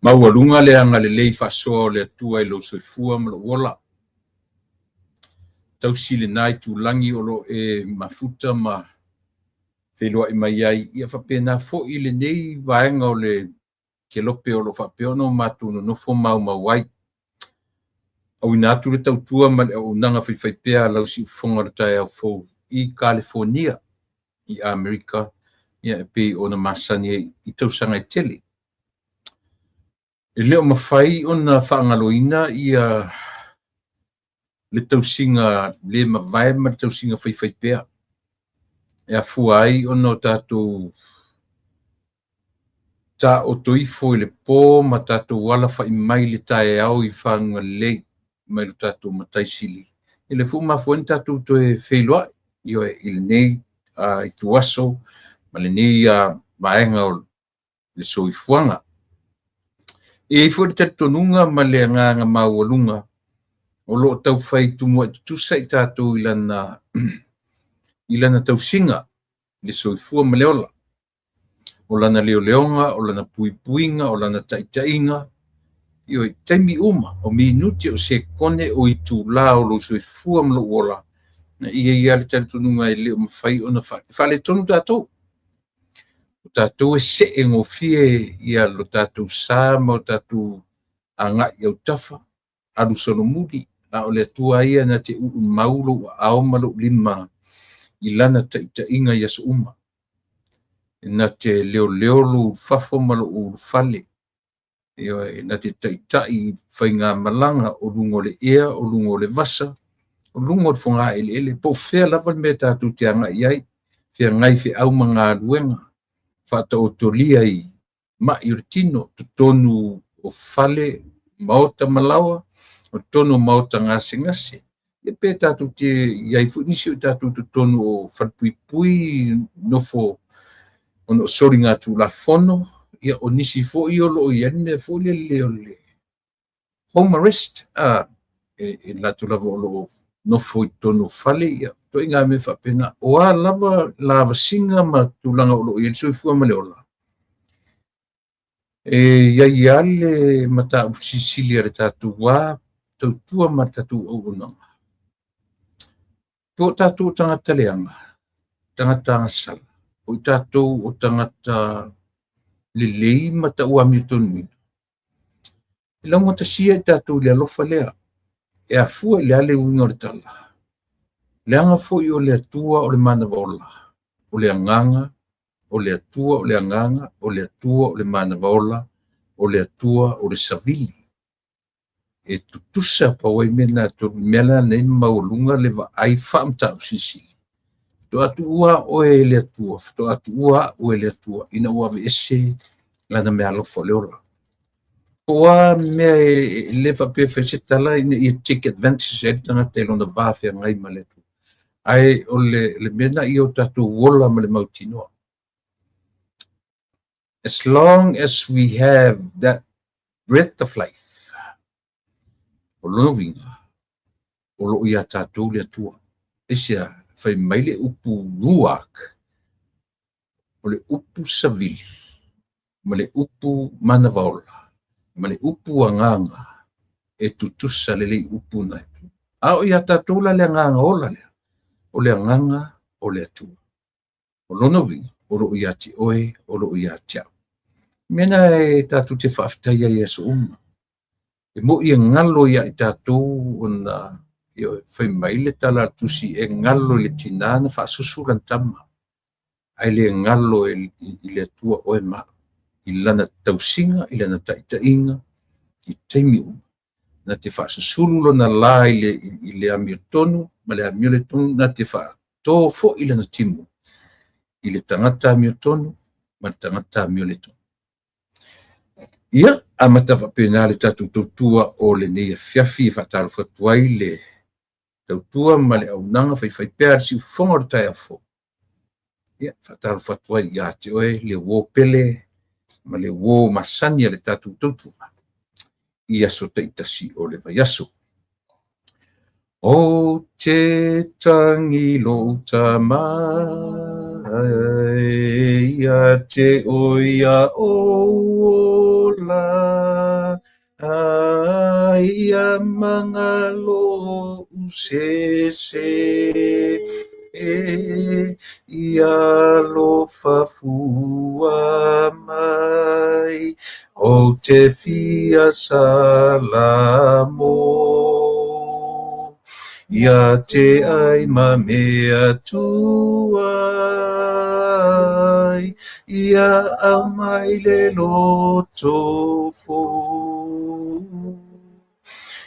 Maualuga le agalelei faasoa o le Atua i lou soifua ma lou ola. Tausi lena itulagi o lo o e mafuta ma feiloai mai ai, ia faapena foi lenei vaega o le kelope o lo o faapea ona o matou nonofo maumau ai. Auina atu le tautua ma le auaunaga faifaipea a lau siufofoga o le taeao fou i Kalifonia i Amerika, ia e pei ona masani ai i tausaga e tele. E le o mafai ona faagaloina ia le tausiga le mavae ma le tausiga faifaipea e afua ai ona o tatou taoto ifo i le po ma tatou alafai mai i le taeao i faguga lelei mai lo tatou Matai Sili. E le foi mafua ai ona tatou toe feiloai ioe i lenei ituaso ma lenei vaega o le soifuaga. E i ai foi le talitonuga ma le agaga maualuga o lo o taufai tumuai tutusa i tatou i lana tausiga i le soifua ma le ola, o lana leoleoga, o lana puipuiga, o lana taitaiga, ioe, taimi uma, o minute, o sekone, o itula o lou soifua ma lou ola, e i ai lava le talitonuga e le o mafai ona faaletonu tatou. O tatou e see gofie ia lo tatou sa ma o tatou agai i autafa, alu solomuli, a o le Atua ia na te uumau lou aao ma lou lima i lana taitaiga i aso uma. Na te leoleo lou ulufafo ma lou ulufale, ioe, na te taitai i faigamalaga o luga o le ea, o luga o le vasa, o luga o le fogaeleele, po o fea lava le mea tatou te agai ai, feagai feau ma galuega, faataotolia i mai o le tino, totonu o fale, maota ma laoa, o totonu o maota gasegase, ia pe tatou te i ai foi nisi o tatou totonu o falepuipui nofo ona o soligatulafono, ia o nisi foi o lo o i ai le mea foi lele o le home arrest, e latou lava o lo o nofo i totonu o fale, ia ituaiga mea faapena. O a lava lavasiga ma tulaga o lo o i ai le soifua ma le ola, e i ai lava le mataupu silisili a le tatou va tautua ma le tatou auaunaga. Po o tatou o tagata leaga, tagata agasala, o i tatou o tagata lelei ma tauamiotonuina, e laugatasia i tatou i le alofa lea, e afua i le a le uiga o le tala, leaga foi o le Atua o le manava ola, o le agaga, o le Atua o le agaga, o le Atua o le manava ola, o le Atua o le savili. E tutusa pau ai mea na e tolu, mea la nei maualuga le vaai faamataupu silisili. Faatoa tuua oe e le Atua, faatoa tuua au e le Atua ina ua aveese lana meaalofa o le ola. Po o a mea e le faapea e fai se tala ina ia take advantage ai le tagata i lona va feagai ma le Atua. Ae o le mea lena ia o tatou ola ma le mautinoa. As long as we have that breath of life, o lona uiga, o lo o iā tatou le Atua. Aisea? Fai mai le upu ruach, o le upu savili, ma le upu manavaola, ma le upu agaga, e tutusa lelei upu na. A o iā tatou la le agaga ola lea, o le agaga o le Atua. O lona uiga, o lo o ia te oe, o lo o ia te au. Mea na e tatou te faafetai ai i aso uma. E moi e galo ia i tatou ona fai mai le tala a le tusi e galo i le tinā na faasusu lana tama, ae le galo i le Atua oe ma au, i lana tausiga, i lana taitaiga, i taimi uma. Na te faasusulu lona la i le amiotonu ma le amioletonu, na te faatō foi lana timu i le tagata amiotonu ma le tagata amioletonu. Ia, amata faapena le tatou tautua o lenei afiafi e faatalofa atu ai le tautua ma le auaunaga faifaipea a le siufofoga o le taeao fou. Ia, faatalofa atu ai ia te oe le uo pele ma le uo masani a le tatou tautua i aso taitasi o le vaiaso. O te tangi lou tama. Ia te oe ia ou ola, ia magalo o'u sese, Ia alofa fua mai, ou te fia salamo. Ia te ai ma mea tuai, ia aumai le loto fou.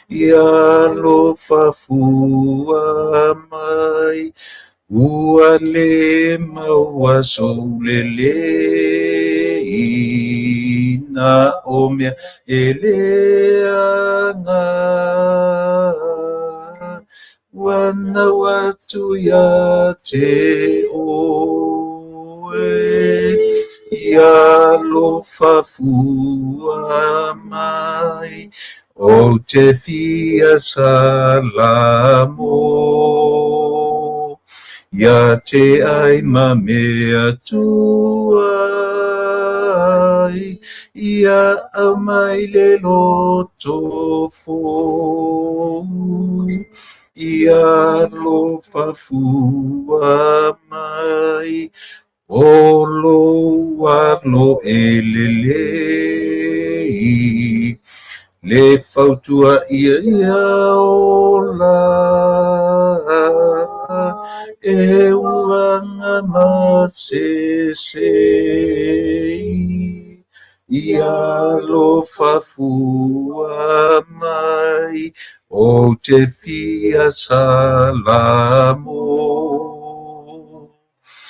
Ia alofa fua mai, ua le maua sou lelei, na o mea e leaga. Ua nau atu ia te oe, ia alofa fua mai, ou te fia salamo. Ia te ai ma mea tuai, ia aumai le loto fou. Ia alofa fua mai, o lou alo e lelei, le fautua ia ia ola, e uaga masese. Ia alofa fua mai, ou te fia salamo.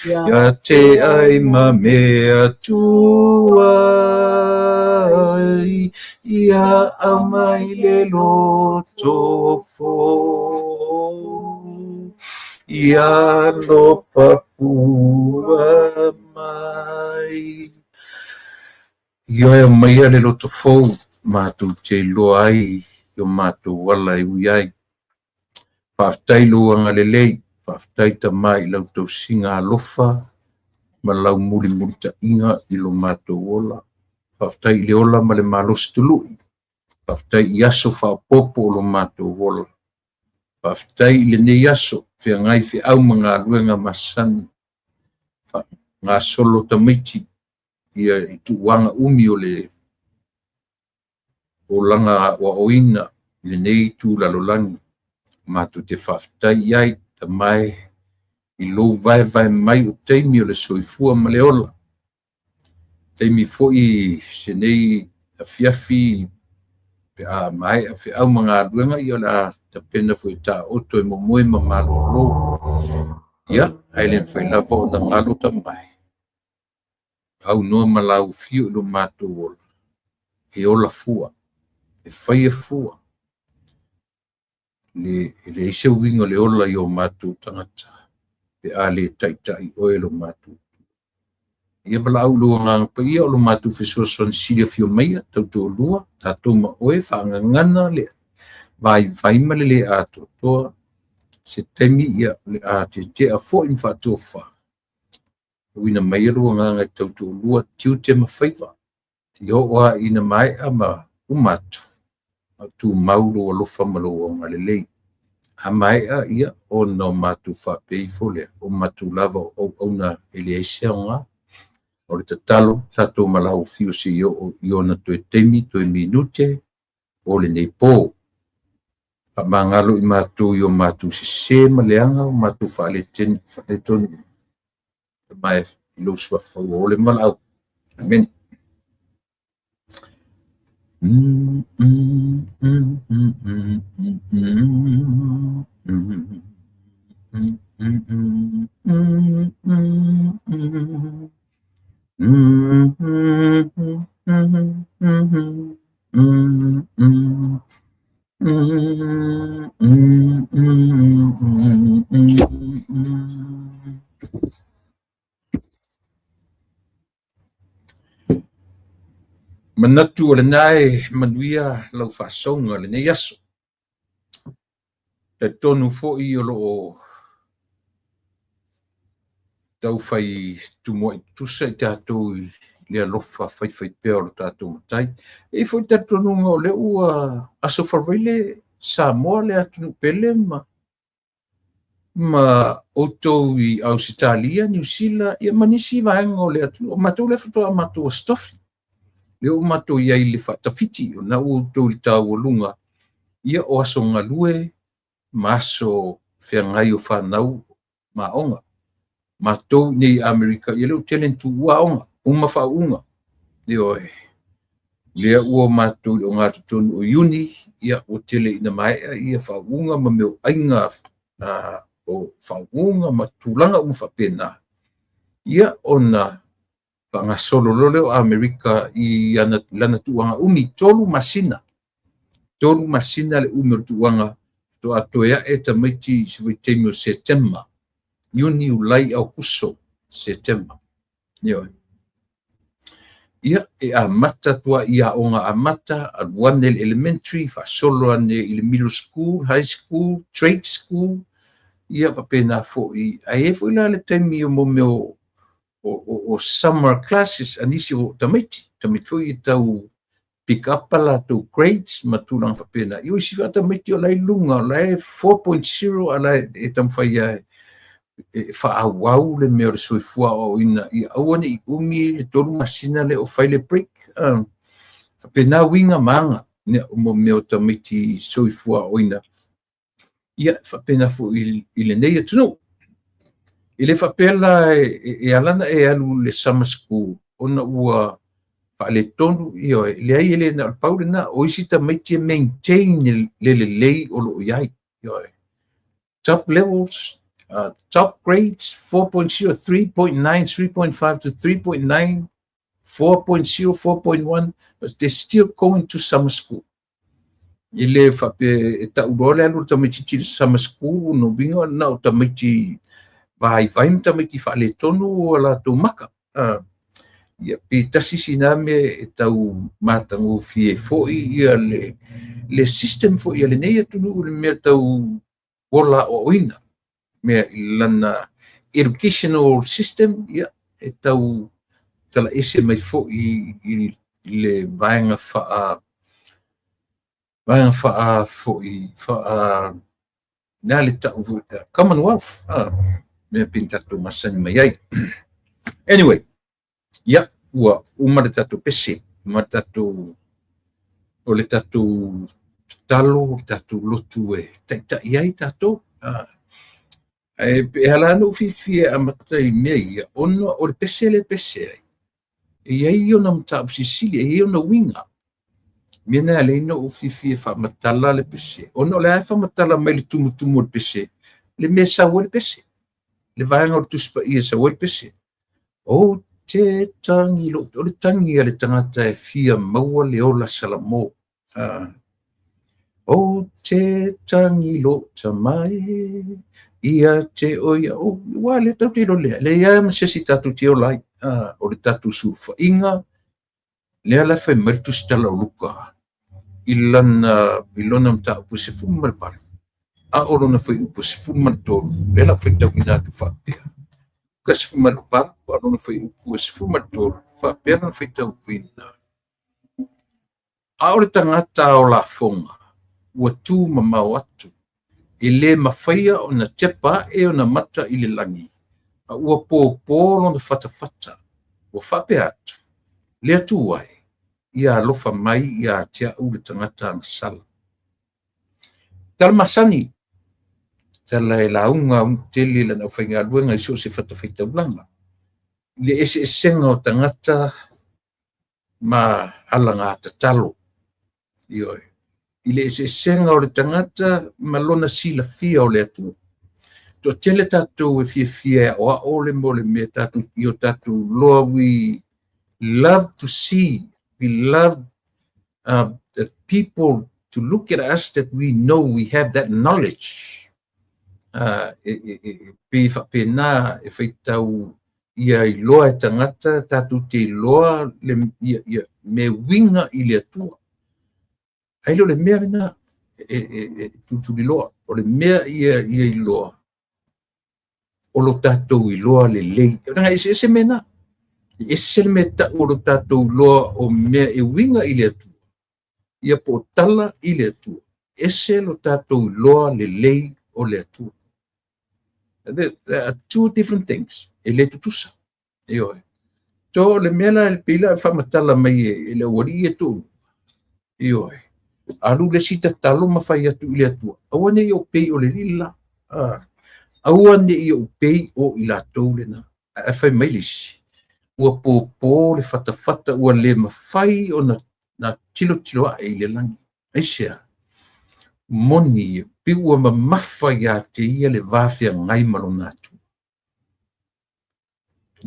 Ia te ai ma mea tuai, ia aumai le loto fou. Ia alofa fua mai. Ioe aumaia le loto fou matou te iloa ai i o matou ala e ui ai. Faafetai lou agalelei, faafetai Tama i lau tausiga alofa ma lau mulimulita'iga i lo matou ola. Faafetai i le ola ma le malosi tulu'i. Faafetai i aso faaopoopo o lo matou ola. Faafetai i lenei aso, feagai feau ma galuega masani, faagasolo tamaiti ia i tuuaga umi o le olaga aoaoina i lenei itu lalolagi. Matou te faafetai i ai, Tama e, i lou vaevae mai o taimi o le soifua ma le ola. Taimi foi senei afiafi pe a maea feau ma galuega, ia o le a tapena foi e taoto e momoe ma malolo. Ia, ae le mafai lava ona galo Tama e, aunoa ma lauafio i lo matou ola, e ola fua, e faia fua. Le, e leai se uiga o le ola i o matou tagata pe a le taitai oe lo matou. Ia valaau i lou Agaga Paia o lo matou fesoasoani sili afio maia, tautoalua, tatou ma oe, faagagana le vaivai ma le le atoatoa. Se taimi ia o le a tetea foi ma faatofa. Auina maia lou Agaga e tautoalua tiute ma faiva. Seia oo lava ina maea ma uma atu, a o tumau lou alofa ma lou agalelei. A maea, ia, ona o matou faapea ifo lea, o matou lava o auauna e leai se aoga. O le tatalo, tatou malaufiu seia oo i ona toe taimi, toe minute o lenei po. Faamagalo i matou i o matou sese ma leaga, o matou faaletonu, Tama e, i lou suafa ua ole ma valaau. Amene. Manatu o lena e manuia lau faasouga lenei aso. Talitonu foi o lo o Tau fai tumua'i tutusa i tatou i le alofa faifaipea o lo tatou Matai. E i ai foi le talitonuga o lea ua Aso Faraile Samoa le atunuu pele ma outou i Ausetalia, Niu Sila, ia ma nisi vaega o le atunuu. O matou lea faatoa matou Aso Tofi, lea ua matou i ai i le faatafiti, o lena ua outou i le taualuga ia o aso galue ma aso feagai o fanau ma aoga. Matou nei i Amerika, ia lea ua tele ina tuua aoga, uma faauuga. Ioe. Lea ua matou i le ogatotonu o Iuni, ia ua tele ina maea ia faauuga ma mea o aiga o faauuga ma tulaga uma faapena, ia ona faagasolo loa lea o Amerika i lana tuuaga umi, 3 masina. 3 masina le umi o le tuuaga, faatoa toe ae tamaiti i se vaitaimi o Setema, Iuni, Iulai, Aokuso, Setema. Ioe. Ia, e amata atu i aoga amata, alu ane i le elementary, faasolo ane i le middle school, high school, trade school, ia faapena foi. Ae i ai foi la le taimi o mo mea o summer classes a nisi o tamaiti, tamaiti foi e tau pick up a latou grades ma tulaga faapena. Ia o isi foi tamaiti o la e i luga, o la e 4.0, a la e taumafai e faaauau le mea o le soifua aoaoina, ia aua ne i umi le 3 masina lea o fai le break. Faapena uiga ma aga mo mea o tamaiti soifua aoaoina. Ia faapena foi i lenei atunuu. E le faapea la e ala ona e alu i le summer school ona ua faaletonu, ioe, leai e le na o le pau lena. O isi tamaiti e maintain le lelei o lo o i ai. Ioe. Top levels, top grades, 4.0, 3.9, 3.5 to 3.9, 4.0, 4.1, but they're still going to summer school. E le faapea e tau loa le alu o le tamaitiiti i le summer school, no uiga na o tamaiti vaivai ma tamaiti faaletonu o latou maka. Ia pe tasi sina mea e tau matagofie foi ia le system foi a lenei atunuu i le mea tau ola aoaoina mea i lana educational system, ia e tau talaese mai foi i le vaega faa foi faa na le tau Commonwealth, mea pe tatou masani mai ai. Anyway, ia ua uma le tatou pese ma le tatou o le tatou tatalo, le tatou lotu e taitai ai tatou. E ala ona ou fiafia e amata i mea ia, ona o le pese le pese ai. E i ai ona mataupu silisili, e i ai ona uiga. Mea na e ala ai ona ou fiafia e faamatala le pese, ona o le a e faamatala mai le tumutumu o le pese, le mea e sau ai le pese, le vaega o le Tusi Paia e sau ai le pese. O te tangi lo, o le tangi a le tagata e fia maua le ola salamo. O te tangi lo tamae, ia te oia, o, ua le tau te ilo lea, le ia ma se si tatou te ola ai. O le tatou sulufaiga, lea la fai mai le Tusitala o Luka, i lona mataupu 18, a o lona fuaiupu 13, lea la faitauina atu faapea. Luka 18, a o lona fuaiupu 13, faapea lona faitauina. A o le tagata o lafoga, ua tu mamao atu, e le mafaia ona tepa ae ona mata i le lagi, a ua pōpō lona fatafata, ua faapea atu, le Atua e, ia alofa mai ia te au le tagata agasala. Tala masani, tala e lauga tele lana aufaigaluega i so o se fatafaitaulaga, i le eseesega o tagata ma alagatatalo. Ioe. I le eseesega o le tagata ma lona silafia o le Atua. Toatele tatou e fiafia e aoao le mo le mea tatou i o tatou loa. We love to see, we love the people to look at us that we know we have that knowledge. E pe faapena e faitau ia iloa e tagata, tatou te iloa le ia me uiga i le Atua. Ai leo le mea lena e tutuliloa, o le mea ia iloa. o lo tatou iloa lelei. O leaga e eseese mea na. E ese le mea e tau o lo tatou iloa o mea e uiga i le Atua, ia po o tala i le Atua. Ese lo tatou iloa lelei o le Atua. There are two different things. E le tutusa. Ioe. So, le mea la e pei la faamatala mai e le aualii e toalua. Ioe. Alu le isi tatalo ma fai atu i le Atua. Aua ne i ou pei o le alii le la. Aua ne i ou pei o i latou lena. Ae fai mai le isi, ua pōpō le fatafata ua le mafai ona na tilotilo ae i le lagi. Aisea? Moni pei ua mamafa ia te ia le va feagai ma lona Atua.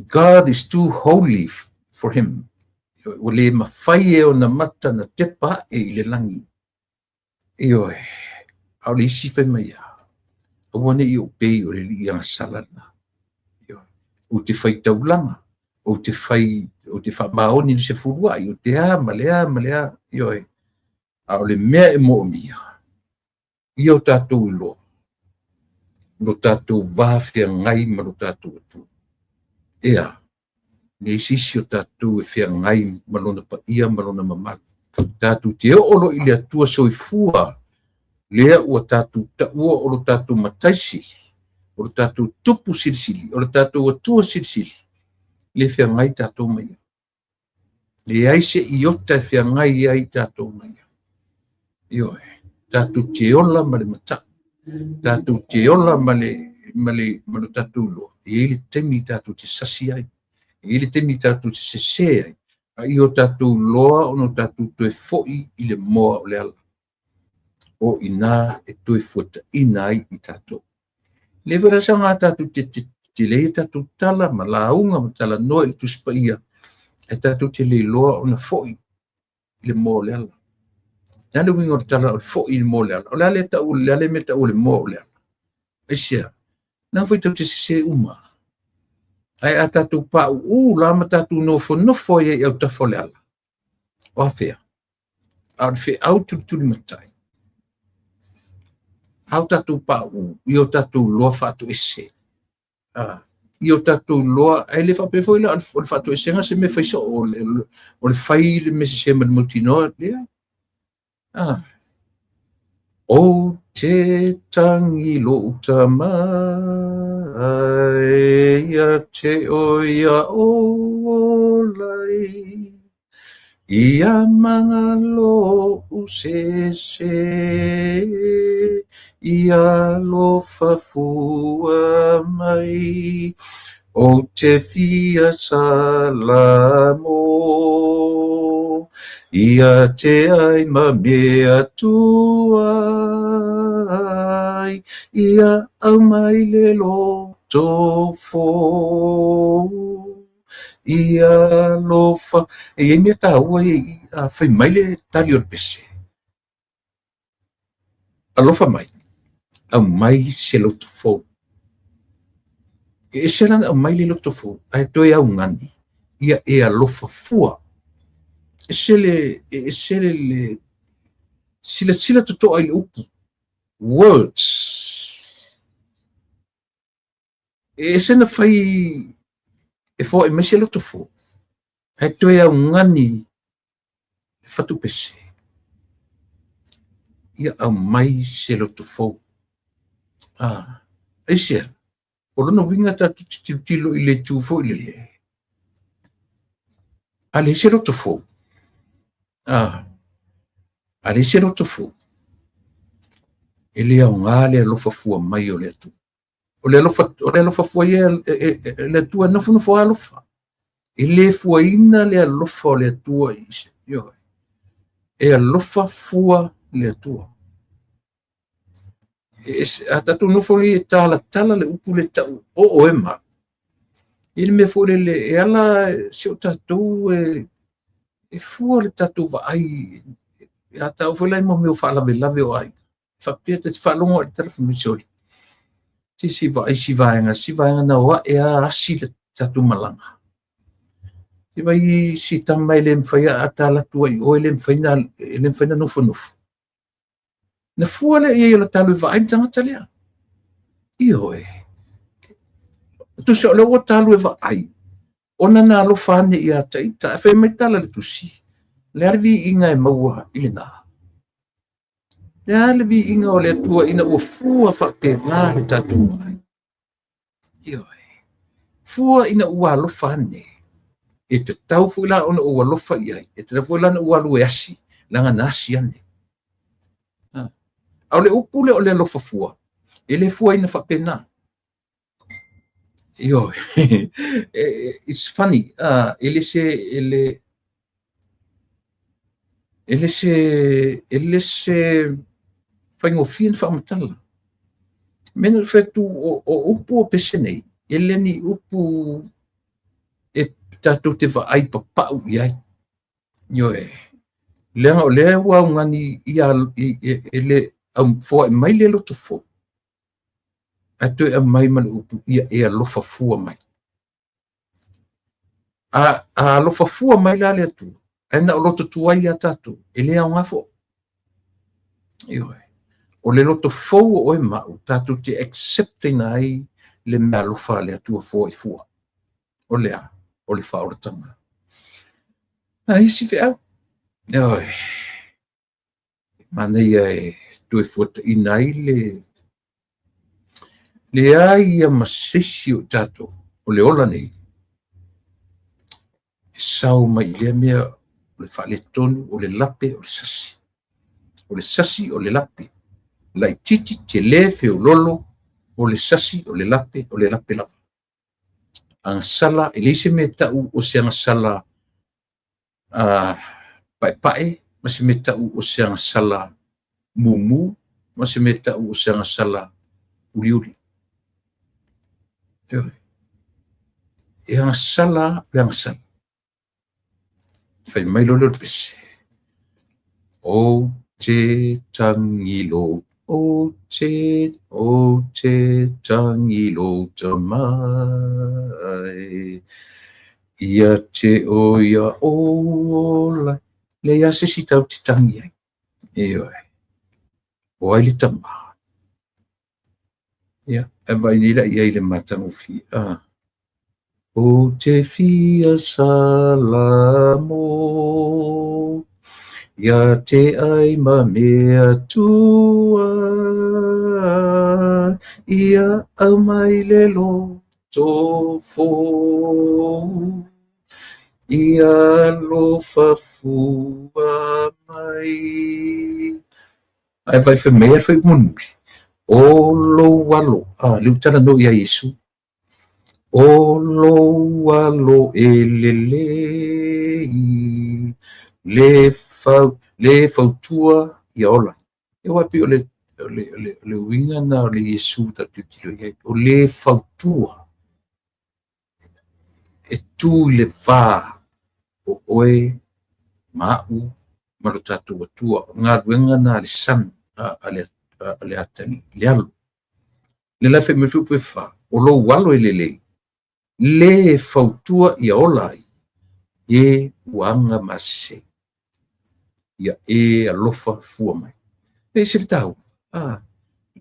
God is too holy for him. Ua le mafai e ona mata na tepa ae i le lagi. Ioe, a o le isi fai mai a, aua ne i ou pei o le alii agasala lena. Ioe, ou te fai taulaga, ou te fai, ou te faamaoni i le sefuluai, ou te a ma le a ma le a. Ioe, a o le mea e moomia, ia o tatou iloa, lo tatou va feagai ma lo tatou Atua. Ea, leai se isi o tatou e feagai ma lona paia ma lona mamalu. Tatou te oo loa i le Atua soifua, lea ua tatou taua o lo tatou Matai Sili, o lo tatou Tupu Silisili, o lo tatou Atua Silisili, le feagai tatou ma ia. Leai se iota e feagai ai tatou ma ia. Ioe, tatou te ola ma le matau, tatou te ola ma le ma le ma lo tatou iloa. E i ai le taimi tatou te sasi ai, e i ai le taimi tatou te sesē ai, a ia o tatou iloa ona o tatou toe foi i le moa o le ala. O i ina e toe fuataina ai i tatou. Le foi la se aoga tatou te tele ai tatou tala ma lauga ma talanoa i le Tusi Paia, ae tatou te le iloa ona foi i le moa o le ala. O le a le uiga o le tala o le foi i le moa o le ala? O le a le tau, o le a le mea tau o le moa o le ala? Aisea? Leaga foi tatou te sesē uma. Ae a tatou pauu la ma tatou nofonofo ai i autafa o le ala, o afea? A o le feau tulitulimatai, a o tatou pauu ia o tatou iloa faatoese. Ia o tatou iloa, ae le faapea foi la o le faatoesega se mea fai soo, o le fai le mea sese ma le mautinoa, leai. Ou te tagi lou tama ia te oe ia ola ai, ia magalo ou sese, ia alofa fua mai, ou te fia salamo, ia te ai ma mea tuai, ia aumai le loto fou, ia alofa. E i ai mea taua ia i i, a fai mai le tali o le pese, alofa mai, aumai se loto fou. E ese la na aumai le loto fou, ae toe augani, ia e alofa fua. Ese le, e ese le, le silasila totoa i le upu, words. E ese na fai e foai mai se loto fou, ae toe augani le fatupese, ia aumai se loto fou. Aisea? O lona uiga tatou te tilotilo i le itu foi lele, a leai se loto fou, a leai se loto fou, e le aoga le alofa fua mai o le Atua. O le alofa, o le alofa fua ia e le Atua e nofonofo alofa. E le fuaina le alofa o le Atua i se, ioe. E alofa fua le Atua. A tatou nofo nei e talatala le upu le tau o oe ma au. I le mea foi lele e ala si o tatou e fua le tatou vaai a tau foi la i mo mea o faalavelave o aiga. Faapea ta te faalogo i le tala fai mai sole. Se se vaai si vaega, si vaega na o ae a asi le tatou malaga. Se vai si tama e le mawhai a tala atu ai oe le mawhai na, e le mawhai na nofonofo. Na fua lea i ai o la talo e vaai le tagata lea. Ioe. Tusa o lea ua ta alu e vaai, ona na alofa ane ia te ita. Ae fai mai tala le tusi, le a le viiga e maua i lena? Le a le viiga o le Atua ina ua fua faapena le tatou vaai? Ioe. Fua ina ua alofa ane. E tatau foi la ona ou alofa i ai. E tatau foi la ona ou alu e asi, leaga na asi ane. A o le upu lea o le alofa fua, e le fuaina faapena. Ioe. It's funny. E le se, e le, e le se, e le se faigofie na faamatala. Mea na fai atu o upu o pese nei, e le ni upu e tatou te vaai papau i ai. Ioe. Leaga o lea ua augani ia e le au foai mai le loto fou, ae toe aumai ma le upu ia e alofa fua mai. A alofa fua mai la le Atua, ae na o loto tuai ia tatou, e le aoga foi. Ioe. O le loto fou o oe ma au, tatou te accept-ina ai le mea alofa a le Atua foai fua. O le a? O le faaolataga. A isi feau. Ioe. Manaia e toe fuataina ai le leai ia ma se isi o tatou o le ola nei e sao mai i lea mea o le faaletonu, o le lape, o le sasi. O le sasi, o le lape. Laitiiti, tele, feololo, o le sasi, o le lape, o le lape lava. Agasala, e leai se mea e tau o se agasala paepae, ma se mea tau o se agasala mumu, ma se mea tau o se agasala uliuli. E agasala le agasala. Fai mai loa lea o le pese. O te tangi lou, o te, o te tangi lou tamai. Ia te o ia o ola. Leai a se isi tau te tangi ai. Ioe. O ai le tama? Ia, e vaai nei la i ai le matagofie. O te fia salamo, ia te ai ma mea tua, ia au mai le loto fou, ia alofa fua mai. Ae vaai fai mai ai le mulimuli, o lou alo, lea ua talanoa ia Iesu, o lou alo e lelei, le fau, le fautua ia ola. E aua pei o le, o le, o le, o le uiga na o le Iesu tatou tilotilo i ai, o le fautua e tu i le va o oe ma au ma lo tatou Atua. O galuega na a le Son, a le, a le Atalii, le alo. Le la fai mai le fuaiupu 4, o lou alo e lelei, le fautua ia ola ai, e ua aga masese, ia e alofa fua mai. E ese le taua.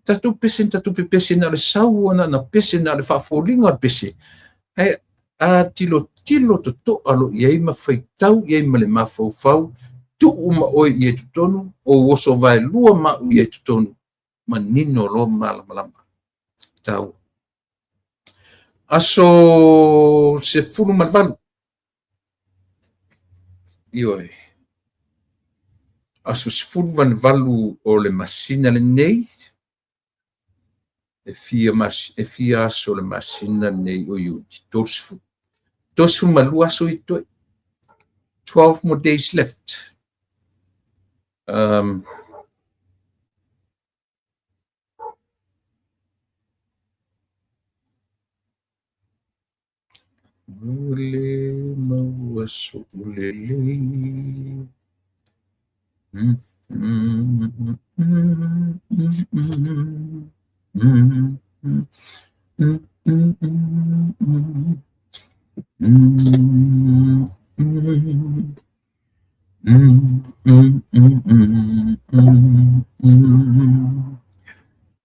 Tatou pese na tatou pepese na o le sau ona na pese na o le faafoliga o le pese. Ae a tilotilo totoa loa i ai ma faitau i ai ma le mafaufau, tuu ma oe i ai totonu, ou oso vaelua ma au i ai totonu, manino loa ma malamalama. Taua. Aso 18. Ioe. Aso 18 o le masina lenei, e fia, mas, e fia aso le masina lenei o Iuni, 30. 32 aso i toe. 12 more days left. Ua le maua so'u lelei.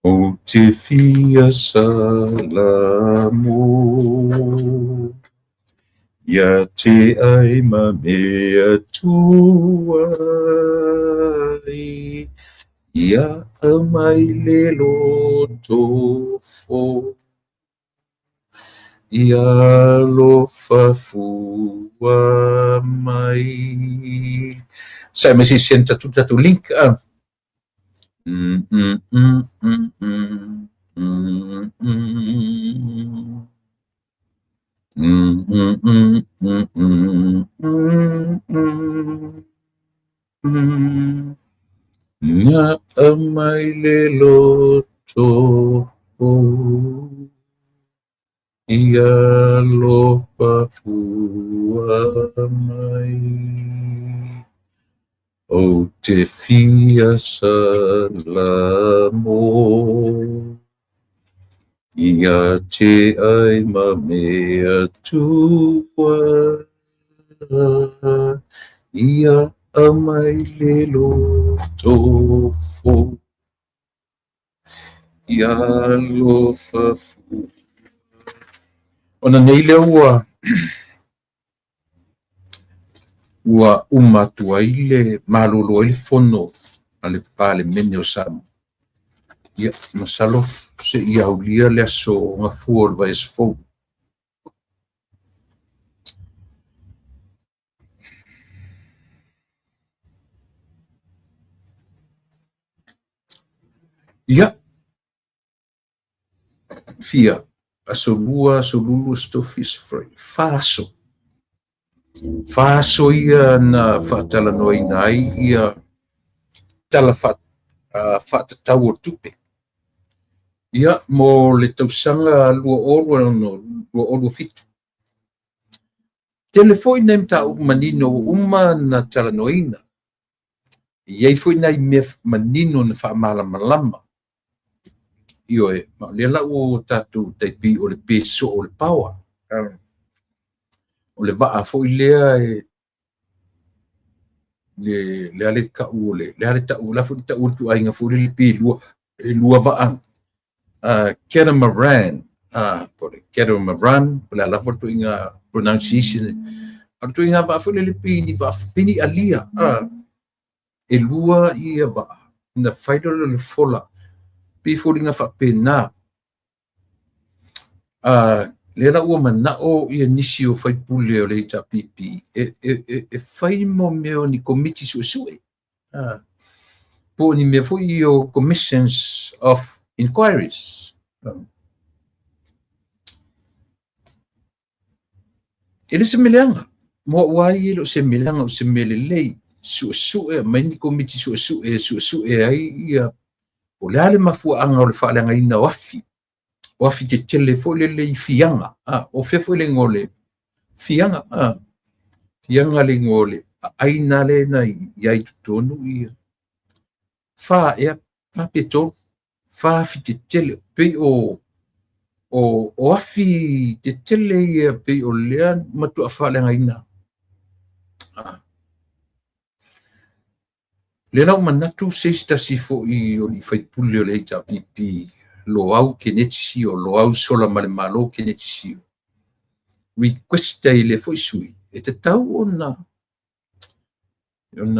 Ou te te fia salamo ia te ai ma mea tuai ia aumai le loto fou ia alofa fua mai. Sai mai se send atu tatou link. Na aumai le loto fou ia alofa fua mai. Ou te fia salamo ia te ai ma mea tuai ia aumai le loto fou ia alofa fua. Ona nei lea ua uma atu ai le malolo ai le fono a le Palemene o Samoa. Ia, masalo se i aulia le aso gafua o le vaiaso fou. Ia, fia, aso lua, aso lulu, aso tofi, aso farae, fa aso. Fa aso ia na faatalanoaina ai ia tala faatatau o le tupe. Ia, mo le tausaga 2026 2027. Tele foi nai mataupu manino ua uma na talanoaina. E i ai foi nai mea manino na faamalamalama. Ioe, ma o lea la ua tatou tai pei o le peso o le power. O le vaa foi lea e le le tau o le le tau la foi tau o le tuaiga foi le pe lua e lua vaa catamaran po le catamaran po le ala foi tuiga pronunciation a le tuiga vaa foi le pe ni vaa pe ni alia e lua ia vaa na fai lea le fola pe foliga faapena. Lea la ua manao ia nisi o faipule o le HRPP e fai mo mea o ni komiti suesue po o ni mea foi o commissions of inquiries. E le se meleaga mo au ai e le o se meleaga o se mea lelei suesue mai ni komiti suesue suesue ai ia o le a le mafuaaga o le faaleagaina o afi o afi tetele foi lele i fiaga o fea foi le igoa o le fiaga fiaga le igoa o le aina lea i ai totonu ia fa ea fa pe tolu fa afi tetele pei o afi tetele ia pei o lea matuaa faaleagaina. Lea la ua manatu se isi tasi foi o le faipule o le HRPP Loau Keneti Sio, Loau Solamalemalo Keneti Sio, request ai le foi sui e tatau ona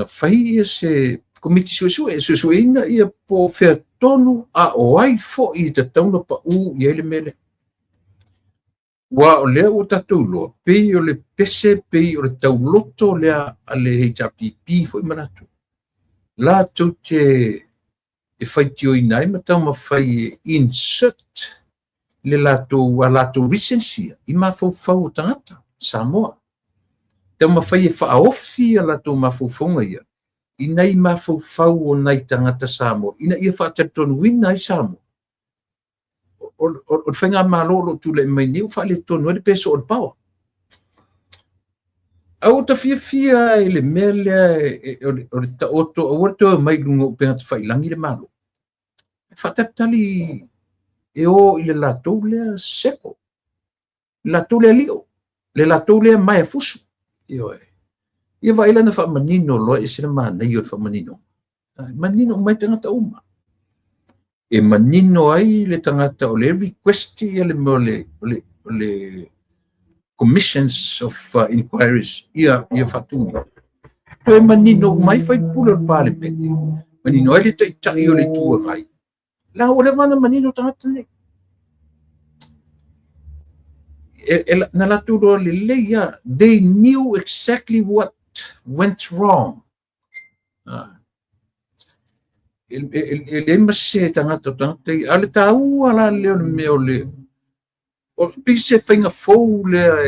fai ia se komiti suesue suesueina ia po fea tonu a o ai foi e tatau na pau i ai le mea lea. Ua o lea ua tatou iloa pei o le pese pei o le tauloto lea a le HRPP foi ma latou latou te e faitioina ai ma taumafai e insert le latou a latou reasons ia i mafaufau o tagata Samoa. Taumafai e faaofi a latou mafaufauga ia i nai mafaufau o nai tagata Samoa ina ia faatalitonuina ai Samoa. O le faigamalo o lo o tulai mai nei ua faaletonu ai le peso o le power. Ae ua ta fiafia i le mea lea o le taoto aua le toe omai i luga o upega tafailagi le Malo. Faatalitali e o i le latou lea seko, le latou lea lio, le latou lea maea fusu. Ioe. Ia vaai la na faamanino loa e ese le manaia o le faamanino. Manino mai tagata uma. E manino ai le tagata o le request ia le mea o le commissions of inquiries ia faatuina. Toe manino uma ai faipule o le Palemene, manino ai le Taitai o le Itu Agai, la ua leva ona manino tagata nei. Na latou iloa lelei lava, they knew exactly what went wrong. E leai ma se tagata o tagata ia. A o le taua la lea o le mea o le o pei se faiga fou lea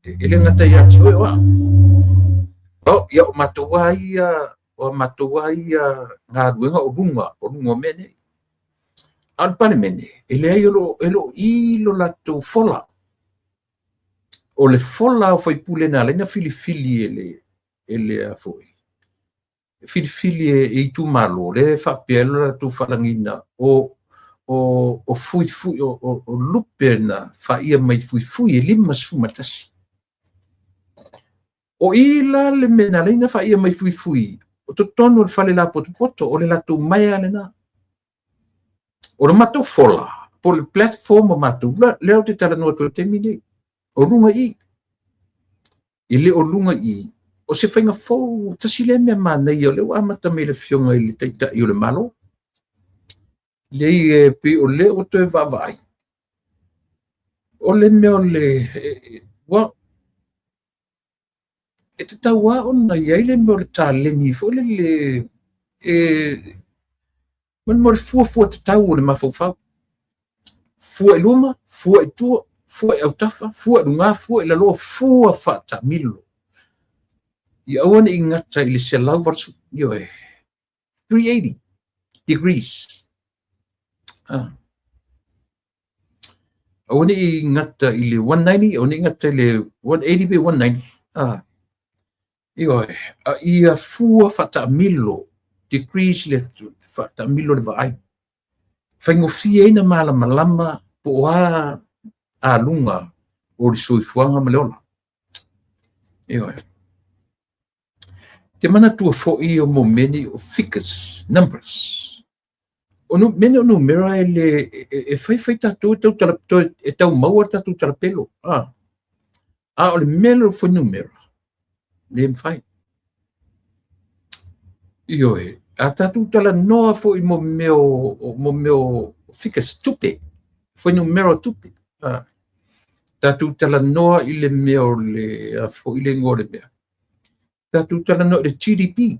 e le gata ia te oe o au. O, ia o matou lava ia, o a matou lava ia galuega o luga o mea nei. A o le Palemene, e leai o lo o i lo latou fola. O le fola o faipule na ala ai ona filifili e le a foi, filifili e itumalo, lea e faapea ai lo latou faalagiga o fuifui, o lupe na faia mai fuifui e 51. O i la le mea na ala ai ona faia mai fuifui, o totonu o le fale lapotopoto, o le latou maea lena. O le matou fola, po o le platform o matou, lea ou te talanoa atu i le taimi nei, o luga i i. E le o luga i i, o se faiga fou, tasi lea mea manaia o lea ua amata mai le Afioga i le Taitai o le Malo. Leai, e pei o lea ua toe vaavaai, o le mea o le, ua, e tatau lava ona i ai le mea o le taleni foi lele, e, ma le mea o le fuafua tatau o le mafaufau. Fua i luma, fua i tua, fua i autafa, fua i luga, fua i lalo, fua faataamilo. Ia aua ne i gata i le 180, ioe, 380 degrees. Aua ne i gata i le 190, aua ne i gata i le 180 pe 190. Ioe, a ia fua faataamilo, degrees le faataamilo le vaai. Faigofie ai na malamalama po o a aluga o le soifuaga ma le ola. Ioe. Te manatua foi o mo mea nei o figures, numbers. O nu, mea nei o numera e le e fai fai tatou e tau tala, e tau maua le tatou talapelo. A o le mea lea o fuainumera, le mafai. Ioe, a tatou talanoa foi mo mea o figures, tupe, fuainumera o tupe. Tatou talanoa i le mea o le, a foi le igoa o le mea. Tatou talanoa i le GDP,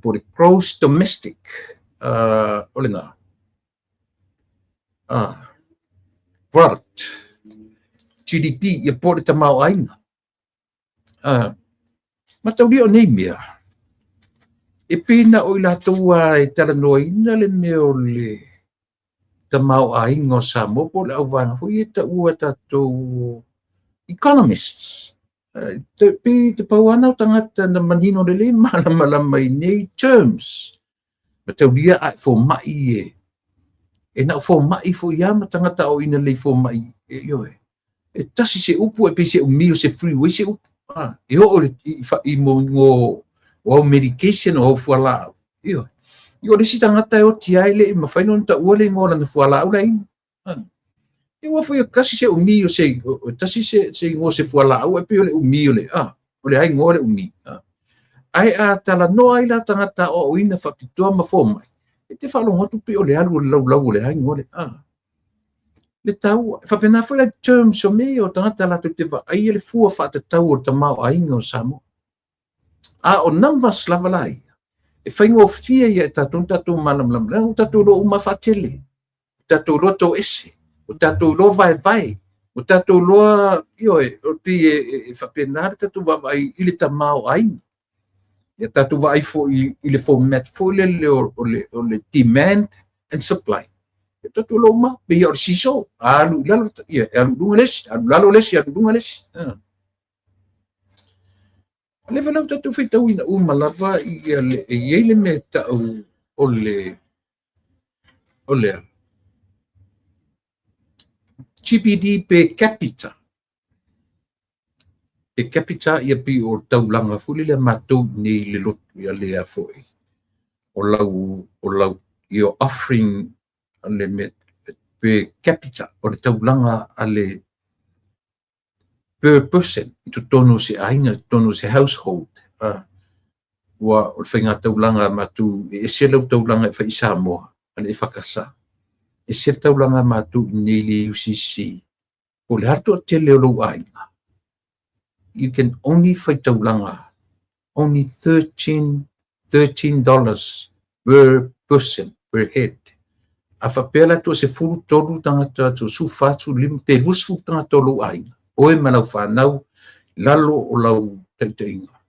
po le Gross Domestic, o lena, Product, GDP, ia po o le tamaoaiga. Mataulia o nei mea, e pei na o i latou lava e talanoaina le mea o le tamaoaiga o Samoa po o le auvaega foi e taua e tatou economists. Pei te pau lava na o tagata na manino lelei malamalama i nei terms. Mataulia a e fomai e na o fomai foi lava ma tagata aoaoina lelei fomai, ioe. E tasi se upu e pei se umi o se freeway se upu. E oo i mo o au medication o au fualaau. Ioe. Ia o le isi tagata e oti ai le i mafai ona taua le igoa o lana fualaau la ina. Ia ua foi e tasi se umi o se, o tasi se igoa o se fualaau e pei o le umi o le, o le igoa o le umi. Ae a talanoa ai la tagata aoaoina faapitoa ma fomai, e te faalogo atu pei o le alu o le laulau o le igoa le, le taua. E faapena foi la terms o mea ia o tagata latou te vaaia le fua faatatau o le tamaoaiga o Samoa. A o numbers lava la ia, e faigofie ia e tatou ona tatou malamalama, leaga ua tatou iloa uma faatele, ua tatou iloa toese, ua tatou iloa vaevae, ua tatou iloa, ioe, o pei e faapena le tatou vaavaai i le tamaoaiga. Ia tatou vaai foi i le format foi lele o le demand and supply. Ia tatou iloa uma, pei o le seesaw, alu i lalo, ia, alu i luga le isi, alu i lalo le isi, alu i luga le isi. O le lau tatou faitauina uma lava ia le, e i ai le mea e tau o le, o le GDP per capita. Per capita ia pei o taulaga foi lele a matou nei le lotu ia lea foi. O o lau o lau your offering le mea per capita, o le taulaga a le per person i totonu o se aiga, i totonu o se household. Ua o le faiga taulaga a matou, e ese lau taulaga e fai i Samoa a le EFKS, ese le taulaga a matou i inei i le UCC. Po o le a le toatele o lou aiga, you can only faitaulaga only $13 per person, per head. A faapea la toa 13 tagata, toa 14, 15 pe 20 tagata o lou aiga, oe ma lau fanau, lalo o lau taitaiga,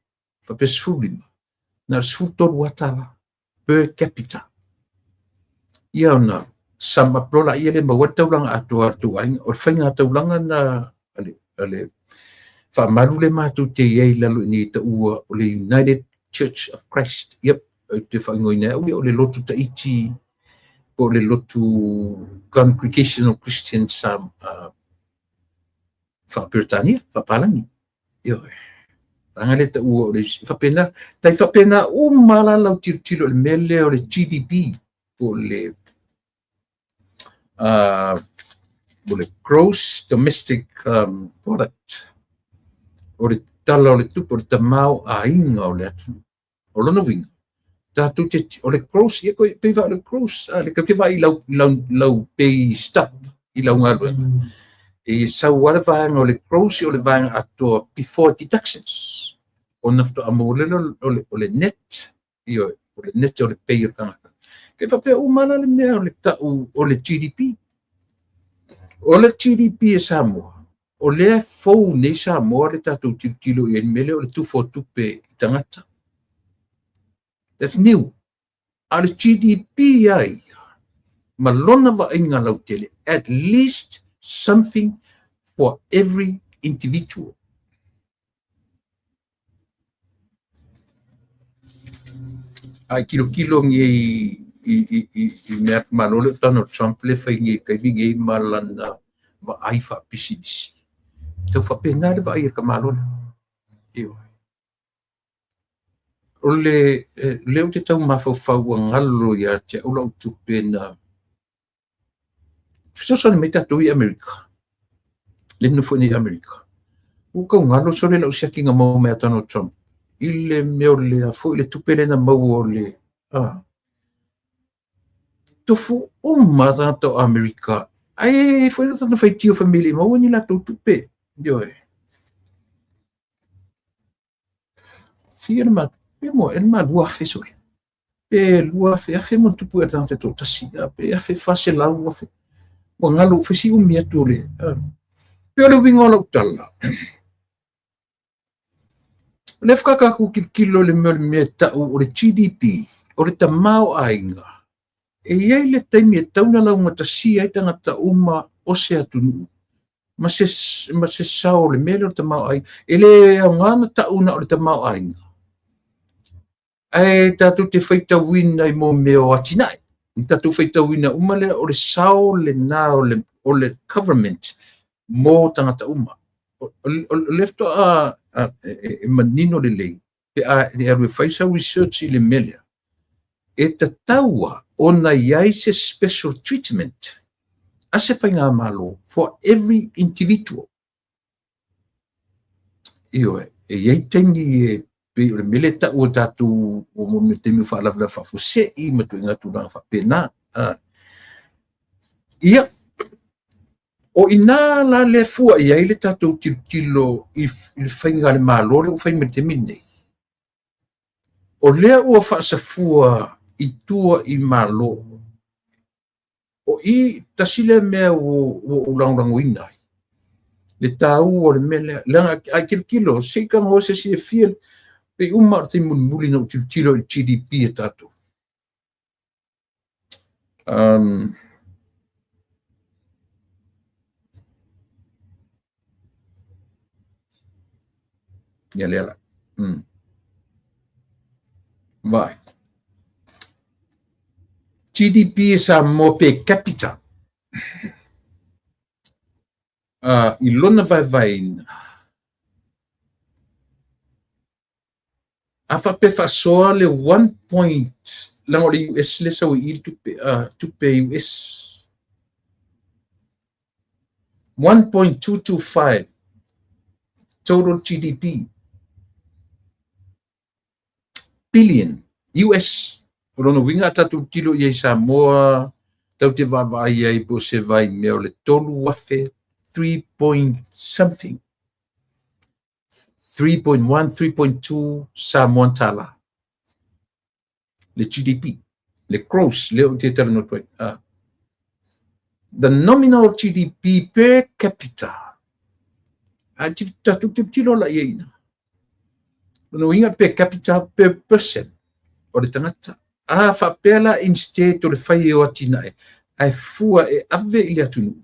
faapea 15, na o le $13 per capita. Ia ona sum up loa laia lea maua ai le taulaga atoa a le tou aiga. O le faiga taulaga na a le faamalu lea matou te i ai i lalo i inei e taua o le United Church of Christ. Yep, ou te faaigoaina ai au ia o le lotu Tahiti po o le lotu Congregational Christian sa faa-Peretania, faa-Palagi. Ioe. Leaga lea taua o le isi. Faapena, tai faapena uma la lau tilotilo i le mea lea o le GDP po o le o le Gross Domestic Product, o le tala o le tupe, o le tamaoaiga o le atunuu. O lona uiga, tatou te, o le gross, ia koe, pei o le gross, a le ke vai lau, lau, lau pay stub i lau galuega. E sau lava le vaega o le gross, o le vaega atoa before deductions. Ona faatoa maua lea o le net, ioe, o le net o le pay o le tagata. Ke faapea uma la le mea o le tau o le GDP. O le GDP e Samoa, o lea fou nei Samoa le tatou tilotilo i ai le mea lea o le tufa o tupe i tagata. That's new. A o le GDP ai ia, ma lona vaaiga lautele, at least something for every individual. A i tilotilo nei i mea a le Malo lea o Donald Trump lea e fai nei i le taimi nei ma lana vaai faapisinisi. E tau faapena le vaai a le Malo lea. Ioe. O le lea ou te tau mafaufau ua galo ia te au lau tupe na fesoasoani mai tatou i Amerika, le nofo nei i Amerika. Ua tau galo sole lau siaki na maua mai a Donald Trump i le mea o le foi le tupe lea na maua o le tofu uma tagata o Amerika ai foi na tagata faitio famili maua ni latou tupe. Ioe. Fia le ma pe mo e ma 2000 sole. Pe 2000 afe mo tupu e tagata toatasi, pe 1400 afe. Ua galo fai si umi atu o le. Pe o le uiga o lau tala. O lea faatoa tatou tilotilo i le mea o le mea e tau o le GDP, o le tamaoaiga. E i ai le taimi e tatau ona laugatasia ai tagata uma o se atunuu ma se, ma se sao o le mea lea o le tamaoaiga. E le aoga ona tau na o le tamaoaiga, ae tatou te faitauina i mo mea o atinae. Na tatou faitauina uma lea o le sao lena o le government mo tagata uma. O lea faatoa e manino lelei pe a e alu e fai sau research i le mea lea, e tatau lava ona i ai se special treatment a se faigamalo for every individual. Ioe, e i ai taimi e pei o le mea lea e tau e tatou o mo mea taimi o faalavelave faafuasei ma ituaiga tulaga faapena. Ia, o i ina la lea e fua i ai le tatou tilotilo i le faiga a le Malo lea ua fai mai i le taimi lenei. O lea ua faasafua i tua i Malo. O i, tasi lea mea ua ou lagolagoina ai le taua o le mea lea. Leaga a tilotilo, se i tago se isi e fia, pei uma o le taimi mulimuli na ou tilotilo i le GDP a tatou. Ia lea la. Vai. GDP e Samoa per capita. I lona vaevaeina. A faapea faasoa le 1 point, leaga o le US lea e sau i i le tupe, tupe US. 1.225 total GDP billion US. O lona uiga a tatou tilotilo i ai i Samoa, tatou te vaavaai ai po o se vaimea o le 3,000, 3 point something, 3.1, 3.2 Samoan tala le GDP, le gross lea ou te talanoa atu ai. The nominal GDP per capita. A tatou tilotilo la i ai ina. Lona uiga per capita per person o le tagata. A faapea la instead o le fai o atinae, ae fua e ave i le atunuu,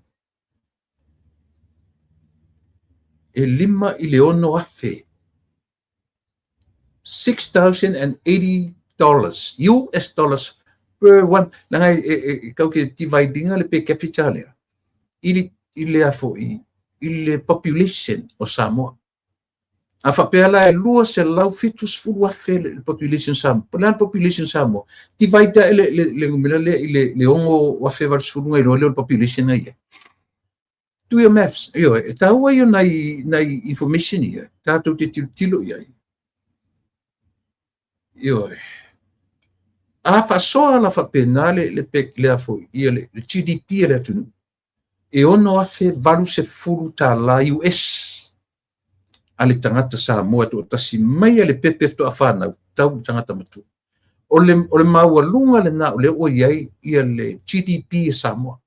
e 5 i le 6 afe, $6,080 US dollars per one. Leaga e tau ke divide ina le per capita lea i le a foi, i le population o Samoa. A faapea la e 270,000 le population Samoa. Po o le a le population Samoa? Divide le numera lea i le 6,080 na iloa lea o le population na i ai. Do your maths. Ioe, e taua ia nai information ia, tatou te tilotilo i ai. Ioe. A faasoa la faapena le a foi, ia le GDP a le atunuu, e $6,080 US a le tagata Samoa e toatasi mai a le pepe faatoa fanau tau i tagata matua. O le maualuga lena o lea ua i ai ia le GDP e Samoa.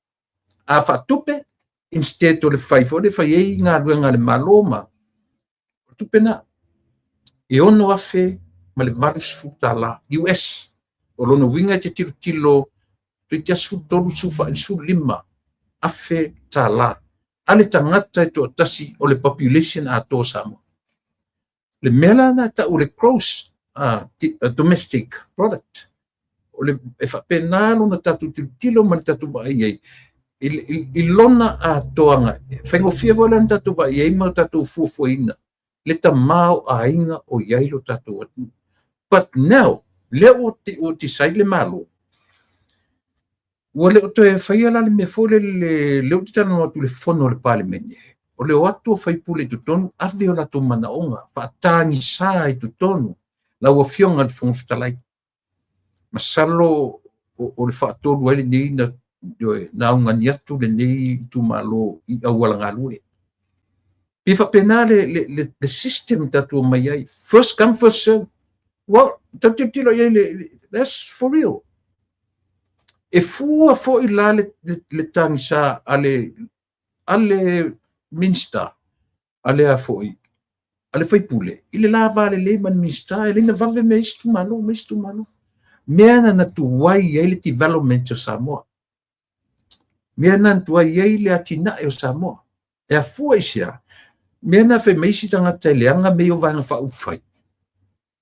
A faatupe, instead o le fai foi le fai ai galuega a le Malo ma o tupe na, e $6,080 US. O lona uiga e te tilotilo toeitiiti 13, 15 afe tala a le tagata e toatasi o le population atoa o Samoa. Le mea la na tau le gross domestic product. O le, e faapena lona tatou tilotilo ma le tatou vaai ai i lona atoaga. Faigofie foi la na tatou vaai ai ma tatou fuafuaina le tamaoaiga o i ai lo tatou atunuu. But now, lea ua decide le Malo, ua le o toe faia la le mea foi lele lea ou te talanoa atu i le fono a le Palemene. O le o atu o faipule i totonu, ave o latou manaoga, faatagisa i totonu lau Afioga i le Fofoga Fetalai. Masalo o le faatolu ai lenei na, na augani atu lenei itumalo i auala galue. Pe faapena le system tatou mai ai. First come, first serve. Well, tatou tilotilo i ai that's for real. E fua foi la le tagisa a le Minista, a le a foi, a le faipule, i le lava lelei ma le Minista, e le na vave me isi itumalo, ma isi itumalo. Mea na tuai ai le development o Samoa. Mea na tuai ai le atinae o Samoa. E afua i sea, mea na fai mai isi tagata e leaga mea o vaega faaupufai.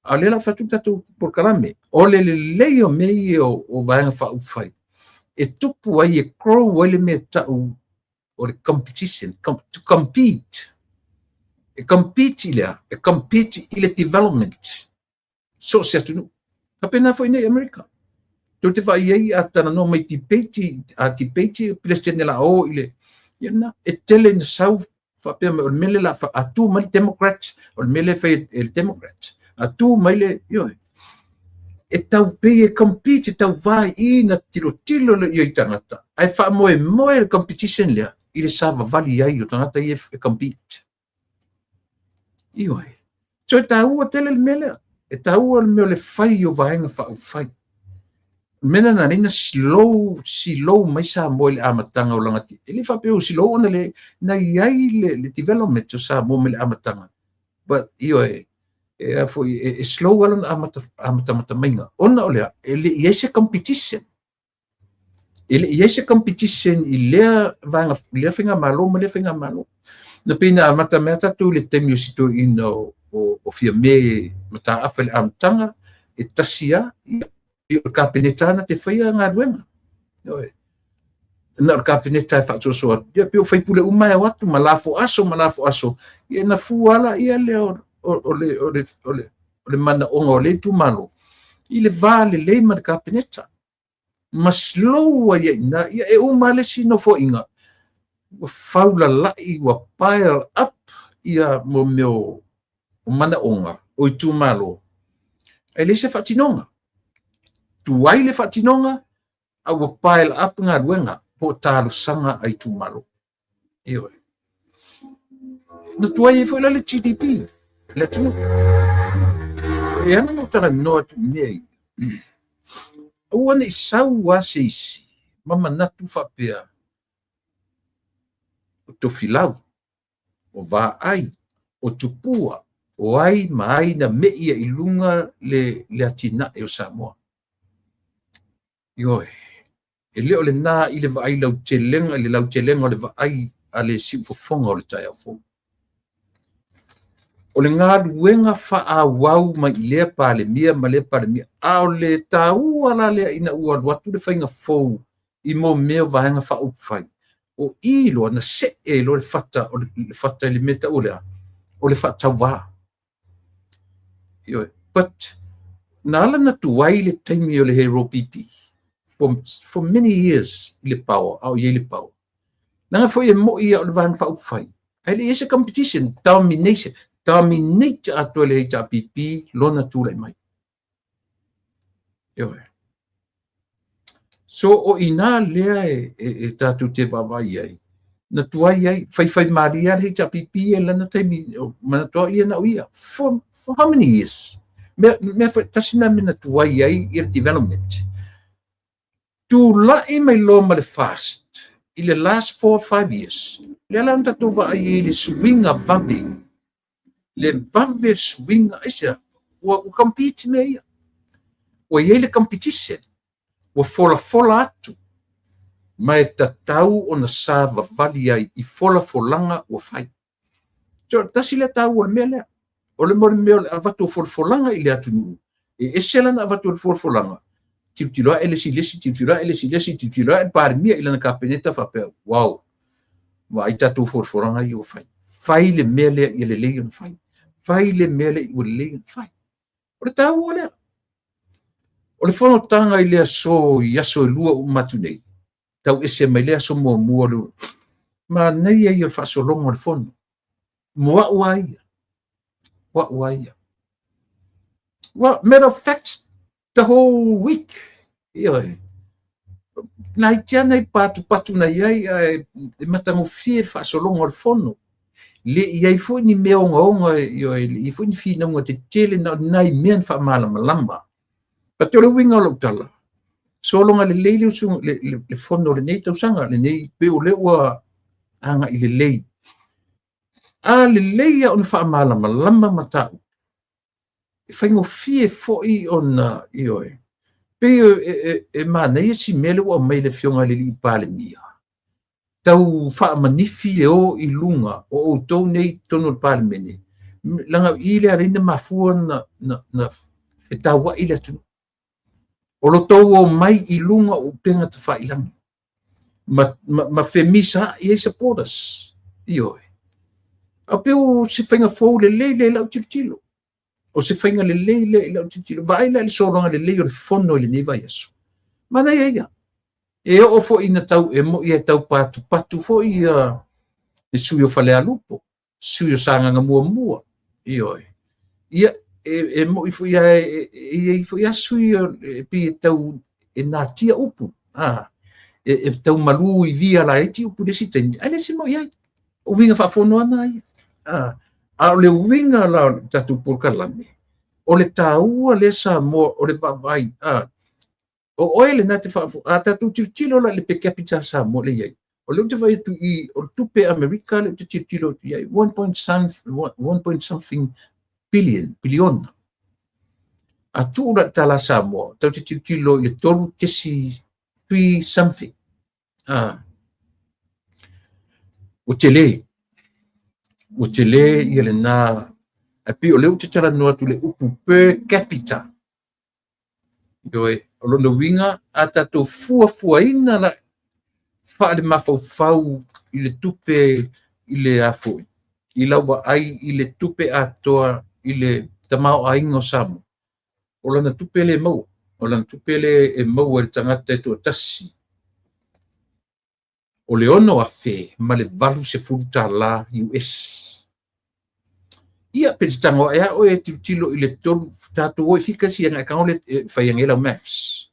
A o lea la fai atu tatou polokalame, o le lelei o mea ia o vaega faaupufai, e tupu ai, e grow ai le mea tau o le competition, to compete. E compete i lea, e compete i le development. So se atunuu. Faapena foi nei Amerika. Tou te vaai ai a talanoa mai debate, a debate President la o i le ia na e tele na sau faapea mai o le mea le la a tu mai le Democrat, o le mea le fai e le Democrat. A tu mai le ioe. E tau pei e compete, e tau vai i na tilotilo le ia i tagata. Ae faamoemoe le competition lea i le savavali ai o tagata ia e compete. Ioe. So e taua tele le mea lea. E taua le mea o le fai o vaega faaupufai. Mea na na slow, slow mai Samoa i le amataga o lana. E le faapea o slow ona le, na i ai le development o Samoa mai le amataga. But, ioe, e a foi, e slow ala na amatamata maiga. Ona o lea, e le i ai se competition. E le i ai se competition i lea vaega, lea faigamalo ma lea faigamalo. Na pei na amata mea tatou i le taimi o si toeaina o Fiame Mataafa i le amataga, e tasi lava, ia, o le Kapeneta na te faia galuega. Ioe. Na o le Kapeneta e faasoasoa atu. Ia, pei o faipule uma e o atu ma lafo aso ma lafo aso. Ia na fua ala ia lea o le, o le, o le, o o le manaoga o le itumalo i le va lelei ma le Kapeneta ma slow ai ai i ina. Ia e uma le isi nofoaiga ua faulalai, ua pile up ia mo mea o manaoga o itumalo, ae leai se faatinoga. Tuai le faatinoga, a ua pile up galuega po o talosaga a itumalo. Ioe. Na tuai ai foi la le GDP le atunuu. E ala ona ou talanoa atu i mea ia, aua ne i sau lava se isi ma manatu faapea o Tofilau, o Vaai, o Tupua, o ai ma ai na mei i luga le atinae o Samoa. Ioe. E le o lena i le vaai lautelega, i le lautelega o le vaai a le siufofoga o le taeao fou. O le galuega faaauau mai i lea Palemia ma lea Palemia, a o le taua la lea ina ua alu atu le faiga fou i mo mea o vaega faaupufai, o i loa na see loa le fata, o le fata i le mea tau o le a, o le faatauvā. Ioe. But na ala na tuai le taimi o le HRPP for many years i le power, a o i ai le power. Leaga foi e moi o le vaega faaupufai, ae le i ai se competition, domination, dominate atoa le HRPP lona tulai mai. Ioe. So o ina lea e tatou te vaavaai ai, na tuai ai, faifai malie lava le HRPP e lana taimi, manatua ia na o ia. For how many years? Mea foi, tasi na mea na tuai ai ia le development. Tulai mai loa ma le fast i le last 4 or 5 years. Lea la na tatou vaai ai i le suiga vave. Le vave suiga, aisea, ua compete mea ia. Ua i ai le competition. Ua folafola atu. Ma e tatau ona savavali ai i folafolaga ua fai. So, tasi lea taua o le mea lea. O le mea o le avatu o folafolaga i le atunuu, e ese lana avatu o le folafolaga, tilotilo ae le isi le isi, tilotilo ae le isi le isi, tilotilo ae le Palemia i lana Kapeneta faapea, wow, vaai tatou folafolaga ia ua fai. Fai le mea lea ia lelei ona fai. Fai le mea lea ua lelei ona fai. O le taua lea. O le fonotaga i le aso i aso e lua uma atu nei, tau ese mai le aso muamua le manaia ia o le faasologa o le fono. Mo au a ia. Mo au a ia. Well, matter of fact, the whole week. Ioe. Nai tia nai patupatu na iai ae e matagofie le faasologa o le fono. Le i ai foi ni mea ogaoga, ioe, le i ai foi ni finauga tetele na o nai mea na faamalamalama. But o le uiga o lau tala, sologa lelei le, usu, le fono o lenei tausaga, lenei pe o lea ua agai lelei. A lelei ia ona faamalamalama mataupu, e faigofie foi ona, ioe, pei e manaia si mea lea ua aumai le afioga i le alii Palemia, tau faamanifi le o i luga o outou nei i totonu o le Palemene, leaga i le ala ai na mafua na fetauai le atunuu. O lo tou o mai i luga o upega tafailagi ma femisaai ai supporters. Ioe. A pei o se faiga fou lelei lea i lau tilotilo. O se faiga lelei lea i lau tilotilo. Vaai la i le sologa lelei o le fono i lenei vaiaso. Manaia ia. E oo foi ina tau, e moi e tau patupatu foi ia le sui o Falealupo, sui o Sagaga muamua. Ioe. Ia, e moi foi ia e i ai foi a sui e pei e tau e natia upu. E tau malu i via laiti upu le isi taimi, ae le se moi ai. O uiga faafono ana ia. A o le uiga la o le tatou polokalame, o le taua lea Samoa o le vaavaai. O oe lena te faafofoga. A tatou tilotilo la i le per capita Samoa le i ai. O lea ou te vaai atu i o le tupe Amerika lea ou te tilotilo atu i ai, 1 point something billion, piliona. A tuu la i le tala Samoa, tatou te tilotilo i le 3.3 something. Ua tele. Ua tele ia lena. Ae pei o lea ou te talanoa atu i le upu per capita. Ioe, o lona uiga a tatou fuafuaina la faale-mafaufau i le tupe i le a foi, i lau vaai i le tupe atoa i le tamaoaiga o Samoa, o lana tupe lea e maua, o lana tupe lea e maua e le tagata e toatasi, o le $6,080 US. Ia, pe te tago ae a oe e tilotilo i le tolu, tatou o i figures ia na e tago le e fai ane lau maths.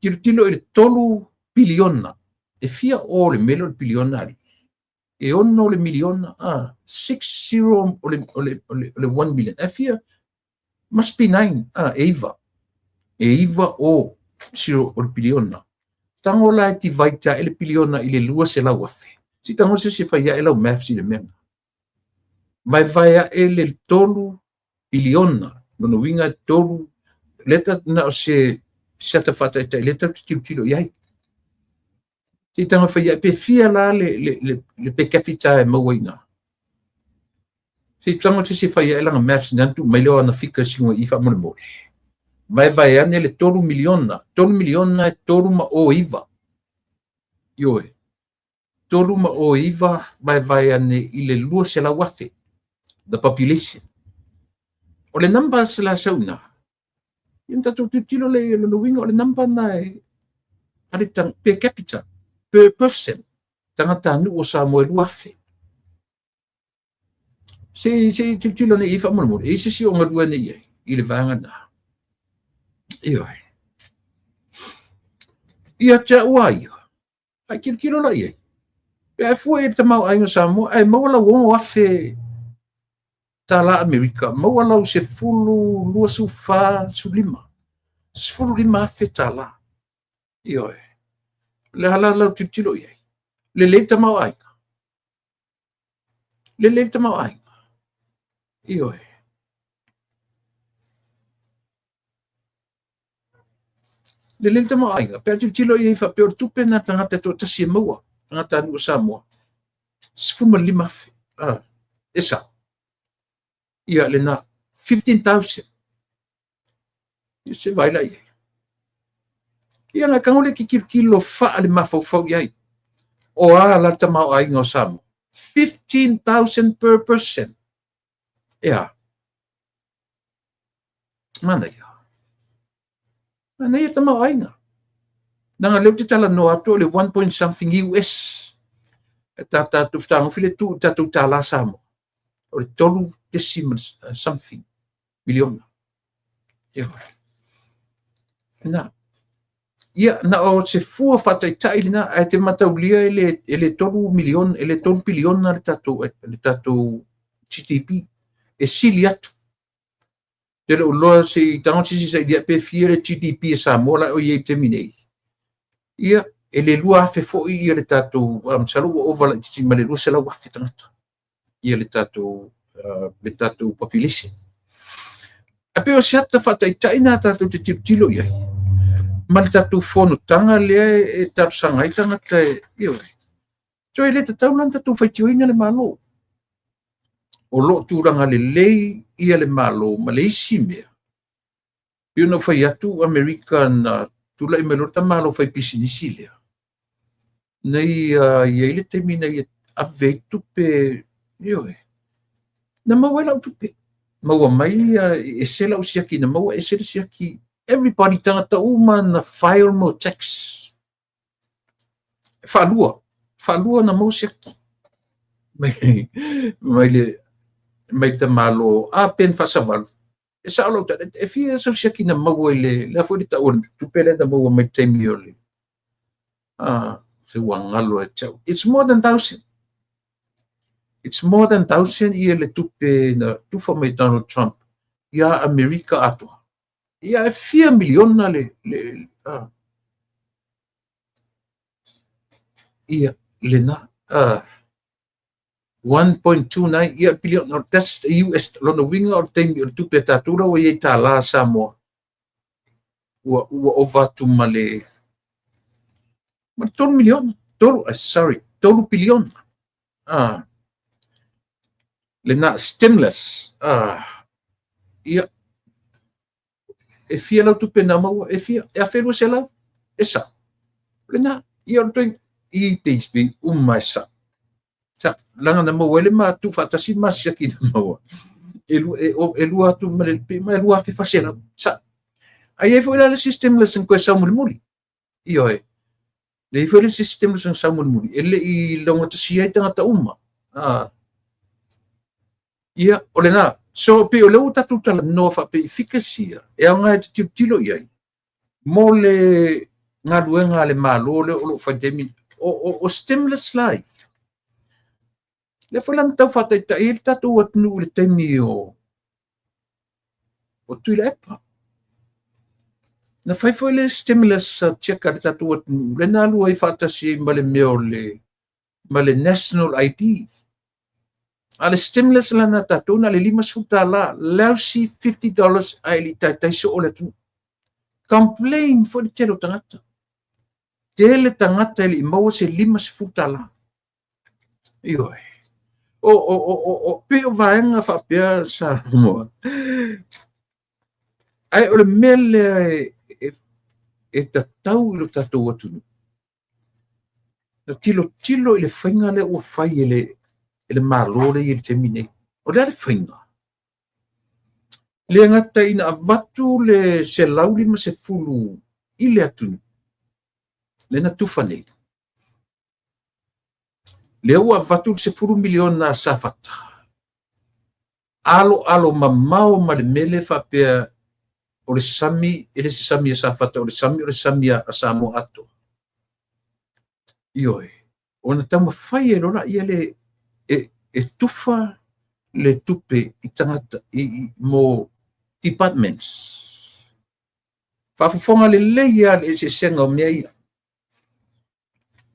Tilotilo i le 3 piliona, e fia o le mele o le piliona alii? E 6 le miliona, 6 zero o le 1 million. E fia? Must be 9, e 9. E 9 o zero o le piliona. Tago la e divide ae le piliona i le 200,000. Si tago se se fai ae lau maths i le mea. Vaevae ae le 3 piliona, lona uiga e tolu, lea na o se ata faataitai lea tatou te tilotilo i ai. Se i tago fai ae pe fia la le per capita e maua i ina. Se i tago se se fai ae lana maths na tuu mai lea o ana figures i faamolemole. Vaevae ane le 3 miliona, 3 miliona e 3 ma o 9. Ioe. 3 ma o 9 vaevae ane i le 200,000, the population. O le number se la sau ina. Ia tatou tilotilo le i lona uiga o le number na e ale tang, per capita, per person, tagata nuu o Samoa e 2,000. Se tilotilo nei i faamolemole, e i se si o galue nei ai, i le vaega na. Ioe. Ia te au a ia, ai tilotilo la i ai. Pe ai fua i le tamaoaiga o Samoa, ai maua lau 6,000 tālā Amerika, maua lau 10, 24, 15. 15,000 tālā. Ioe. Le hala lau tilotilo i ai. Lelei tamaoaiga. Lelei tamaoaiga. Ioe. Lelei tamaoaiga. Pe a tilotilo i ai faapea o le tupe na tagata e toatasi e maua, tagata nuu o Samoa. 15,000. Ah, e sao. Ia lena 15,000. Ia se vai la i ai. Ia nga tago le tilotilo faa le mafaufau i ai. O a la tamaoaiga o Samoa. 15,000 per person. Ia. Manaia. Manaia tamaoaiga. Nanga leu te talanoa atu o le 1 point something US. E tā tātou whatagofi le tu tātou tālā Samoa. O le tolu decimal something miliona. Ia. Na. Ia, na o se fua whātaitai lena, ae te mataulia e le 3 miliona, e le 3 piliona le tatou GDP. E sili atu. Te le uloa se i tago sisi sa ilia pe fia le GDP e Samoa la o i ei taimi nei. Ia, e le 2,000 foi ia le tatou, masalo ua ova laitiiti ma le 200,000 tagata. Ia le tatou population. A pe o se ata whātaitai nā tātou te tilotilo i ai. Ma le tatou fonotaga lea e talosaga ai tagata e, ioe. So e le tatau la ona tatou faitioina le Malo. O loo tulaga lelei ia le Malo ma le isi mea. Pei ona fai atu Amerika na tulai mai loa le tamālo fai pisinisi lea. Na ia i ai le taimi na ia ave ai tupe, ioe. Na maua ai lau tupe. Maua mai ia ese lau siaki na maua ese le siaki. Everybody tagata uma na file mo tax. Faalua. Faalua na maua siaki. Mai tamālo a pen faasavalu. E sao lau tala, e fia sau siaki na maua i le, lea foi le taua le tupe lea na maua mai taimi o le, se ua galo e te au. It's more than 1,000. It's more than 1,000 ia le tupe na tufa mai Donald Trump ia Amerika atoa. Ia e fia miliona le. Ia, lena, 1.29 ia billion, no, that's the US, lona uiga o le taimi o le tupe a tatou la ua i ai tālā Samoa. Ua ova atu ma le 3 miliona, tolu, sorry, 3 piliona. Ah, lena stimulus. Ah, ia, e fia lau tupe na maua, e fia, e 1,200, e sa. Lena, ia o le toi, i peis uma e sa. Sa, langa na maua ele ma tu whaatasi ma siaki na maua. E lua atu ma le pe ma 2400. Sa. Ae i ai foi la le isi stimulus na toe sau mulimuli. Ioe. E i ai foi le isi stimulus na sau mulimuli e le i laugatasia ai tagata uma. Ah. Ia, o lena. So, pei o lea ua tatou talanoa faapea i figures ia, e aoga e te tilotilo i ai mo le galuega a le Malo lea o lo o fai i le taimi. O stimulus la ia, lea foi la na tau faataitai ai le tatou atunuu i le taimi o Tuilaepa. Na fai foi le stimulus check a le tatou atunuu, lea na alu ai faatasi ai ma le mea o le ma le national ID. A le stimulus la na tatou na le $50, lousy $50 ae le i taitai soo le atunuu. Complain foi le tele o tagata. Tele tagata e le i maua se $50. Ioe. O, pei o vaega faapea Samoa. Ae o le mea lea e tatau i lo tatou atunuu, na tilotilo i le faiga lea ua fai e le Malo lea i le taimi nei. O le a le faiga? Le gata ina avatu le 150 i le atunuu, lea na tufa nei. Lea ua avatu le 10 miliona a Safata. Aloalo mamao ma le mea lea faapea o le sami, e le se sami a Safata, o le sami o le sami a Samoa atoa. Ioe, ona taumafai e lola ia le e tufa le tupe i tagata mo departments. Faafofoga lelei lava le eseesega o mea ia.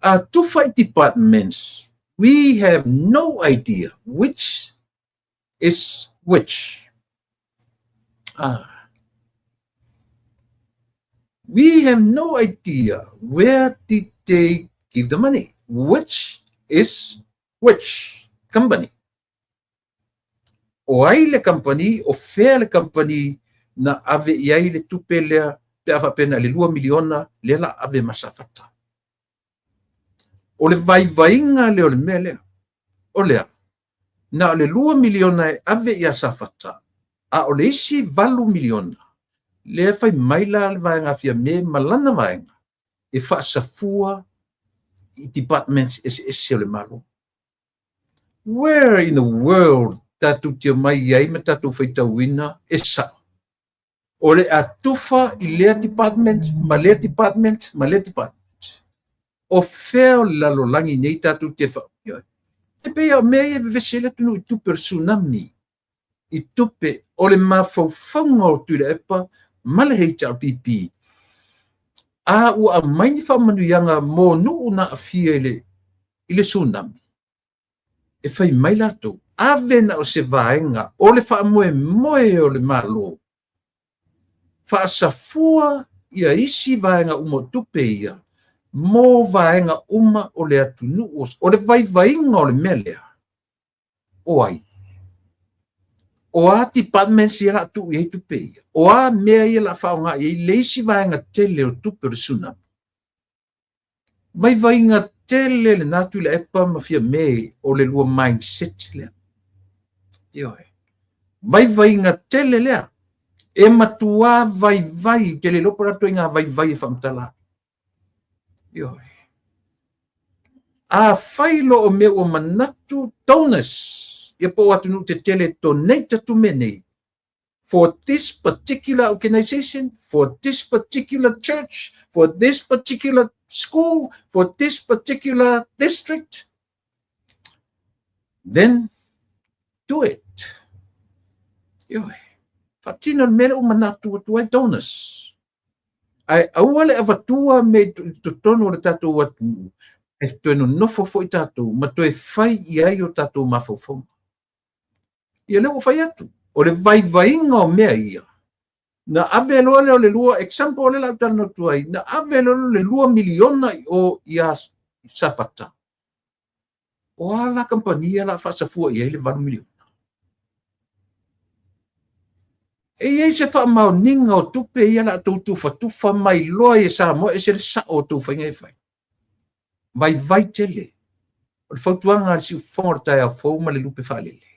A tufa i departments, we have no idea which is which. Ah. We have no idea where did they give the money, which is which company. O ai le company, o fea le company na ave i ai le tupe lea pe a faapea na le 2 miliona lea la ave ma Safata. O le vaivaiga lea o le mea lea. O lea, na o le 2 miliona e ave ia Safata, a o le isi 8 miliona, lea fai mai la le vaega Fiame ma lana vaega, e faasafua i departments eseese o le Malo. Where in the world tatou te omai ai ma tatou faitauina e sao? O le a tufa i lea department, ma lea department, ma lea department. O fea o le lalolagi nei tatou te fa... E pei o mea ia e vevesi ai le atunuu i tupe o le tsunami, i tupe o le mafaufauga o Tuilaepa ma le HRPP. A ua aumai ni faamanuiaga mo nuu na aafia i le tsunami, e fai mai latou, ave na o se vaega o le faamoemoe o le Malo, faasafua ia isi vaega uma o tupe ia, mo vaega uma o le atunuu, o le vaivaiga o le mea lea. O ai? O a departments ia la tuu i ai tupe ia? O a mea ia la faaaoga i ai le isi vaega tele o tupe o le tsunami? Vaivaiga tele lena Tuilaepa ma Fiame o le lua mindset lea. Ioe. Vaivaiga tele lea. E matua vaivai, te le iloa po o le a le ituaiga vaivai e faamatala ai. Ioe. A fai loa o mea ua manatu donors, ia po o atunuu tetele donate atu mea nei, for this particular organization, for this particular church, for this particular school, for this particular district, then do it. Ioe. Faatino le mea lea ua manatu atu ai donors. Ae aua le avatua me i totonu o le tatou atunuu, e toe nonofo foi tatou ma toe fai i ai o tatou mafaufauga. Ia lea ua fai atu, o le vaivaiga o mea ia, na ave loa lea o le lua, example lea la ou talanoa atu ai, na ave loa lea o le 2 miliona i o ia Safata. O a la kamupani la faasafua i ai le 8 miliona? E i ai se faamaoniga o tupe ia la tou tufatufa mai loa i Samoa e ese le sao o tou faiga e fai. Vaivai tele. O le fautuaga a le siufofoga o le taeao fou ma le lupe faalele.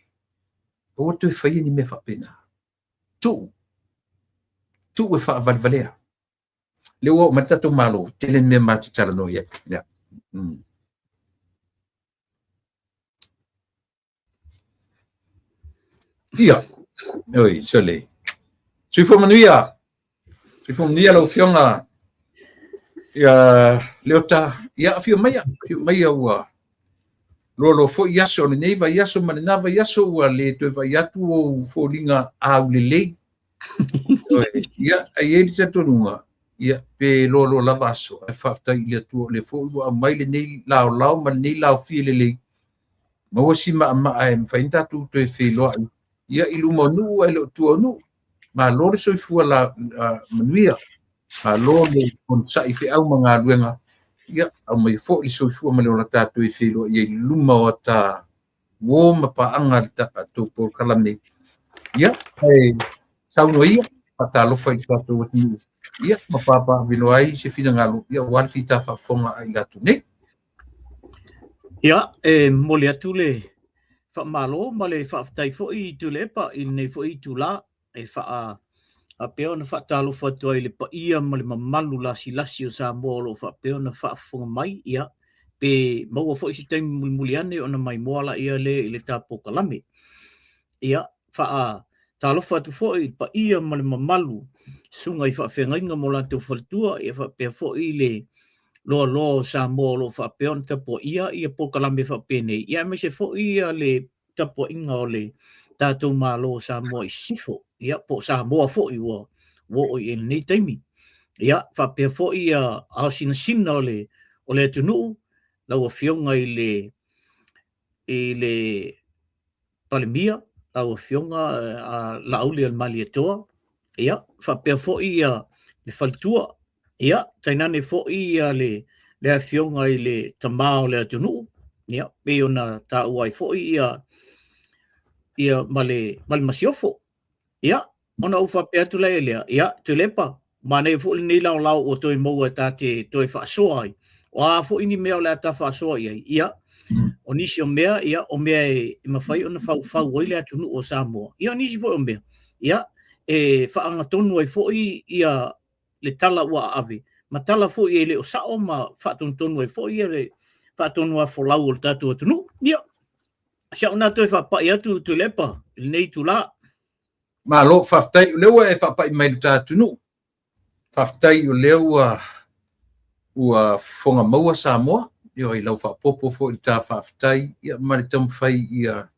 Aua toe faia ni mea faapena. Tuu. Tuu e faavalevalea. Lea ua oo mai le tatou Malo, tele mea ma te talanoa i ai. Yeah. Ia. Oi, sole. Soifua manuia. Soifua manuia lau Afioga ia Leota. Ia, afio maia, afio maia ua loaloa foi aso o lenei vaiaso ma lena vaiaso ua le toe vaai atu ou foliga aulelei. Ia, ae i ai le talitonuga, ia, pe loaloa lava aso, ae faafetai i le Atua o lea foi ua aumai lenei laolao ma lenei laofie lelei, maua si maamaa e mafai ona tatou toe feiloai, ia, i luma o nuu ae le o tua o nuu. Malo le soifua la, manuia, malo le konosai i feau ma galuega, ia, aumaia foi le soifua ma le ola tatou e feiloai ai i luma o ata uo ma paaga a le tatou polokalame. Ia, ae saunoa ia, faatalofa i le tatou atunuu, ia, ma papaaveloa ai se finagalo, ia, aua le fita faafofoga a i latou nei. Ia, e momoli atu le faamalo ma le faafetai foi i Tuilaepa i lenei foi itula e faapea ona faatalofa atu ai i le paia ma le mamalu lasilasi o Samoa o lo o faapea ona faafofoga mai, ia, pe maua foi se taimi mulimuli ane ona maimoa laia lea i le ta polokalame. Ia, faatalofa atu foi i le paia ma le mamalu susuga i faafeagaiga ma o latou faletua, ia faapea foi le loaloa o Samoa o lo o faapea ona tapuaia ia polokalame faapenei, ia aemaise foi ia le tapuaiga o le tatou Malo o Samoa i Sisifo, ia po o Samoa foi ua oo i lenei taimi. Ia faapea foi ia ao sinasina o le atunuu, lau Afioga i le Palemia, lau Afioga Laaulialemalietoa, ia faapea foi ia le faletua, ia tainane foi ia le Afioga i le tama o le atunuu, ia pei ona taua ai foi ia ma le masiofo. Ia ona ou faapea atu lea lea, ia Tuilaepa, manaia foi lenei laolao ua toe maua e ta te toe faasoa ai. O a foi ni mea o le a ta faasoa i ai, ia, o nisi o mea, ia, o mea e mafai ona faufau ai le atunuu o Samoa. Ia, o nisi foi o mea, ia, e faagatonu ai foi ia le tala ua aave, ma tala foi e le o sao ma faatonutonu ai foi ia le faatonuafolau o le tatou atunuu. Ia, si au na toe faapai atu Tuilaepa i lenei itula. Malo, faafetai, o lea ua e faapai mai i le ta atunuu. Faafetai o lea ua ua fofoga maua Samoa, ioe, i lau faaopoopo foi i le ta faafetai, ia, ma le taumafai ia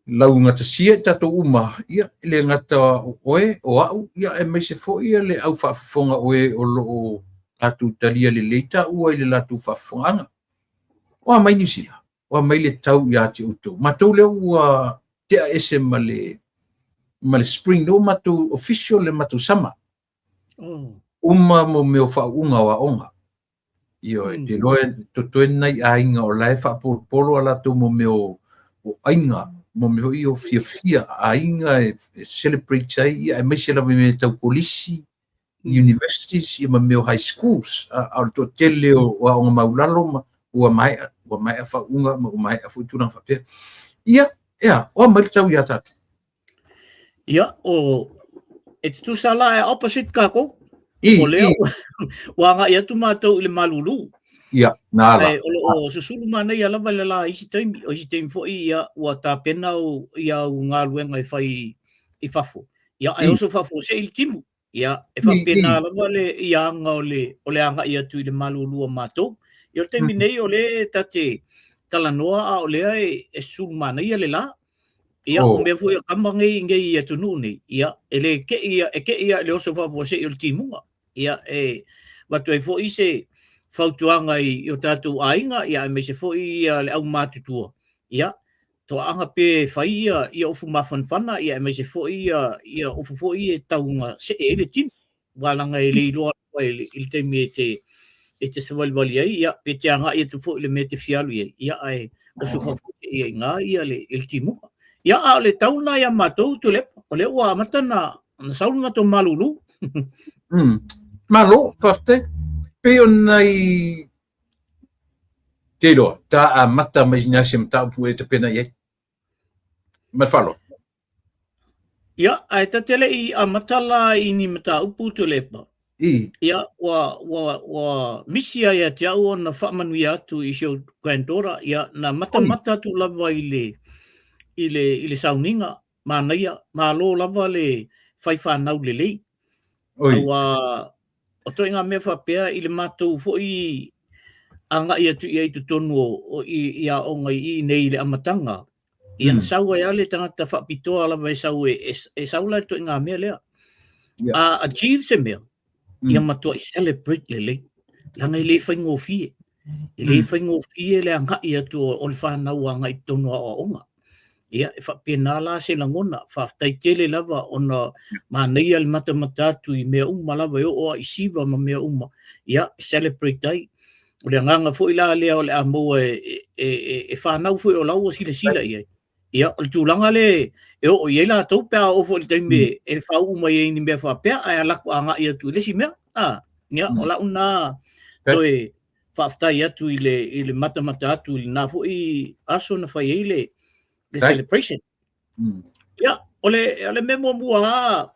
laugatasia i tatou uma, ia, e le gata o oe, o au, ia, aemaise foi le au faafofoga o e o lo o latou talia lelei taua i le latou faafofogaaga. O a mai Niu Sila? O a mai le tau ia te outou? Matou lea ua tea ese ma le spring, lea ua matou official le matou summer. Uma mo mea o faauuga o aoga. Ioe, te iloa totoe nai aiga o la e faapolopolo a latou mo mea o aiga, mo mea foi o fiafia aiga e celebrate ai, ia, aemaise lava i mea tau kolisi, universities, ia ma mea o high schools. A o le toatele o aoga maulalo ma ua maea, ua maea faauuga ma ua maea foi tulaga faapea. Ia, ea, o a mai le tau ia tatou? Ia, o e tutusa la e opposite kākou. O lea ua agai atu mātou i le malulu. Ia, nā la. Ae o lo o susulu manaia lava le la i isi taimi. O isi taimi foi, ia, ua tapena au, ia au galuega e fai i fafo. Ia, ae oso faafuasei le timu. Ia, e faapena lava le ia aga o le agai atu i le malulu o matou. Ia, o le taimi nei o lea ta te talanoa a o lea e susulu manaia le la. Ia, o mea foi a tama nei i atunuu nei, ia, e le kei e kei lava i le oso faafuasei o le timuga. Ia, e avatu ai foi se fautuaga i o tatou aiga, ia, aemaise foi le aumatutua, ia, toaaga pe fai ia ufu mafanafana, ia aemaise foi ia ufu foi e tauga see ai le tino, aua leaga e le iloa lava i le taimi e te savalivali ai, ia pe te agai atu foi i le mea e te fia alu i ai, ia ae oso faafuasei ai i ina le timuga. Ia, a o le tau lena ia matou Tuilaepa, o lea ua amata ona sau le matou malulu. Malo, faafetai. Pei o nai Te iloa, ta amata mai i se mataupu e tapena i ai. Ma le faaaloalo. Ia, ae ta te le i amata la i ni mataupu Tuilaepa. Ia, ua, ua, ua misi ai ia te au ona faamanuia atu i si ou granddaughter. Ia, na matamata atu lava i le, i le, i le sauniga, manaia, malo lava le fai fanau lelei. Aua o ituaiga mea faapea i le matou foi agai atu i ai i totonu o, i, i aoga i i nei i le amataga, Ia na sau ai lava le tagata faapitoa lava e sau e, e, e sau la le ituaiga mea lea. A achieve se mea, ia matuai celebrate lelei. Leaga e le faigofie. E le faigofie le agai atu o le fanau agai i totonu o aoaoga. Ia, e faapena la se lagona. Faafetai tele lava ona manaia le matamata atu i mea uma lava e oo lava i siva ma mea uma. Ia, celebrate ai. O le agaga foi la lea o le a maua e, e, e, e fanau foi o la ua silasila i ai. Ia, o le tulaga lea e oo i ai latou pe a oo foi i le taimi e faauu mai ai ni mea faapea, ae alu atu agai atu i le isi mea. A, ia, o lau na toe faafetai atu i le, i le matamata atu i lena foi aso na fai ai le, le celebration. Ia, o le, o le mea muamua lava,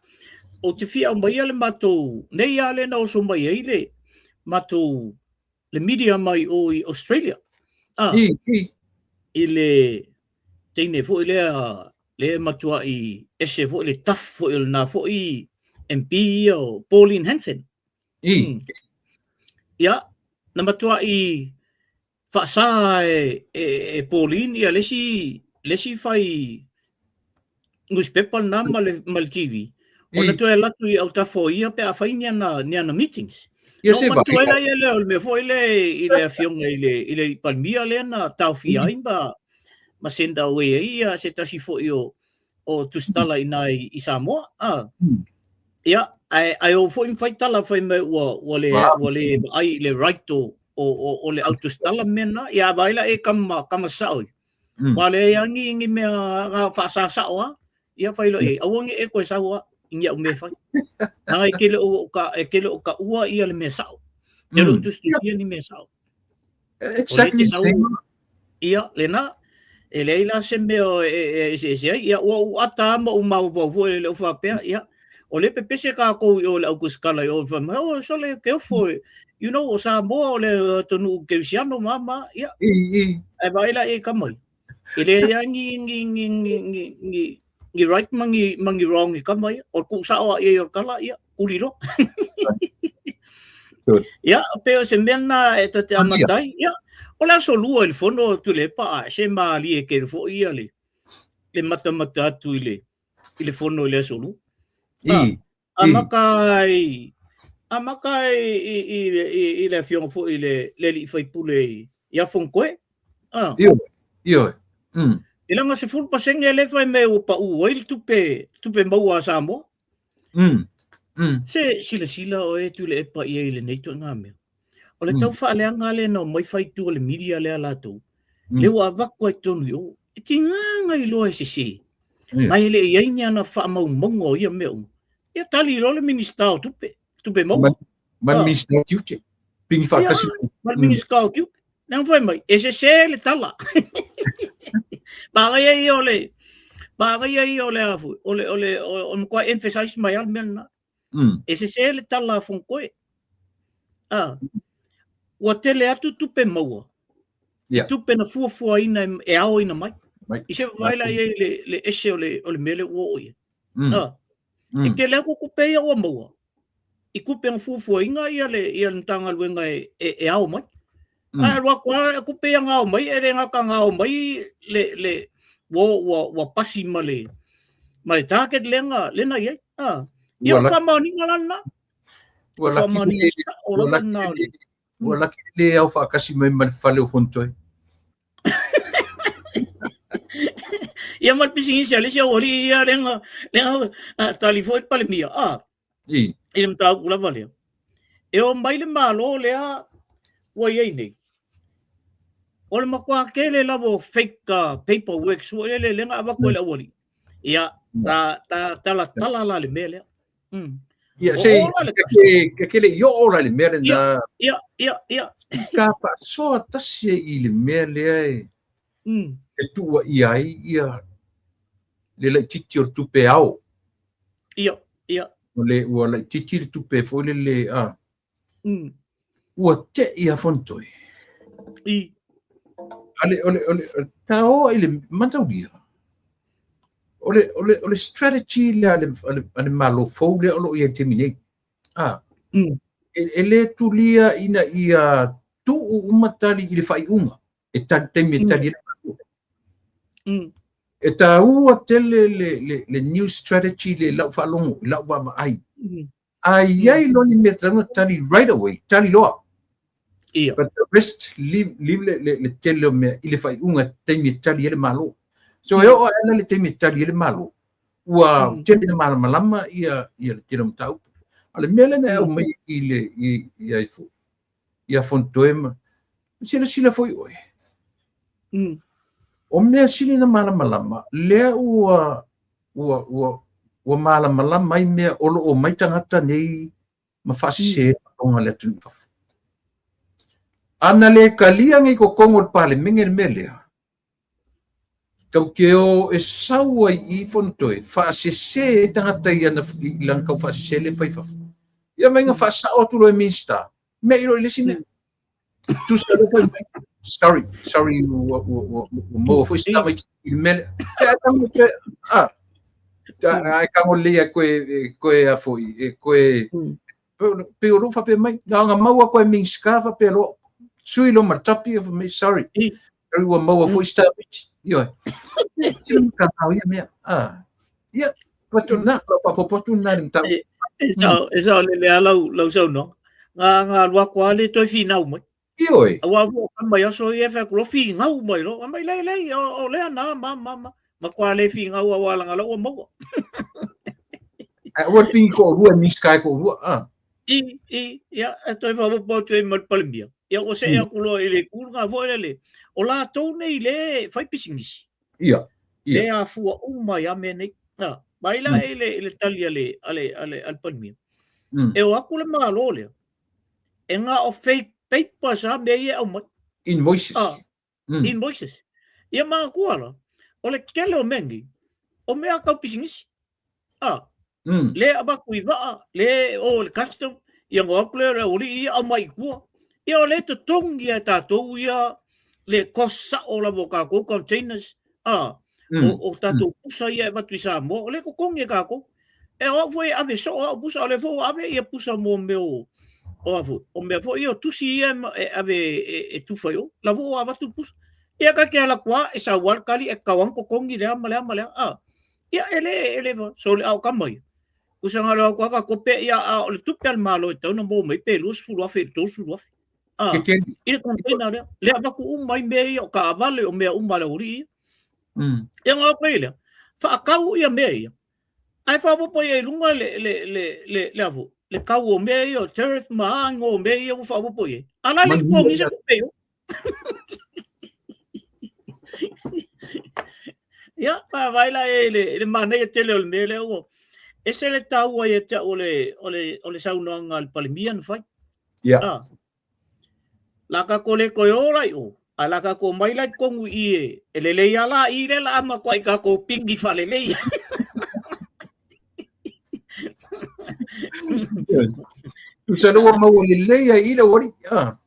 ou te fia aumaia le matou, nei lava lea na oso mai ai le matou, le media mai o i Australia. Ah, i le teine foi lea, lea e matuai ese foi le tough foi o lena foi MP ia o Pauline Hanson. Ia, na matuai faasa e, e, e Pauline ia le isi, le isi fai newspaper lena ma le, ma le TV. Ona toe alu atu i autafa o ia pe a fai ni ana, ni ana meetings. Ia se vai. Ona ia lea o le mea foi lea i le afioga i le, i le Palemia lea na taofia ai ma, ma send away ai ia se tasi foi o, o tusitala i ina i, i Samoa. Ah. Ia, ae, ae o foi ma fai tala fai mai ua, ua le, ua le vaai i le right o, o, o, o le au tusitala mea na. Ia, vaai la e kama, kama sao i. Ua leai a ni, ni mea nga faasasao a. Ia fai loa i ai, aua ne i e toe sau a i ni au mea e fai. Leaga e tele o ka, e tele o taua ia le mea sao. Te le o tusitusia ni mea sao. Exactly the same. Ia, lena, e leai la se mea e, e eseese ai. Ia, ua ou ata lava ma ou mafaufau foi e le o faapea, ia, o lea e pepese kākou i o i le aukusikala i o, fai mai, oh, sole, ke ofo, you know, o Samoa o le atunuu kerisiano ma ma, ia. Ae vaai la i ai kama ia. E leai lava ni, ni, ni, ni, ni, ni, ni right ma ni, ma ni wrong i kama ia. O le tuusao lava i ai o le tala, ia, kuli loa. Ia, pei o se mea lena e ta te amata ai. Ia, o le aso lua i le fono o Tuilaepa, a se malie tele foi ia le, le matamata atu i le, i le fono i le aso lua. I, amata ai, amata ai i, i, i, i le afioga foi i le, le alii faipule ia Fonotoe. Ah. Ioe, ioe. E leaga 10% lea fai mai ua pau ai le tupe, tupe maua a Samoa. Se silasila oe Tuilaepa i ai i lenei ituaiga mea. O le tau faaleaga lea na omai fai i tua o le media lea latou, lea ua avatu ai i totonu i o. E tiga ona iloa e sese, ma e le i ai ni ana faamaumauga o ia mea uma. Ia tali loa le Minisita o Tupe, Tupe Maua. Ma le Minisita o Tiute. Pigi faatasi. Ma le Minisita o Tiute. Leaga fai mai, e sese le tala. Manaia ia o le, manaia ia o le a foi, o le, o le, o le matua emphasize mai lava le mea lena. E sese le tala a Fonotoe. Ah, ua tele atu tupe maua. Yeah. Tupe na fuafuaina e aoina mai. mai. I se vaai la i ai le, le ese o le, o le mea lea ua oo i ai. Ah, E tele atu tupe ia ua maua i tupe na fuafuaina ia le, ia le Matagaluega e, e, e ao mai. Ae alu atu lava tupe ia na ao mai, e le gata na ao mai le, le, ua, ua, ua pasi ma le, ma le target lea na, lea na i ai. Ah. Ia, o faamaoniga la lena. Ua laki faamaoniga sao lava lena o le... Ua laki le ao faatasi mai ma le fale o Fonotoe. Ia ma le pisinisi a le isi aualii ia lea na, lea na tali foi le Palemia. Ah, I. I le mataupu lava lea. E o mai le Malo lea ua i ai nei. O le matua tele lava o fake paperwork foi lele lea na avatu e le aualii. Ia, ta, ta talatala la le mea lea. Ia, se, e ke le i oo la i le mea lena. Ia, ia, ia. Ka faasoa tasi ai i le mea lea e, e tuuaia ai ia le laitiiti o le tupe ao. Ia, ia. O le ua laitiiti le tupe foi lele a. Ua te'i a Fonotoe. I. Ale o le o le taoa i le mataulia. O le strategy lea a le Malo fou lea o lo o i ai i le taimi nei. A. E le tulia ina ia tuu uma tali i le faaiuga e tali taimi e tali ai le Malo. E taua tele le new strategy le lau faalogo i lau vaavaai. A i ai loa ni mea tatau ona tali right away, tali loa. But the rest, leave le tele o mea i le faaiuga taimi e tali ai le Malo. So e oo ae la le taimi e tali ai le Malo, ua tele na malamalama ia le tele o mataupu. A o le mea lea na e aumai i le i i ai foi ia Fonotoe ma silasila foi oe. O mea sili na malamalama, lea ua malamalama ai mea o lo o mai tagata nei ma faasese faaloga le atunuu i fafo. Ana le kalia nei totonu o le Palemene le mea lea, tau te o e sau ai i Fonotoe, faasese ai tagata i ana i lana tau faasese le fai fafo. Ia mai na faasao atu loa e Minista, mea i lo i le isi mea. Tusa loa fai mai, sorry, sorry, ua maua foi se tamaiti i le mea lea. Te a tango te, a, ai tango lei a koe, e koe a foi, e koe, pe o lo faapea mai, na ona maua koe Minista faapea loa, sui lo ma le tapi, fai mai, sorry, sorry, ua maua foi se tamaiti. Ioe. Ka ngau ia mea. Ah. Ia, patu na, lau faapopo atu na le mataupu. E sao lele a lau saunoaga. Nga alu atu lava le toe finau mai. Ioe. Aua foi o tama i aso ia e fai atu loa finau mai loa. Mai lei lei, o lea na ma ma ma. Matua le finau aua leaga la ua maua. Ai ua pigi ko rua ni sky ko rua. Ah. I, ia, e toe faapopo atu ai ma le Palemia. Ia ua see atu loa i le tulaga foi lele. O latou nei le fai pisinisi. Ia. Ia. Le afua uma ia mea nei. Ah, mai la i le tali a le Palemia. E o atu le Malo lea. E na o fake papers a mea ia e aumai. Invoices. Ah, invoices. Ia manatua la, o le tele o mea nei, o mea tau pisinisi. Ah, le avatu i vaa, le o le custom, ia ona o atu lea o le aualii ia aumai i tua. Ia o le totogi e tatou ia le cost sao lava o tatou containers, ah, o tatou pusa ia e avatu i Samoa, o le totogi e tatou. E o au foi e ave soo au pusa, o lea foi ua ave ia pusa mo mea o a foi, o mea foi ia o tusi ia e ave e tufa i o, la foi ua avatu pusa. Ia ka te ala atu lava, e sau lava le tali, e tatau lava ona totogi lea ma lea ma lea. Ah, ia e le, e le, so le ao kama ia. Kusa ngā leo atu aka kope ia a o le tupe a le Malo e tatau ona maua mai pe 20,000 i le 30,000. Ah, i le container lea. Lea avatu uma ai mea ia o taavale o mea uma a le aualii ia. Ia ngā koe lea, whaakau ia mea ia. Ae faaopoopo i ai i luga le a foi, le kau o mea ia o tariff ma a igoa o mea ia ua faaopoopo i ai. A la le totogi se tupe i o. Ia, vaai la i le manaia tele o le mea lea ua ese le taua ia te au o le saunoaga a le Palemia na fai. Ia. Ah. La tatou le toe o la i o, ae la tatou omai la i totonu i i e lelei lava la i lea la a matuai tatou pigi faalelei. Tusa le ua maua lelei ai i le aualii. Ah.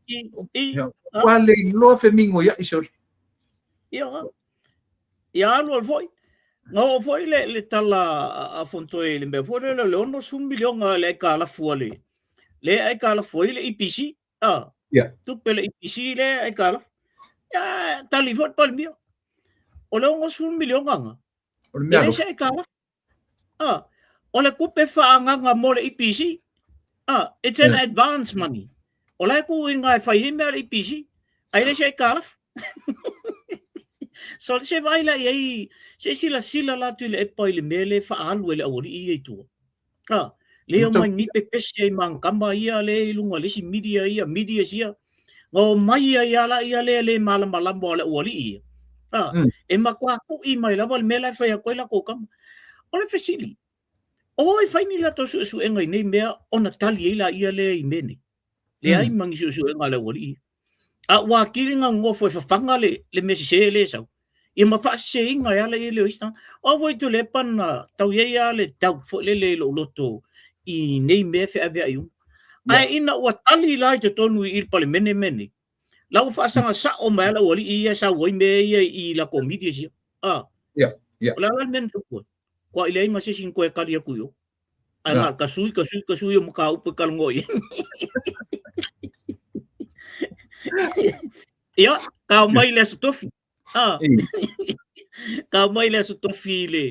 I, i, Ua le iloa femigoia'i sole. Ia, ia alu alu foi. Na oo foi le tala a Fonotoe i le mea foi lele o le 60 miliona le aitalafu a le, le aitalafu ai le EPC. Ah, tupe le EPC le aitalafu. Ia, tali foi le Palemia. O le 60 miliona na. O le mea E leai se aitalafu. Ah, o le tupe faaagaga mo le EPC. Ah, it's an advance money. O la e tuu i ina e fai ai mea a le EPC. Ae leai se aitalafu. So se vaai la i ai, se silasila la atu i le epa i le mea lea e faaalu e le aualii ia i tua. Ah, le omai ni pepesi ai ma ana tama ia le i luga o le isi media ia, medias ia. Na omai ai lava la ia lea le malamalama o le aualii ia. Ah, e matua ku'i mai lava le mea la e fai atu ai latou tama. O le fesili, o e fai ni latou suesuega i nei mea ona tali ai laia lea i mea nei? Leai ma ni suesuega a le aualii ia. A ua atili na nonofo e fafaga le mea sese lea e sau. Ia ma faaseseina e ala i le o isi tagata. O au foi Tuilaepa na tau i ai lava le doubt foi lele i lou loto i nei mea e feaveai uma. Ae ina ua tali la i totonu i le Palemene mea nei, la ua faasaga sao mai lava le aualii ia e sau ai mea ia i latou media sia. Ah. Yeah. O le a la le mea na tupu ai? Kua i leai ma se isi na toe tali atu i o. Ae na ka sui, ka sui, ka sui o mataupu e talanoa i ai. Ia, tao mai le Aso Tofi. Ah. Tao mai le Aso Tofi i le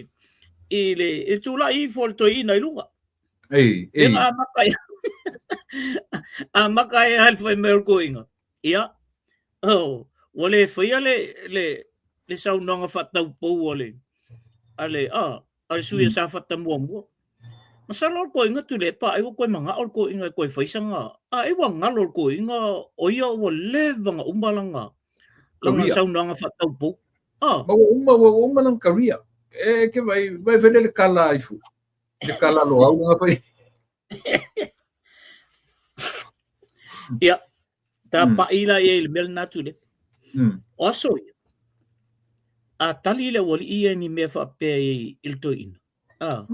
i le i le tulai ifo o le toeaina i luga. Ei, ei. Ega amata ai. Amata ai a le fai mai o le toeaina. Ia, oh, ua le faia le le le saunoaga faataupou a le a le ah, a le sui o Safata muamua. Masalo o le toeaina Tuilaepa ai ua toe manao le toeaina e toe fai sana, ai ua galo le toeaina o ia ua leva ona uma lana lana saunoaga faataupou. Ah. Ma ua uma ua uma lana career. E ke vai vai fai le kala ifu. Le kala lo au nga fai. Ia, ta paʻi la i ai le mea lena Tuilaepa. O aso ia, a tali le aualii ia i ni mea faapea i le toeaina, a,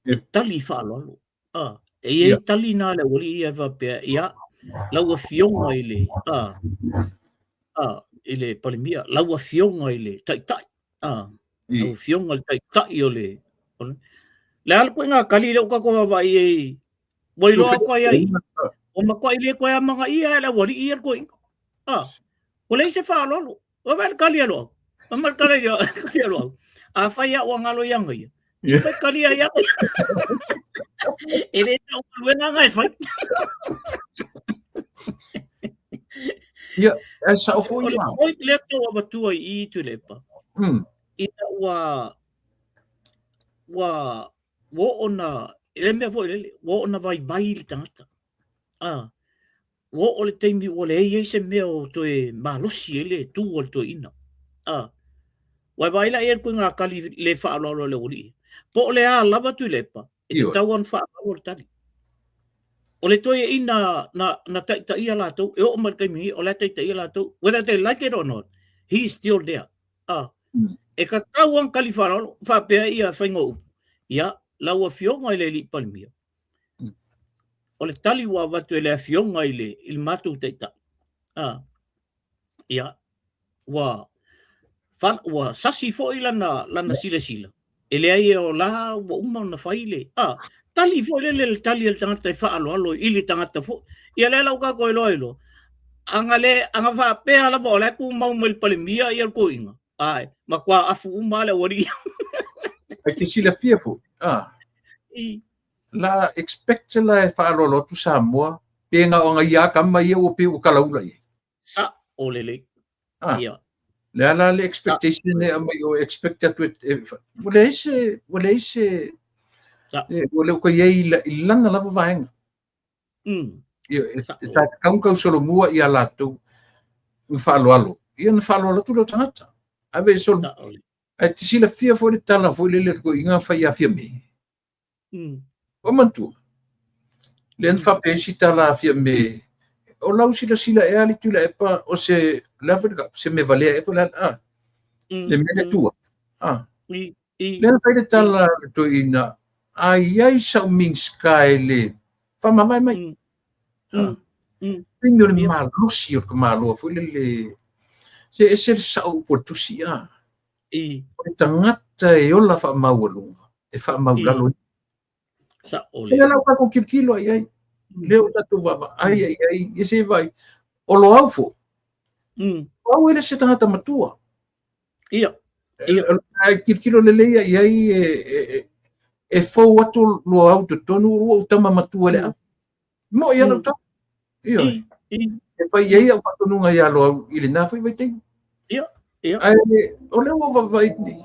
e tali faaaloalo. A, e i ai tali na a le aualii ia e faapea, ia, lau afioga i le, a, a, i le Palemia, lau afioga i le Taitai, a, lau afioga i le Taitai o le, o le, le a le ituaiga tali lea ua tatou vaavaai i ai, ua iloa atu ai ai, ua matuai le toe amanaia e le aualii ia le toeaina. A, ua leai se faaaloalo. Ua le tali a Loau. Fai mai le tali a Loau. Afai au ua galo ia ia. Ia fai tali ai au. E le sau galuega nga e fai. Ia, e sao foi O le point lea tau avatua i i Tuilaepa. Ina ua ua ua oo na, e le mea foi lele, ua oo na vaivai le tagata. Ah, ua oo le taimi ua leai ai se mea o toe malosi ai le tu a le toeaina. Ah, ua e vaai la i ai le ituaiga tali le faaaloalo a le aualii. Po o le a lava Tuilaepa, e tatau ona faaaloalo le tali. O le toeaina na, na taitaia latou, e oo mai le taimi nei, o la e taitaia latou, whether they like it or not, he is still there. Ah, e tatau ona tali faaaloalo, faapea ia faiga o upu. Ia, lau afioga i le alii Palemia, O le tali ua avatu e le afioga i le, i le matou taitai, a, ia, ua, fa, ua sasi foi lana, lana silasila, e leai e o la ua uma ona fai le, a, tali foi lele le tali a le tagata e faaaloalo i le tagata foi. Ia lea la ua tatou iloa ai loa, aga le, aga faapea lava o la e tumau mai le Palemia ia le toeaina, ae, matua afu uma lava le aualii. Ai te silafia foi, a. I. La expect la e faaaloalo atu Samoa pe na o aga ia kama ia ua pei ua kalaula i ai. Sa'o lelei. Ah. Ia. Le a la le expectation e aumai o expect atu e, e, ua leai se, ua leai se, Sa. e, ua le o i ai i lana lava vaega. Ia, e, e ta tatau ona tausolomua ia latou na faaaloalo. Ia na faaaloalo atu lea o tagata. Ave e solo. Sa'o lelei. Ae te silafia foi le tala foi lele a le toeaina fai ia Fiame. Ua manatua. Lea na faapea ai si tala a Fiame, o lau silasila ea le Tuilaepa o se, le a foi le se mea valea ea foi le a, ah, le mea le tua. Ah. Lea na fai le tala a le toeaina, a i ai sau Minisita e le faamavae mai. Ah. Taimi o le malosi o le tamaloa foi lele, se ese le sao upu o le tusi, ah. O le tagata e ola faamaualuga, e faamaulalo ia. Sa'o lelei. Lea la ua tatou tilotilo i ai, lea ua tatou vaavaai i ai, ia se i vaai, o Loau foi, o Loau e le se tagata matua. Ia, ia. Ae tilotilo lelei i ai, e fou atu Loau i totonu, ua ou tama matua i le ave. Mo'i lava lau tala. Ioe. E fai i ai au faatonuga ia Loau i lena foi vaitaimi. Ia, ia. Ae o lea ua vaavaai nei,